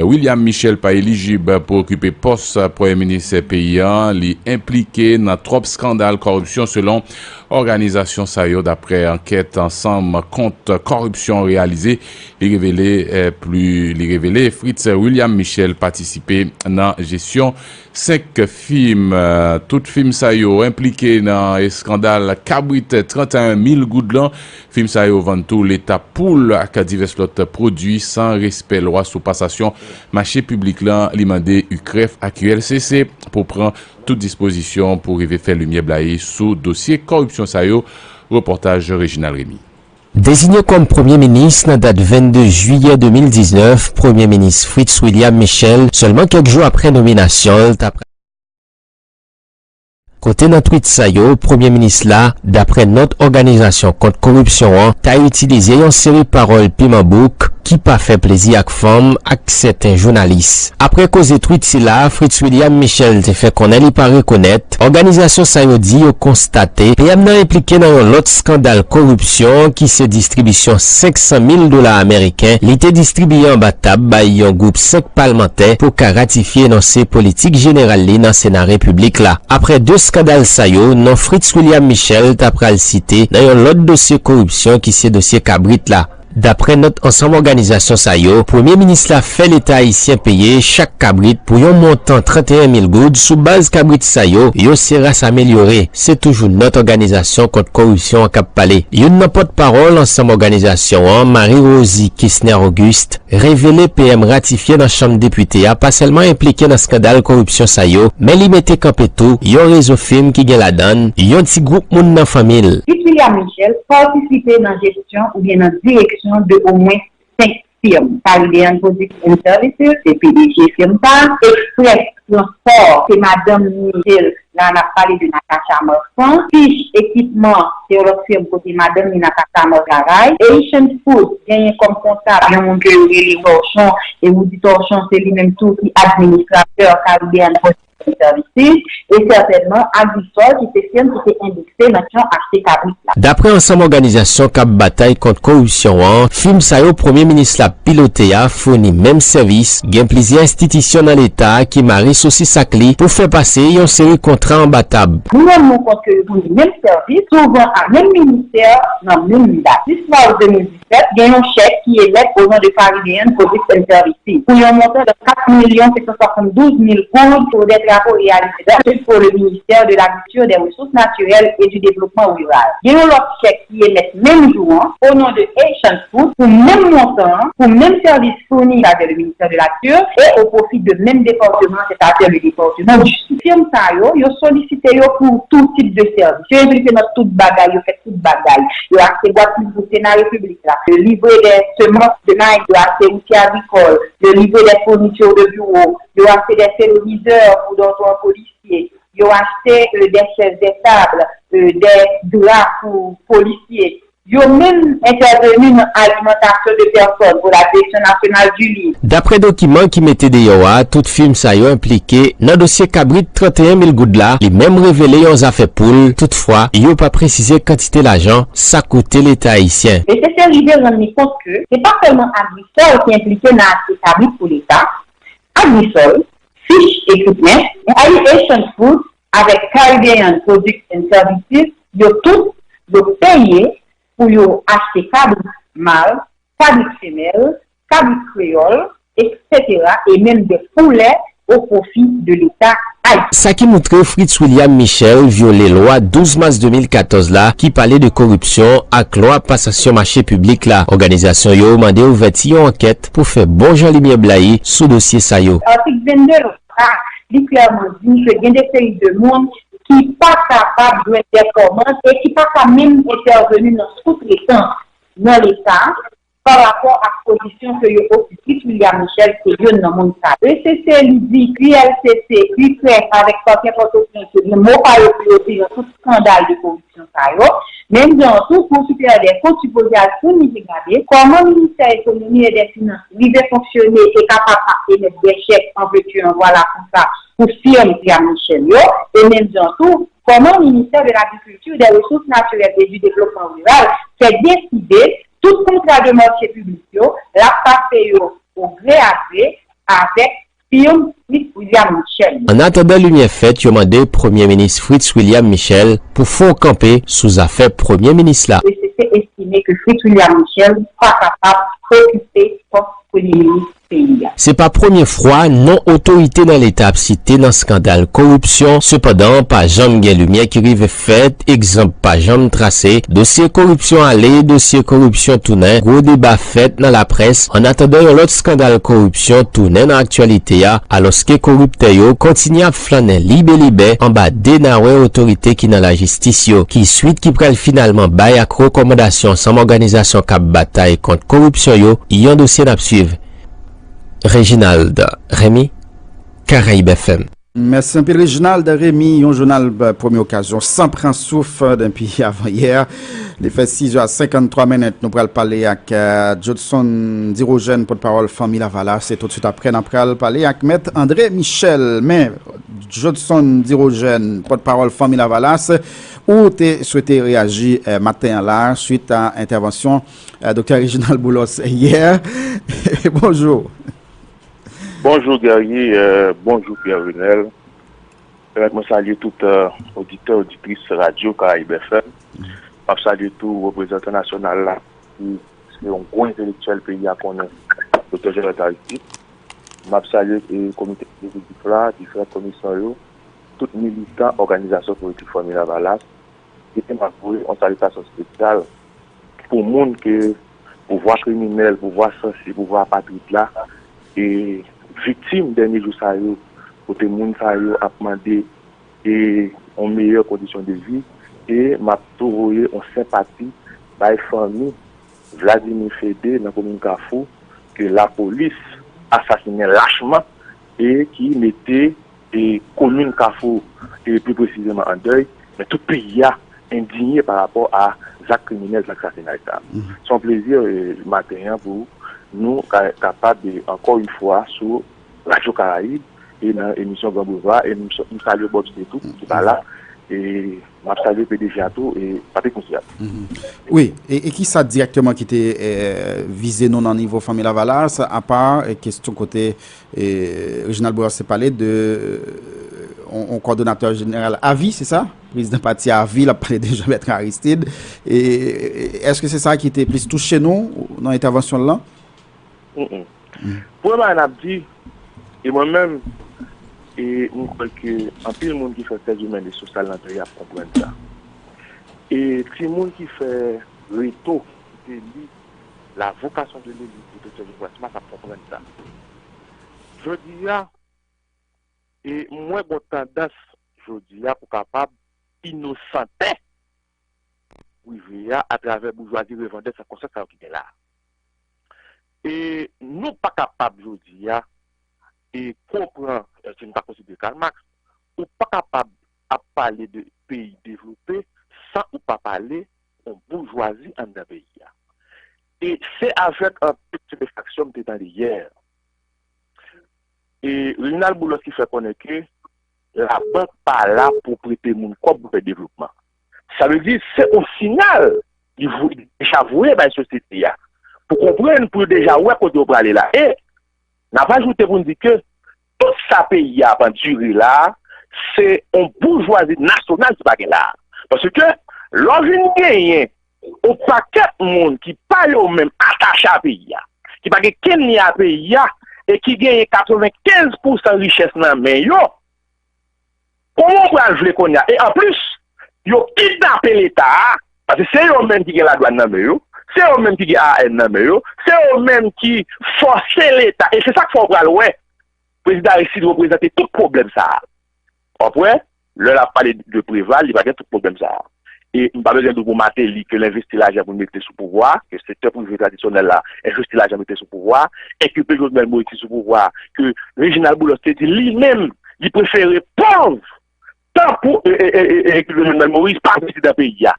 William Michel pa elijib pou okipe pòs Premye Minis peyi a. Li enplike nan twòp eskandal kòripsyon, selon òganizasyon sa yo, daprè ankèt Ansanm Kont Kòripsyon reyalize. Li revele, eh, pli, li revele Fritz William Michel patisipe nan jesyon senk fim. Eh, tout fim sa yo enplike nan eskandal kabrit trannteyen mil goud lan. Fim sa yo vann tou leta poul ak divès lòt pwodui san respè lwa sou pasasyon mache piblik lan. Li mande UCREF ak U L C C pou pran tout dispozisyon pou rive fè limyè blayi sou dosye kòripsyon sa yo. Repòtaj Reginald Remy. Deziye kòm premye minis nan dat vennde jiyè de mil diznèf, Premye Minis Fritz William Michel, sèlman kèk jou apre nominasyon l, t ap Kote nan twit sa yo, Premye Minis la, daprè nòt òganizasyon kont kòripsyon an, ta itilize yon seri pawòl piman bouk ki pa fè plezi ak fanm ak sèten jounalis. Apre koze twit sila, Fritz William Michel te fè konnen li pa rekonèt, òganizasyon sa yo di yo konstate P M nan enplike nan yon lòt eskandal kòripsyon ki se distribisyon senk san mil dola ameriken li te distribiye anba tab bay yon gwoup senk palmantè pou ka ratifye enonse politik jeneral li nan Sena Repiblik la. Apre de eskandal sa yo, non Fritz William Michel ta pral site nan yon lòt dosye kòripsyon ki se dosye kabrit la. Daprè nòt ansanm òganizasyon sa yo, Premye Minis la fè Leta ayisyen peye chak kabrit pou yon montan trannteyen mil goud sou baz kabrit sa yo, yo se ras amelyore. Se toujou nòt òganizasyon kont kòripsyon an k ap pale. Youn nan pòtpawòl ansanm òganizasyon an, Marie Rosie Kisner Auguste, revele P M ratifye nan Chanm Depite a pa sèlman enplike nan eskandal kòripsyon sa yo, men li mete kanpe tou yon rezo fim ki gen ladan l yon ti gwoup moun nan fanmi l. Fritz William Michel patisipe nan jesyon oubyen nan direksyon de omwen senk fim. Caribbean Products and Services, se P D G fim sa. Express Transport, se madanm ni Michel, la n ap pale de Natacha Marchand. Fish Ekipman, se yon lòt fim kote madanm ni Natacha Marchand travay. Haitian Food, genyen kòm kontab yon moun ke yo rele Torchon, e Rudy Torchon, se li menm tou ki administratè Caribbean Products Services, e sètènman Agrisol, ki se fim ki te endekse nan kesyon achte kabrit la. Daprè ansanm òganizasyon k ap batay kont koripsyon an, fim sa yo Premye Minis la ap pilote a founi menm sèvis, gen plizyè enstitisyon nan Leta a ki mare sosis ak li pou fè pase yon seri kontra anba tab. Nou rann nou kont ke yo founi menm sèvis, souvan ak menm ministè, nan menm dat. Sis mas de mil disèt, gen yon chèk ki emèt o non de Caribbean Products and Services pou yon montan de kat milyon senk san swasanndouz mil goud pour des travaux réalisés dans le pour le ministère de l'Agriculture, des Ressources Naturelles et du Développement Rural. Gen yon lòt chèk ki emèt menm jou an, o non de Asian Food, pou menm montan an, pou menm sèvis founi avè le ministère de la Culture et au profit de même département, c'est-à-dire le département du Sud. Fim sa yo, yo solisite yo pou tout tip de sèvis. Yo enplike nan tout bagay, yo fè tout bagay. Yo achte bwat pou Sena Repiblik la. Yo livre des semences de maïs, yo achte outils agricoles, yo livre des fournitures de bureau, yo achte des téléviseurs pour dortoirs policiers, yo achte, euh, des chaises, des tables, euh, des draps pour policiers. Yo menm entèveni nan alimantasyon de pèsòn pou la Direction Nationale du Livre. Daprè dokiman ki mete deyò a, tout fim sa yo enplike nan dosye kabrit trannteyen mil goud la, li menm revele yon zafè poul. Toutfwa, yo pa presize kantite lajan sa koute Leta ayisyen. E se se rive rann li kont ke se pa sèlman Agrisol ki enplike nan achte kabrit pou Leta. Agrisol, Fish Equipment, Asian Food, avèk Caribbean Products and Services, yo tout, yo peye pou yo achte kabrit mal, kabrit femèl, kabrit kreyòl, etsetera, e menm de poulè o pwofi de Leta ayisyen. Sa ki moutre Fritz William Michel vyole lwa douz mas de mil katòz la ki pale de koripsyon ak lwa pasasyon mache piblik la. Òganizasyon yo mande ouvèti yon ankèt pou fè bon jan limyè blayi sou dosye sa yo. Atik vennde lwa a, li klèman di ke gen de seri de moun ki pa kapab jwenn de kòmand e ki pa ka menm entèveni nan soutretans nan Leta pa rapò ak pozisyon ke yo okipe. Fritz William Michel se youn nan moun sa yo. E se, se li di Q L C C, Q F avèk Pakè Pòtoprens yo gen mo pa yo pou yo di nan tout eskandal de koripsyon sa yo. Menm jan an tou, Cour supérieure des comptes sipoze al founi gade kòman Ministè Ekonomi e dè Finans rive fonksyone e kapab ap emèt dè chèk an vètu an vwala konsa pou fim William Michel yo, e menm jan an tou, kòman Ministè de Lagrikilti, dè Resous Natirèl e di Devlopman Riral fè deside tout kontra de mache piblik yo, l ap pase yo o gre a gre avèk fim Fritz William Michel yo. Annatandan limyè fèt, yo mande Premye Minis Fritz William Michel pou fè yon kanpe sou zafè Premye Minis la. E se te estime ke Fritz William Michel pa kapab okipe pòs Premye Minis peyi a. Se pa premye fwa non otorite nan Leta ap site nan eskandal koripsyon, sepandan, pa janm gen limyè ki rive fèt, egzanp pa janm trase, dosye koripsyon ale, dosye koripsyon tounen, gwo deba fèt nan laprès, annatandan yon lòt eskandal koripsyon tounen nan aktyalite a, alòske koriptè yo kontinye ap flannen libelibè anba de nawè otorite ki nan lajistis yo. Ki swit ki pral finalman bay ak rekòmandasyon ansanm òganizasyon k ap batay kont koripsyon yo, yon dosye n ap swiv. Reginald Remy, Caraïbes F M. Mèsi anpil, Reginald Remy. Yon jounal, eh, Premye Okazyon san pran souf, eh, depi avanyè. Li fè sis è a senkanntwa minit. Nou pral pale ak, eh, Jodson Dirogène, pòtpawòl Fanmi Lavalas. E toutswit aprè, n ap pral pale ak Mèt André Michel. Men, Jodson Dirogène, pòtpawòl Fanmi Lavalas, ou te swete reyaji, eh, maten an la, swit a entèvansyon, eh, Doktè Reginald Boulos yè. Bonjou. Bonjou Guerrier, euh, bonjou Pierre Renel. Pèmèt mwen salye tout, euh, oditè, oditris Radyo Karayib F M. M ap salye tou reprezantan nasyonal la, ki se yon gwo entelektyèl peyi a konnen, Doktè Jovenel Aristide. M ap salye, e, komite egzekitif la, diferan komisyon yo, tout militan òganizasyon politik Fanmi Lavalas, epi m ap voye yon salitasyon espesyal pou moun ke pouvwa kriminèl, pouvwa sansi, pouvwa apatrid la, e viktim dènye jou sa yo, kote moun sa yo ap mande, e, yon meyè kondisyon de vi, e m ap tou voye yon senpati bay fanmi Vladimir Fédé nan komin Kafou, ke lapolis asasinen lachman e ki mete, e, komin Kafou, e, pli presizeman an dèy, men tout peyi a endinye pa rapò a zak kriminèl, zak sasinay sa a. Se yon plezi, e, maten an pou nou ka, kapab, e, ankò yon fwa sou Radyo Karayib, e nan emisyon Gran Boulva, e m, m salye Bob Sté tou, ki pa la, e m ap salye P D G a tou, e Patrick Moussiat. Wi, e, e ki sa dirèkteman ki te eh, vize nou nan nivo Fanmi Lavalas, apa eh, kesyon kote eh, Reginald Boulos te pale de eh, on, on kòdonatè jeneral avi, se sa? Prezidan pati avi, l ap pale de Jean Bertrand Aristide. E, e, èske se sa ki te plis touche nou nan entèvansyon l lan? Premye bagay n ap di, e mwen menm, e m kwè ke anpil moun ki fè syans imèn e sosyal nan peyi ap konprann sa. E timoun ki fè reto, ki te li La vocation de l'élite, de Serge Brasmas ap konprann sa. Jodi a, e m wè gon tandans jodi a pou kapab inosanten prive a atravè boujwazi revandè san konsyans sa yo ki gen la. E nou pa kapab jodi a e konpran, si nou pa konsidere Karl Marx, ou pa kapab ap pale de peyi devlope san ou pa pale yon boujwazi anndan peyi a. E se avèk anpil stipefaksyon m te tande yè e Reginald Boulos ki fè konnen ke labank pa la pou prete moun kòb pou fè devlopman. Sa vle di se yon siyal li deja voye bay sosyete a pou konprann, pou yo deja wè kote yo prale la. E n ap ajoute pou n di ke tout sa peyi a ap andire la, se yon boujwazi nasyonal ki pa gen la. Paske lè w vin genyen yon pakèt moun ki pa yo menm atache a peyi a, ki pa gen kenn lyen a peyi a, e ki genyen katrevenkenz pousan richès nan men yo, kòman w pral vle kounye a? E anplis, yo kidnape Leta a, paske se yo menm ki gen ladwàn nan men yo, se yo menm ki gen A A N nan men yo, se yo menm ki fòse Leta, e se sa k fè w pral wè Prezidan Aristide reprezante tout pwoblèm sa a. W ap wè, lè l ap pale de Preval, li pa gen tout pwoblèm sa a. E m pa bezwen di w pou Martelly ke l envesti lajan pou l mete sou pouvwa a, ke sektè prive tradisyonèl la envesti lajan mete sou pouvwa a, e ke Jovenel Moïse ki sou pouvwa a, ke Reginald Boulos te di li menm, li prefere pòv tanpou e, e, e, e, e Jovenel Moïse pa prezidan peyi a.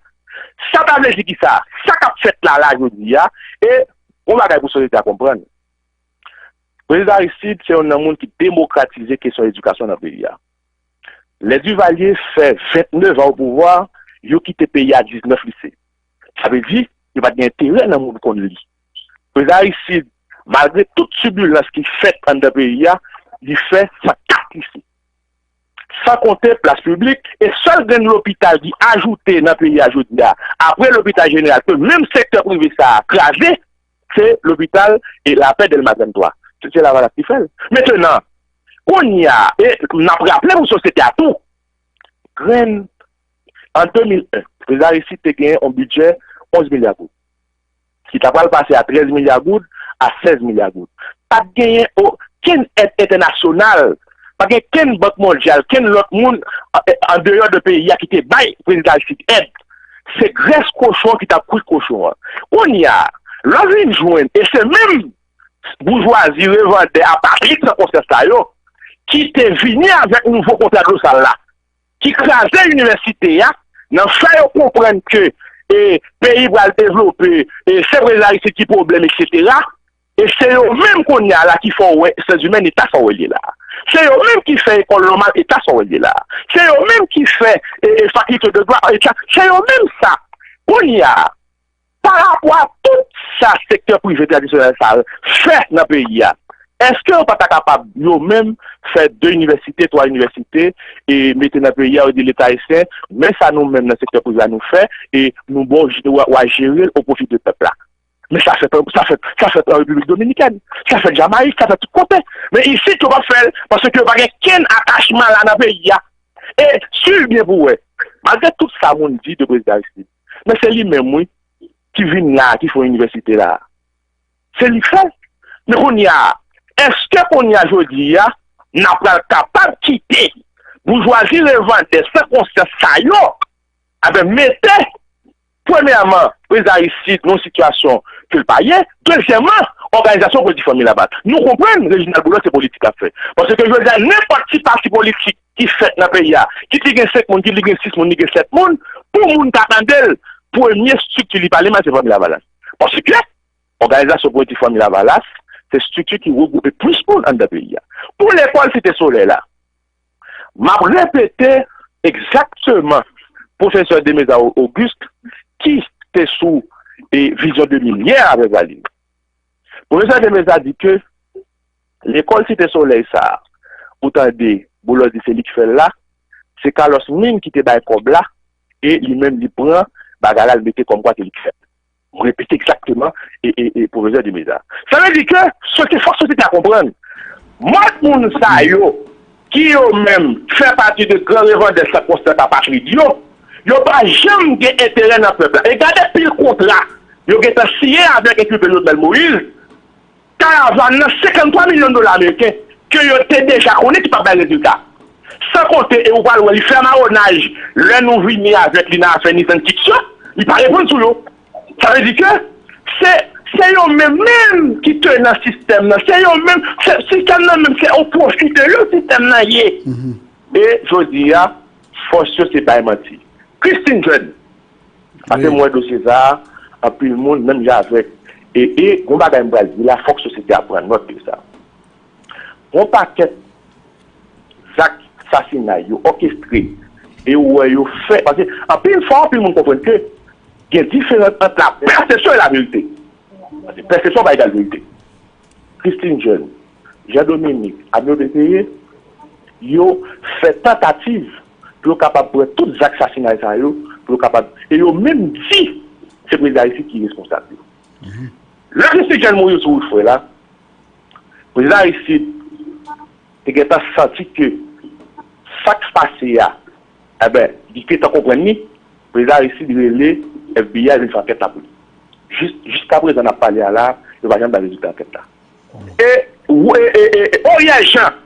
Sa ta vle di ki sa? Sa k ap fèt la, la, jodi a, e yon bagay pou sosyete a konprann. Prezidan Aristide se youn nan moun ki demokratize kesyon edikasyon nan peyi a. Lè Duvalier fè vennèf an o pouvwa, yo kite peyi a diznèf lise. Sa vle di, yo pa t gen enterè nan moun konn li. Prezidan Aristide, malgre tout tibilans ki fèt anndan peyi a, li fè san kat lise. San konte plas piblik, e sèl grenn lopital ki ajoute nan peyi a jodi a, apre lopital jeneral ke menm sektè prive sa a kraze, se lopital e Lapè Dèlma trannntwa. Se, se Lavalas ki fè l. Mentenan, kounye a, e n ap raple pou sosyete a tou, grenn, an de mil en, Prezidan Aristide te genyen yon bidjè onz milya goud, ki ta pral pase a trèz milya goud, a sèz milya goud. Pa t genyen okenn èd entènasyonal, pa t gen kenn Bank Mondyal, kenn lòt moun an, an deyò de peyi a ki te bay Prezidan Aristide èd. Se grès kochon ki t ap kwit kochon an. Kounye a, lè w vin jwenn, e se menm boujwazi revandè apatrid san konsyans sa yo ki te vini avèk nouvo kontra glosal la, ki kraze inivèsite a, nan fè yo konprann ke e, peyi pral devlope, e, se Prezidan Aristide ki pwoblèm, etsetera. E se yo menm kounye a la ki fè w wè syans imèn eta sa w wè l ye la. Se yo menm ki fè ekòl nòmal eta sa w wè l ye la. Se yo menm ki fè e, e, fakilte de dwa eta. Se yo menm sa. Kounye a, pa rapò a tout sa sektè prive tradisyonèl sa fè nan peyi a, èske yo pa ta kapab yo menm fè de inivèsite, twa inivèsite e mete nan peyi a, yo di Leta ayisyen, men sa nou menm nan sektè prive a nou fè, e nou ba w, w a jere l o pwofi de pèp la? Men sa fèt, sa fèt, sa fèt an Repiblik Dominikèn, sa fèt Jamayik, sa fèt tout kote. Men isit yo p ap fè l, paske yo pa gen kenn atachman la nan peyi a. E swiv byen pou w wè, malgre tout sa moun di de Prezidan Aristide, men se li menm wi ki vin la a, ki fè yon inivèsite la a. Se li k fè l. Men kounye a, èske kounye a jodi a, n ap pral kapab kite boujwazi revandè san konsyans sa yo, enben mete, premyèman, Prezidan Aristide nan yon sitiyasyon ke l pa ye, dezyèmman, òganizasyon politik Fanmi Lavalas. Nou konprann Reginald Boulos se politik l ap fè. Paske jodi a, nenpòt ti pati politik ki fèt nan peyi a, kit li gen senk moun, kit li gen sis moun, li gen sèt moun, pou moun ta tande l, premye estrikti li pale mal se Fanmi Lavalas. Paske òganizasyon politik Fanmi Lavalas, Se estrikti ki regwoupe plis moun anndan peyi a. Pou lekòl Site Solèy la, m ap repete egzakteman pwofesè Demeza Auguste ki te sou e, vizyon de mil yè avèk Valin. Pwofesè Demeza di ke lekòl Site Solèy sa a, ou tande Boulos di se li k fè l la, se Carlos Min ki te bay kòb la, e li menm li pran bagay la, li mete kòmkwa ke li k fè l. Mwen repete egzakteman e, e, e pwofesè Demeza. Sa vle di ke sosyete, fòk sosyete a konprann. Mòd moun sa yo, ki yo menm fè pati de gran revandè sa konstan apatrid yo, yo pa janm gen enterè nan pèp la. E gade pil kontra yo gentan siyen avèk ekriven Jovenel Moïse, karavàn nan senkanntwa milyon dola ameriken ke yo te deja konnen ki p ap bay rezilta. San konte, e ou pral wè li fè mawonaj lè nou vini avèk li nan afè Nissan Kicks yo, li pa reponn sou yo. Sa vle di ke se se yo menm menm ki tenan sistèm nan. Se yo menm, se, sistèm nan menm, se yon pwofi de yo sistèm nan ye. E jodi a, fòs yo se bay manti. Christine Jeune, paske m wè dosye sa a, anpil moun, menm jan avèk. E, e, gon bagay m pral di la, fòk sosyete a pran nòt de sa. Gon pakèt zak sasinay yo òkestre e ou wè yo fè. Paske anpil fwa, anpil moun konprann ke gen diferans ant la pèsepsyon e la verite. Paske pèsepsyon pa egal verite. Christine Jeune, Jean Dominique, Amio Deseye, yo fè tantativ pou yo kapab pran tout zak sasinay sa yo, pou yo kapab, e yo menm di se prezidan Aristide ki responsab yo. Lè Christine Jeune mouri sou wout frè la, prezidan Aristide te gentan santi ke sa k pase a, enben, li te gentan konprann li, prezidan Aristide rele F B I vin fè ankèt la pou li. Jis, jiskaprezan n ap pale a la, yo pa janm bay rezilta ankèt la. E, e, e, e Oriel Jean,